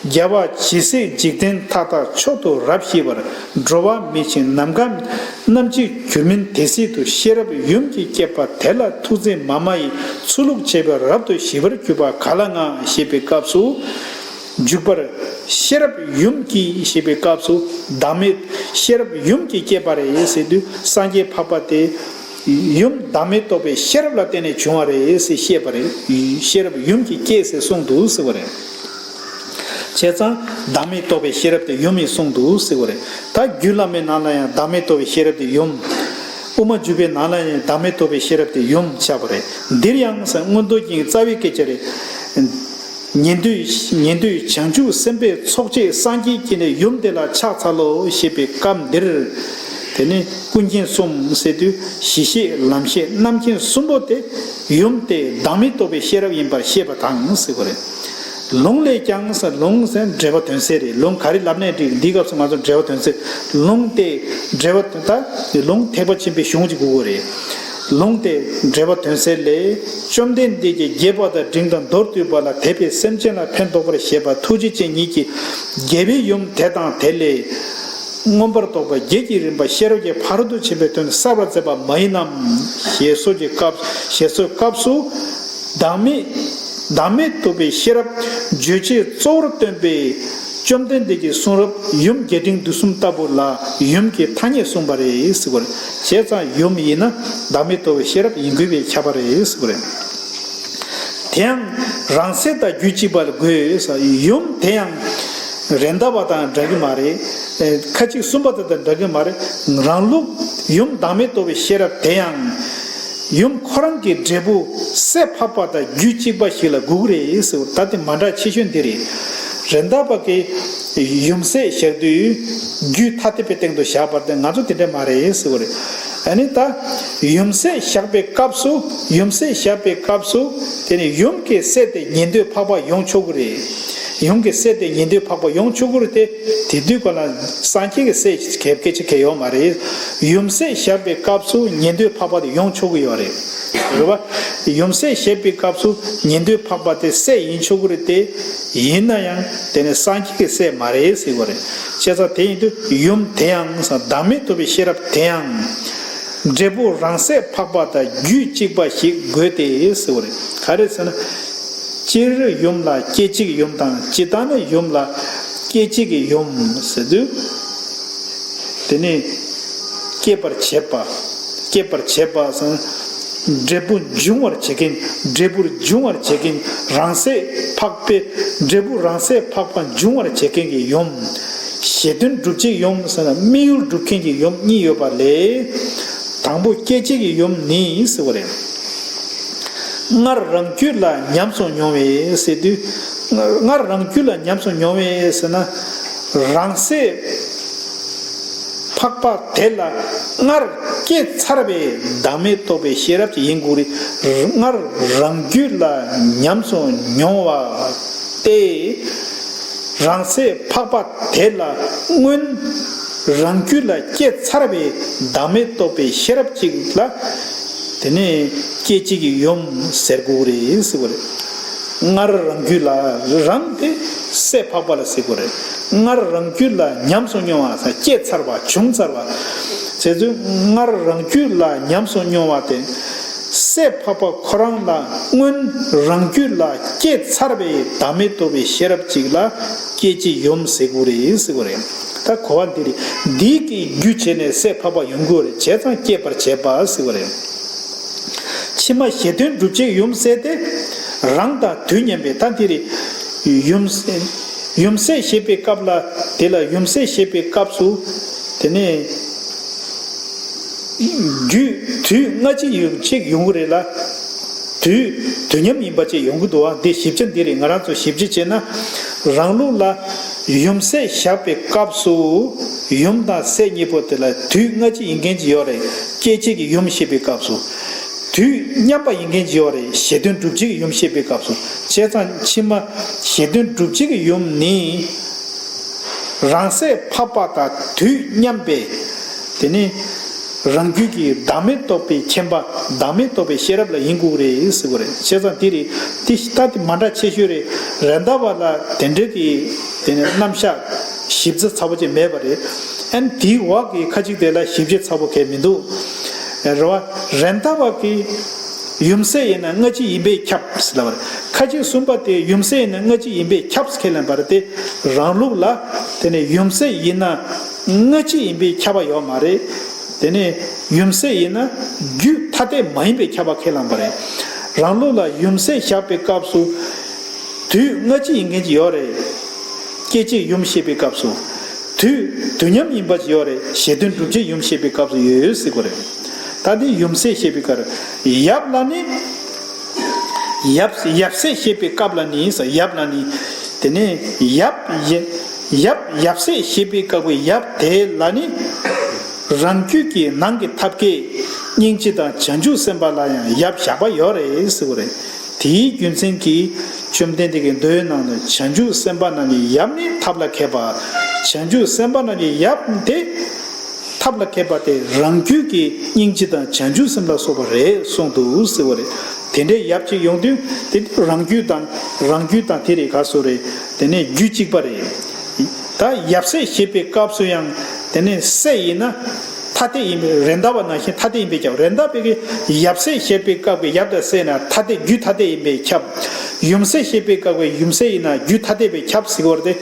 རྒྱལ་བ་ཇི་སྲིད་འཇིག་རྟེན་མཐའ་དག་མཆོག་ཏུ་རབ་ཞི་བར། འགྲོ་བ་མི་ཕྱིན་ནམ་མཁའ་ནམ་གྱི་གྱུར་མིན་དེ་སྲིད་དུ། ཤེས་རབ་ཡུམ་གྱིས་བསྐྱེད་པ་དེ་ལ་ཐུགས་འཛིན་མ་སྨྲ་ཡིས། ཚུལ་ལུགས་འཆལ་བས་རབ་ཏུ་ཞི་བར་གྱུར་པ་ག་ལ་ང་ཞེས་པའི་སྐབས་སུ། འཇུག་པར་ཤེས་རབ་ཡུམ་གྱིས་ཞེས་པའི་སྐབས་སུ་བདག་མེད་ཤེས་རབ་ཡུམ་གྱིས་བསྐྱེད་པ་རེད་ཟེར་དུས་སངས་རྒྱས་འཕགས་པ་དེ། ཡུམ་བདག་མེད་རྟོགས་པའི་ཤེས་རབ་ལ་བརྟེན་ནས་བྱུང་བ་རེད་ཟེར་བཤད་པ་རེད། ཤེས་རབ་ཡུམ་གྱིས་བསྐྱེད་ཟེར་གསུངས་འདུག་ཟེར་བ་རེད། བྱས་ཙང་བདག་མེད་རྟོགས་པའི་ཤེས་རབ་དེ་ཡུམ་ཡིན་གསུངས་འདུག་ཟེར་བ་རེད། ད་རྒྱུད་བླ་མའི་ནང་ལ་ཡང་བདག་མེད་རྟོགས་པའི་ཤེས་རབ་དེ་ཡུམ། དབུ་མ་འཇུག་པའི་ནང་ལ་ཡང་བདག་མེད་རྟོགས་པའི་ཤེས་རབ་དེ་ཡུམ་ཆགས་པ་རེད། འདིར་ཡང་ཟེར་མངོན་རྟོགས་རྒྱན་གྱི་རྩ་བའི་སྐད་ཆ་རེད། ཉན་ཐོས་ཉན་ཐོས་བྱང་ཆུབ་སེམས་དཔའི་ཚོགས་བཅས་སངས་རྒྱས་ཀྱི་ནི་ཡུམ་དེ་ལ་ཕྱག་འཚལ་ལོ་ཞེས་པའི་སྐབས་འདིར། དེ་ནི་ཀུན་མཁྱེན་གསུམ་ཟེར་དུས་གཞི་ཤེས་ལམ་ཤེས་རྣམ་མཁྱེན་གསུམ་པོ་དེ་ཡུམ་སྟེ་བདག་མེད་རྟོགས་པའི་ཤེས་རབ་ཡིན་པར་བཤད་པ་དང་ཟེར་བ་རེད། ལུང་ལས་ཀྱང་ཟེར། ལུང་ཟེར་འགྲེལ་པ་དོན་གསལ་རེད། ལུང་ག་རེ་ལབ་ནའི་འགྲིག་འདིའི་སྐབས་སུ་ང་ཚོ་འགྲེལ་པ་དོན་གསལ། ལུང་སྟེ་འགྲེལ་པ་ད་ལུང་ཐེག་པ་ཆེན་པོའི་གཞུང་གཅིག་དགོས་ཀྱི་རེད། ལུང་སྟེ་འགྲེལ་པ་དོན་གསལ་ལས། བཅོམ་ལྡན་འདས་ཀྱིས་རྒྱས་པ་དང་འབྲིང་དང་མདོར་བསྡུས་པ་ལ་དད་པས་སེམས་ཅན་ལ་ཕན་འདོགས་པར་བྱེད་པ་ཐུགས་རྗེ་ཅན་ཉིད་ཀྱི་རྒྱལ་བའི་ཡུམ་དེ་དང་དེ་ལས་མངོན་པར་རྟོགས་པ་བརྒྱད་ཀྱི་རིམ་པ་ཤེས་རབ་ཀྱི་ཕ་རོལ་ཏུ་ཕྱིན་པའི་དོན་གསལ་བར་མཛད་པ་མ་ཡིན་ནམ། ཞེས་སོགས་ཀྱི་སྐབས་ཞེས་སོགས་སྐབས་སུ་བདག་མེད་བདག་མེད་རྟོགས་པའི་ཤེས་རབ་རྗོད་བྱེད་གཙོ་བོར་སྟོན་པའི་བཅོམ་ལྡན་འདས་ཀྱི་གསུང་རབ་ཡུམ་རྒྱས་འབྲིང་བསྡུས་གསུམ་ལྟ་བུ་ལ་ཡུམ་གྱི་ཐ་སྙད་གསུངས་པ་རེད་ཟེར་བ་རེད། བྱས་ཙང་ཡུམ་ཡིན་ན་བདག་མེད་རྟོགས་པའི་ཤེས་རབ་ཡིན་དགོས་པས་ཁྱབ་པ་རེད་ཟེར་བ་རེད། དེའང་རང་སྲས་དང་རྒྱུད་གཅིག་པ་ལ་དགོས། ཡུམ་དེ་ཡང་རེད་མདའ་བ་དང་འདྲ་གི་མ་རེད། ཁ་ཅིག་གསུམ་པ་དེ་དང་འདྲ་གི་མ་རེད། རང་ལུགས་ཡུམ་བདག་མེད་རྟོགས་པའི་ཤེས་རབ་དེ་ཡང་། ཡུམ་ཁོ་རང་གི་འབྲས་བུ་སྲས་འཕགས་པ་དང་རྒྱུད་གཅིག་པ་ཞིག་ལ་དགོས་ཀྱི་རེད་ཟེར་བ། ད་དེ་མ་འདྲ་ཆེ་ཤོས་འདི་རེད། རེད་མདའ་བ་གི་ཡུམ་སྲས་བཞག་དུས་རྒྱུད་ཐ་དད་པའི་སྟེང་དུ་བཞག་པ་དེ་ང་ཚོ་དེ་འདྲ་མ་རེད་ཟེར་བ་རེད། ཨ་ནི་ད་ཡུམ་སྲས་བཞག་པའི་སྐབས་སུ་ཡུམ་སྲས་བཞག་པའི་སྐབས་སུ་དེ་ནི་ཡུམ་གྱི་སྲས་དེ་ཉན་ཐོས་འཕགས་པ་ཡོང་ཆོག་གི་རེད། ཡུམ་གྱི་སྲས་དེ་ཉན་ཐོས་འཕགས་པ་ཡོང་ཆོག་གི་རེད་དེ། དེ་དུས་ག་ལ་སངས་རྒྱས་ཀྱི་སྲས་གལ་སྐད་ཆ་གལ་ཡོད་མ་རེད། ཡུམ་སྲས་བཞག་པའི་སྐབས་སུ་ཉན་ཐོས་འཕགས་པ་དེ་ཡོང་ཆོག་གི་ཡོད་རེད། རེད་བ། ཡུམ་སྲས་བཞག་པའི་སྐབས་སུ་ཉན་ཐོས་འཕགས་པ་དེ་སྲས་ཡིན་ཆོག་གི་རེད་དེ། ཡིན་ན་ཡང་དེ་ནི་སངས་རྒྱས་ཀྱི་སྲས་མ་རེད་ཟེར་བ་རེད། བྱས་ཙང་དེ་ཡིན་དུས་ཡུམ་དེ་ཡང་བདག་མེད་རྟོགས་པའི་ཤེས་རབ་དེ་ཡང་། འབྲས་བུ་རང་སྲས་འཕགས་པ་དང་རྒྱུད་གཅིག་པ་ཞིག་དགོས་ཏེ་ཟེར་བ་རེད། ག་རེ་ཟེར་ན། སྤྱིར་ཡུམ་ལ་སྐད་ཅིག་ཡུམ་དང་། ཇི་ལྟར་ན་ཡུམ་ལ་སྐད་ཅིག་གི་ཡུམ་ཟེར་དུས། དེ་ནི་སྐྱེད་པར་བྱེད་པ། སྐྱེད་པར་བྱེད་པ་ཟེར་ན། འབྲས་བུ་འབྱུང་བར་བྱེད་མཁན། འབྲས་བུར་འབྱུང་བར་བྱེད་མཁན་རང་སྲས་འཕགས་པའི་འབྲས་བུ་རང་སྲས་འཕགས་པ་འབྱུང་བར་བྱེད་མཁན་གྱི་ཡུམ། གཞི་དོན་སྒྲུབ་བྱེད་ཡུམ་ཟེར་ན་དམིགས་ཡུལ་སྒྲུབ་མཁན་གྱི་ཡུམ་གཉིས་ཡོད་པ་ལས། དང་པོ་སྐད་ཅིག་གི་ཡུམ་ནི་ཟེར་བ་རེད། སྔར་རང་རྒྱུད་ལ་ཉམས་སུ་མྱོང་བའི་ཟེར་དུས། སྔར་རང་རྒྱུད་ལ་ཉམས་སུ་མྱོང་བའི་ཟེར་ན། རང་སྲས་ འཕགས་པ་དེ་ལ་སྔར་སྐྱེས་ཚར་བའི་བདག་མེད་རྟོགས་པའི་ཤེས་རབ་ཅིག་ཡིན་དགོས་རེད། སྔར་རང་རྒྱུད་ལ་ཉམས་སུ་མྱོང་བ་སྟེ། རང་སྲས་འཕགས་པ་དེ་ལ་སྔོན་རང་རྒྱུད་ལ་སྐྱེས་ཚར་བའི་བདག་མེད་རྟོགས་པའི་ཤེས་རབ་ཅིག་ལ། དེ་ནས་སྐྱེ་འཆི་གི་ཡུམ་ཟེར་དགོས་རེད་ཟེར་བ་རེད། སྔར་རང་རྒྱུད་ལ། རང་དེ་སྲས་འཕགས་པ་ལ་ཟེར་དགོས་རེད། སྔར་རང་རྒྱུད་ལ་ཉམས་སུ་མྱོང་བ་ཟེར། སྐྱེས་ཚར་བ། བྱུང་ཚར་བ་བྱས་ཚུལ། སྔར་རང་རྒྱུད་ལ་ཉམས་སུ་མྱོང་བ་དེ། སྲས་འཕགས་པ་ཁོ་རང་ལ་སྔོན་རང་རྒྱུད་ལ་སྐྱེས་ཚར་བའི་བདག་མེད་རྟོགས་པའི་ཤེས་རབ་ཅིག་ལ་སྐྱེ་འཆི་ཡུམ་ཟེར་དགོས་རེད་ཟེར་བ་རེད། ད་གོ་བ་འདི་རེད། འདི་གི་རྒྱུ་བྱས་ནས་སྲས་འཕགས་པ་ཡོང་དགོས་རེད། བྱས་ཙང་སྐྱེས་པར་བྱེད་པ་ཟེར་བ་རེད། ཕྱི་མ་གཞན་དོན་སྒྲུབ་བྱེད་ཡུམ་སྲས་དེ། རང་དང་དུས་མཉམ་པའི། ད་འདི་རེད། ཡུམ་སྲས། ཡུམ་སྲས་ཞེས་པའི་སྐབས་ལ། དེ་ལ་ཡུམ་སྲས་ཞེས་པའི་སྐབས་སུ། དེ་ནས་རྒྱུད་དུས་སྔ་ཕྱི་ཡོད་ཅིག་ཡོང་གི་རེད་ལ། དུས་དུས་མཉམ་ཡིན་པ་ཅིག་ཡོང་གི་འདུག་བ། འདི་ཞིབ་ཆ་འདི་རེད། ང་རང་ཚོ་ཞིབ་ཆ་བྱས་ན། རང་ལུགས་ལ་ཡུམ་སྲས་བཞག་པའི་སྐབས་སུ། ཡུམ་དང་སྲས་གཉིས་པོ་དེ་ལ་དུས་སྔ་ཕྱི་ཡིན་མཁན་ཅིག་ཡོད་རེད། སྐྱེ་འཆི་གི་ཡུམ་ཞེས་པའི་སྐབས་སུ། དུས་མཉམ་པ་ཡིན་མཁན་ཅིག་ཡོད་རེད། གཞན་དོན་སྒྲུབ་བྱེད་ཀྱི་ཡུམ་ཞེས་པའི་སྐབས་སུ། བྱས་ཙང་ཕྱི་མ་གཞན་དོན་སྒྲུབ་བྱེད་ཀྱི་ཡུམ་ནི། རང་སྲས་འཕགས་པ་དང་དུས་མཉམ་པའི། དེ་ནི་རང་རྒྱུད་ཀྱི་བདག་མེད་རྟོགས་པའི་མཁྱེན་པ། བདག་མེད་རྟོགས་པའི་ཤེས་རབ་ལ་ཡིན་དགོས་རེད་ཟེར་བ་རེད། བྱས་ཙང་འདི་རེད། འདི་ལྟ་དེ་མ་འདྲ་ཆེ་ཤོས་རེད། རེད་མདའ་བ་ལ་དེ་འདྲ་གི་དེ་ནི་རྣམ་གཞག་ཞིབ་ཚགས་ཚ་པོ་ཅིག་མེད་པ་རེད། ཨན་དེའི་འོག་གི་ཁ་ཅིག་དེ་ལ་ཞིབ་ཆ་ཚ་པོ་གས་མི་འདུག་རེད་བ། རེད་མདའ་བ་གི་ཡུམ་སྲས་ཡིན་ན་སྔ་ཕྱི་ཡིན་པས་ཁྱབ་ཟེར་ལབ་པ་རེད། ཁ་ཅིག་གསུམ་པ་དེ་ཡུམ་སྲས་ཡིན་ན་སྔ་ཕྱི་ཡིན་པས་ཁྱབ་ཁས་ལེན་པ་རེད་དེ། རང་ལུགས་ལ་དེ་ནི་ཡུམ་སྲས་ཡིན་ན་སྔ་ཕྱི་ཡིན་པས་ཁྱབ་པ་ཡོད་མ་རེད། དེ་ནི་ཡུམ་སྲས་ཡིན་ན་རྒྱུད་ཐ་དད་མ་ཡིན་པས་ཁྱབ་པ་ཁས་བླངས་པ་རེད། རང་ལུགས་ལ་ཡུམ་སྲས་བཞག་པའི་སྐབས་སུ། དུས་སྔ་ཕྱི་ཡིན་མཁན་ཅིག་ཡོད་རེད། སྐྱེ་འཆི་ཡུམ་ཞེས་པའི་སྐབས་སུ། དུས་དུས་མཉམ་ཡིན་པ་ཅིག་ཡོད་རེད། གཞན་དོན་སྒྲུབ་བྱེད་ཡུམ་ཞེས་པའི་སྐབས་སུ་ཡོད་ཟེར་དགོས་རེད། ད་འདི་ཡུམ་སྲས་ཞེས་པའི་སྐབས། ཡབ་ལ་ནི། ཡབ་ཡབ་སྲས་ཞེས་པའི་སྐབས་ལ་ནི་ཟེར། ཡབ་ལ་ནི། དེ་ནས་ཡབ་ཡབ་ཡབ་སྲས་ཞེས་པའི་སྐབས་ཀྱི་ཡབ་དེ་ལ་ནི། རང་རྒྱུད་ཀྱི་ནང་གི་ཐབས་མཁས་སྙིང་རྗེ་དང་བྱང་ཆུབ་སེམས་དཔའ་ལ་ཡང་ཡབ་བཞག་པ་ཡོད་རེད་ཟེར་བ་རེད། དེའི་རྒྱུ་མཚན་གྱིས་བཅོམ་ལྡན་འདས་ཀྱི་མདོའི་ནང་དུ་བྱང་ཆུབ་སེམས་དཔའ་རྣམས་ཀྱི་ཡབ་ནི་ཐབས་ལ་མཁས་པ། བྱང་ཆུབ་སེམས་དཔའ་རྣམས་ཀྱི་ཡབ་དེ་ཐབས་ལ་མཁས་པ་དེ་རང་རྒྱུད་ཀྱི་སྙིང་རྗེ་དང་བྱང་ཆུབ་སེམས་ལ་སོགས་པ་རེད་གསུངས་འདུག་ཟེར་བ་རེད། དེ་འདྲའི་ཡབ་ཅིག་ཡོང་དུས་དེ་རང་རྒྱུད་དང་རང་རྒྱུད་དང་དེ་རེད་ག་སོ་རེད། དེ་ནས་རྒྱུད་གཅིག་པ་རེད། ད་ཡབ་སྲས་ཞེས་པའི་སྐབས་སུ་ཡང་དེ་ནས་སྲས་ཡིན་ན་ཐ་དད་ཡིན་པས། རེད་མདའ་བ་ནང་བཞིན་ཐ་དད་ཡིན་པས་ཁྱབ། རེད་མདའ་བ་གི་ཡབ་སྲས་ཞེས་པའི་སྐབས་ཀྱི་ཡབ་དང་སྲས་ན་ཐ་དད་རྒྱུད་ཐ་དད་ཡིན་པས་ཁྱབ། ཡུམ་སྲས་ཞེས་པའི་སྐབས་ཀྱི་ཡུམ་སྲས་ཡིན་ན་རྒྱུད་ཐ་དད་པས་ཁྱབ་ཟེར་བ་རེད་དེ།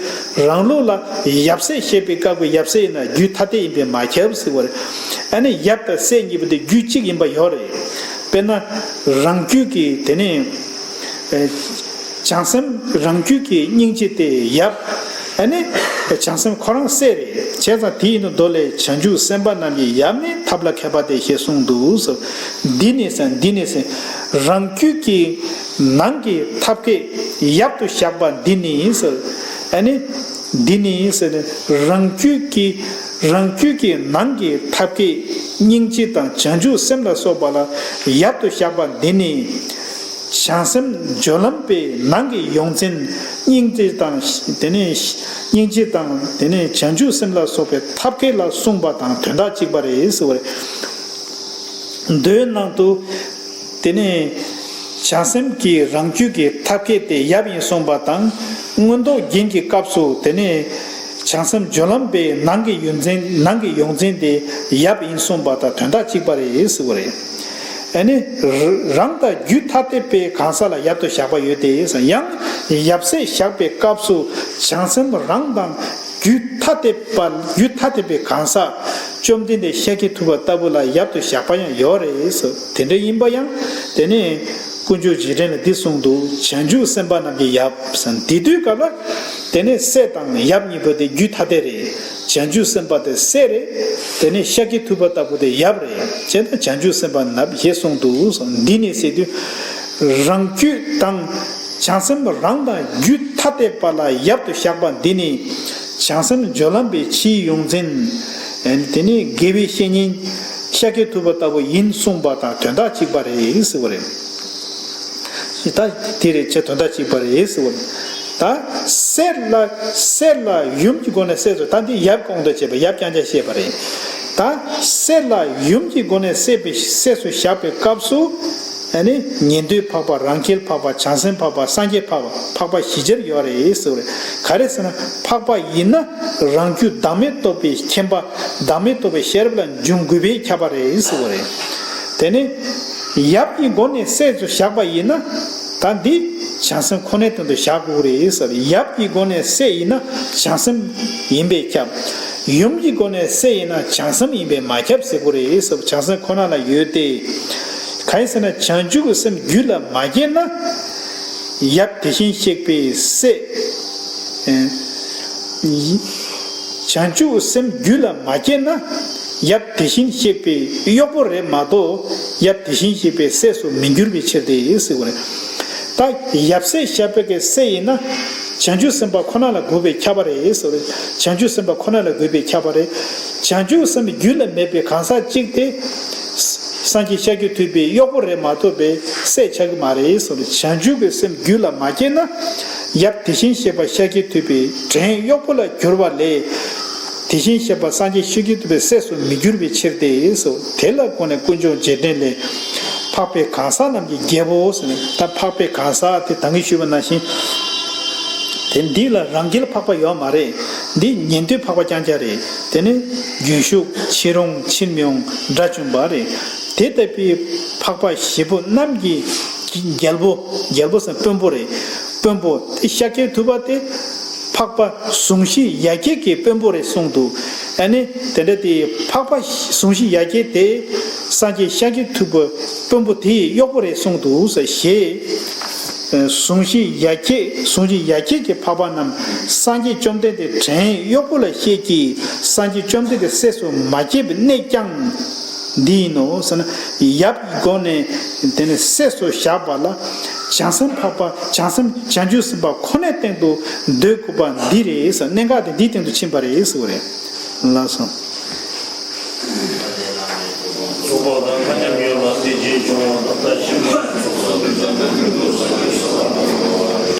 རང་ལུགས་ལ་ཡབ་སྲས་ཞེས་པའི་སྐབས་ཀྱི་ཡབ་སྲས་ཡིན་ན་རྒྱུད་ཐ་དད་ཡིན་པས་མ་ཁྱབ་ཟེར་བ་རེད། ཨ་ནི་ཡབ་དང་སྲས་གཉིས་པོ་དེ་རྒྱུད་གཅིག་ཡིན་པ་ཡོད་རེད། དཔེར་ན་རང་རྒྱུད་ཀྱི་དེ་ནས། བྱང་སེམས་རང་རྒྱུད་ཀྱི་སྙིང་རྗེ་དེ་ཡབ། ཨ་ནི་བྱང་སེམས་ཁོ་རང་སྲས་རེད། བྱས་ཙང་དེ་ཡིན་ནོ་མདོ་ལས་བྱང་ཆུབ་སེམས་དཔའ་རྣམས་ཀྱི་ཡབ་ནི་ཐབས་ལ་མཁས་པ་སྟེ་ཞེས་གསུངས་འདུག་ཟེར། འདི་ནི་ཟེར། འདི་ནི་ཟེར། རང་རྒྱུད་ཀྱི་ནང་གི་ཐབས་མཁས་ཡབ་ཏུ་བཞག་པ་འདི་ནི་ཟེར། ཨ་ནི་འདི་ནི་ཟེར་ནས་རང་རྒྱུད་ཀྱི་རང་རྒྱུད་ཀྱི་ནང་གི་ཐབས་མཁས་སྙིང་རྗེ་དང་བྱང་ཆུབ་སེམས་ལ་སོགས་པ་ལ་ཡབ་ཏུ་བཞག་པ་འདི་ནི། བྱང་སེམས་སྦྱོར་ལམ་པའི་ནང་གི་ཡོངས་འཛིན་སྙིང་རྗེ་དང་། དེ་ནས་སྙིང་རྗེ་དང་དེ་ནས་བྱང་ཆུབ་སེམས་ལ་སོགས་པའི་ཐབས་མཁས་ལ་གསུངས་པ་དང་དོན་དག་གཅིག་པ་རེད་ཟེར་བ་རེད། མདོའི་ནང་དུ་དེ་ནས་བྱང་སེམས་ཀྱི་རང་རྒྱུད་ཀྱི་ཐབས་མཁས་དེ་ཡབ་ཡིན་གསུངས་པ་དང་། མངོན་རྟོགས་རྒྱན་གྱི་སྐབས་སུ་དེ་ནས་བྱང་སེམས་སྦྱོར་ལམ་པའི་ནང་གི་ཡོངས་འཛིན། ནང་གི་ཡོངས་འཛིན་དེ་ཡབ་ཡིན་གསུངས་པ་དང་དོན་དག་གཅིག་པ་རེད་ཟེར་བ་རེད། ཨ་ནི་རང་དང་རྒྱུད་ཐ་དད་པའི་གང་ཟག་ལ་ཡབ་ཏུ་བཞག་པ་ཡོད་དེ། ཡང་ཡབ་སྲས་བཞག་པའི་སྐབས་སུ་བྱང་སེམས་རང་དང་རྒྱུད་ཐ་དད་པ། རྒྱུད་ཐ་དད་པའི་གང་ཟག་བཅོམ་ལྡན་འདས་ཤཱཀྱ་ཐུབ་པ་ལྟ་བུ་ལ་ཡབ་ཏུ་བཞག་པ་ཡང་ཡོད་རེད་ཟེར། དེ་འདྲ་ཡིན་པ་ཡང་དེ་ནས་དཀོན་མཆོག་རྗེས་དྲན་ལ་འདི་གསུངས་འདུག་བྱང་ཆུབ་སེམས་དཔའ་རྣམས་ཀྱི་ཡབ་ཟེར། འདི་དུས་སྐབས་ལ་དེ་ནས་སྲས་དང་ཡབ་གཉིས་པོ་དེ་རྒྱུད་ཐ་དད་རེད། བྱང་ཆུབ་སེམས་དཔའ་དེ་སྲས་རེད། དེ་ནས་ཤཱཀྱ་ཐུབ་པ་ལྟ་བུ་དེ་ཡབ་རེད། བྱས་ཙང་བྱང་ཆུབ་སེམས་དཔའ་རྣམས་ཞེས་གསུངས་འདུག་གསུངས། འདི་ནི་ཟེར་དུས་རང་རྒྱུད་དང་། བྱང་སེམས་རང་དང་རྒྱུད་ཐ་དད་པ་ལ་ཡབ་ཏུ་བཞག་པ་འདི་ནི། བྱང་སེམས་སྦྱོར་ལམ་པའི་ཕྱིའི་ཡོངས་འཛིན། དེ་ནི་དགེ་བའི་བཤེས་གཉེན་ཤཱཀྱ་ཐུབ་པ་ལྟ་བུ་ཡིན་གསུངས་པ་དང་དོན་དག་གཅིག་པ་རེད་ཟེར་བ་རེད། ད་དེ་རེད་ཅེས་དོན་དག་གཅིག་པ་རེད་ཟེར་བ་རེད། ད་སྲས་ལ་སྲས་ལ་ཡུམ་གྱི་སྒོ་ནས་སྲས་སུ། ད་འདི་ཡབ་ཀྱི་དབང་དུ་བྱས་པ། ཡབ་རྐྱང་རྐྱང་བཤད་པ་རེད། ད་སྲས་ལ་ཡུམ་གྱི་སྒོ་ནས་སྲས་པའི་སྲས་སུ་བཞག་པའི་སྐབས་སུ། ཨ་ནི་ཉན་ཐོས་འཕགས་པ། རང་རྒྱལ་འཕགས་པ། བྱང་སེམས་འཕགས་པ། སངས་རྒྱས་འཕགས་པ། འཕགས་པ་བཞི་ཆར་ཡོད་རེད་ཟེར་བ་རེད། ག་རེ་ཟེར་ན་འཕགས་པ་ཡིན་ན་རང་རྒྱུད་བདག་མེད་རྟོགས་པའི་མཁྱེན་པ། བདག་མེད་རྟོགས་པའི་ཤེས་རབ་ལ་འབྱུང་དགོས་པས་ཁྱབ་པ་རེད་ཟེར་བ་རེད། དེ་ནས་ཡབ་ཀྱི་སྒོ་ནས་སྲས་སུ་བཞག་པ་ཡིན་ན་ད་འདི་བྱང་སེམས་ཁོ་ནའི་སྟེང་དུ་བཞག་དགོས་རེད་ཟེར། ཡབ་ཀྱི་སྒོ་ནས་སྲས་ཡིན་ན་བྱང་སེམས་ཡིན་པས་ཁྱབ། ཡུམ་གྱི་སྒོ་ནས་སྲས་ཡིན་ན་བྱང་སེམས་ཡིན་པས་མ་ཁྱབ་ཟེར་དགོས་རེད་ཟེར། བྱང་སེམས་ཁོ་ན་ལ་ཡོད་དེ། གང་ཡིན་ཟེར་ན་བྱང་ཆུབ་སེམས་རྒྱུད་ལ་མ་སྐྱེས་ན། ཡབ་དེ་བཞིན་གཤེགས་པའི་སྲས། ཨེ། བྱང་ཆུབ་སེམས་རྒྱུད་ལ་མ་སྐྱེས་ན། ཡབ་དེ་བཞིན་གཤེགས་པའི་གཡོག་པོ་རེད་མ་གཏོགས། ཡབ་དེ་བཞིན་གཤེགས་པའི་སྲས་སུ་མི་འགྱུར་བའི་ཕྱིར་ཏེ་ཟེར་བ་རེད། ད་ཡབ་སྲས་བཞག་པའི་གི་སྲས་ཡིན་ན། བྱང་ཆུབ་སེམས་དཔའ་ཁོ་ན་ལ་གུས་པས་ཁྱབ་པ་རེད་ཟེར་བ་རེད། བྱང་ཆུབ་སེམས་དཔའ་ཁོ་ན་ལ་གུས་པས་ཁྱབ་པ་རེད། བྱང་ཆུབ་སེམས་རྒྱུད་ལ་མེད་པའི་གང་ཟག་གཅིག་དེ། སངས་རྒྱས་ཤཱཀྱ་ཐུབ་པའི་གཡོག་པོ་རེད་མ་གཏོགས་པའི་སྲས་ཆགས་ཀྱི་མ་རེད་ཟེར་བ་རེད། བྱང་ཆུབ་ཀྱི་སེམས་རྒྱུད་ལ་མ་སྐྱེས་ན། ཡབ་དེ་བཞིན་གཤེགས་པ་ཤཱཀྱ་ཐུབ་པའི་བྲན་གཡོག་པོ་ལ་གྱུར་པ་ལས། དེ་བཞིན་གཤེགས་པ་སངས་རྒྱས་ཤཱཀྱ་ཐུབ་པའི་སྲས་སུ་མི་འགྱུར་བའི་ཕྱིར་ཏེ་ཟེར། དེ་ལ་དགོངས་ནས་དཀོན་མཆོག་རྗེས་དྲན་ལས། འཕགས་པའི་གང་ཟག་རྣམས་ཀྱི་རྒྱལ་པོ་ཟེར་ནས། ད་འཕགས་པའི་གང་ཟག་དེ་ད་གིན་ཞུས་པ་ནང་བཞིན། དེ་འདི་ལ་རང་རྒྱལ་འཕགས་པ་ཡོད་མ་རེད། འདི་ཉན་ཐོས་འཕགས་པ་རྐྱང་རྐྱང་རེད། དེ་ནི་རྒྱུན་ཞུགས་ཕྱིར་འོང་ཕྱིར་མི་འོང་དགྲ་བཅོམ་པ་རེད། དེ་ལྟ་བུའི་འཕགས་པ་བཞི་པོ་རྣམས་ཀྱི་རྒྱལ་པོ། རྒྱལ་པོ་ཟེར་དཔོན་པོ་རེད། དཔོན་པོ་དེ་ཤཱཀྱ་ཐུབ་པ་དེ་འཕགས་པ་གཟུངས་བཞི་ཡ་གྱལ་གྱི་དཔོན་པོ་རེད་གསུངས་འདུག་ཨ་ནི་དེ་འདྲ་དེ་འཕགས་པ་གཟུངས་བཞི་ཡ་གྱལ་དེ་སངས་རྒྱས་ཤཱཀྱ་ཐུབ་པ་དཔོན་པོ་དེའི་གཡོག་པོ་རེད་གསུངས་འདུག་ཟེར་ཞེས། གཟུངས་བཞི་ཡ་གྱལ། གཟུངས་བཞི་ཡ་གྱལ་གྱི་འཕགས་པ་རྣམས་སངས་རྒྱས་བཅོམ་ལྡན་འདས་བྲན་གཡོག་པོ་ལ་བཤད་ཀྱི། སངས་རྒྱས་བཅོམ་ལྡན་འདས་སྲས་སུ་མ་སྐྱེས་པའི་གནད་ཀྱང་འདི་ཡིན་ནོ་ཟེར་ན། ཡབ་ཀྱི་སྒོ་ནས་དེ་ནས་སྲས་སུ་བཞག་པ་ལ། བྱང་སེམས་འཕགས་པ། བྱང་སེམས་བྱང་ཆུབ་སེམས་དཔའ་ཁོ་ནའི་སྟེང་དུ་སྡོད་དགོས་པ་འདི་རེད་ཟེར། གནད་འགག་དེ་འདིའི་སྟེང་དུ་ཕྱིན་པ་རེད་ཟེར་བ་རེད། ལགས་སོ། ཚོགས་པ་དང་ཁ་ཉམས་ཡོད་ལ་བདེ་སྐྱིད་འབྱུང་བ་དང་། ད་ཕྱིར་མ་ཚོགས་བསགས་པའི་ཚོགས་པའི་ཕུན་ཚོགས་སུ་འགྲོ་བའི་ཚོགས།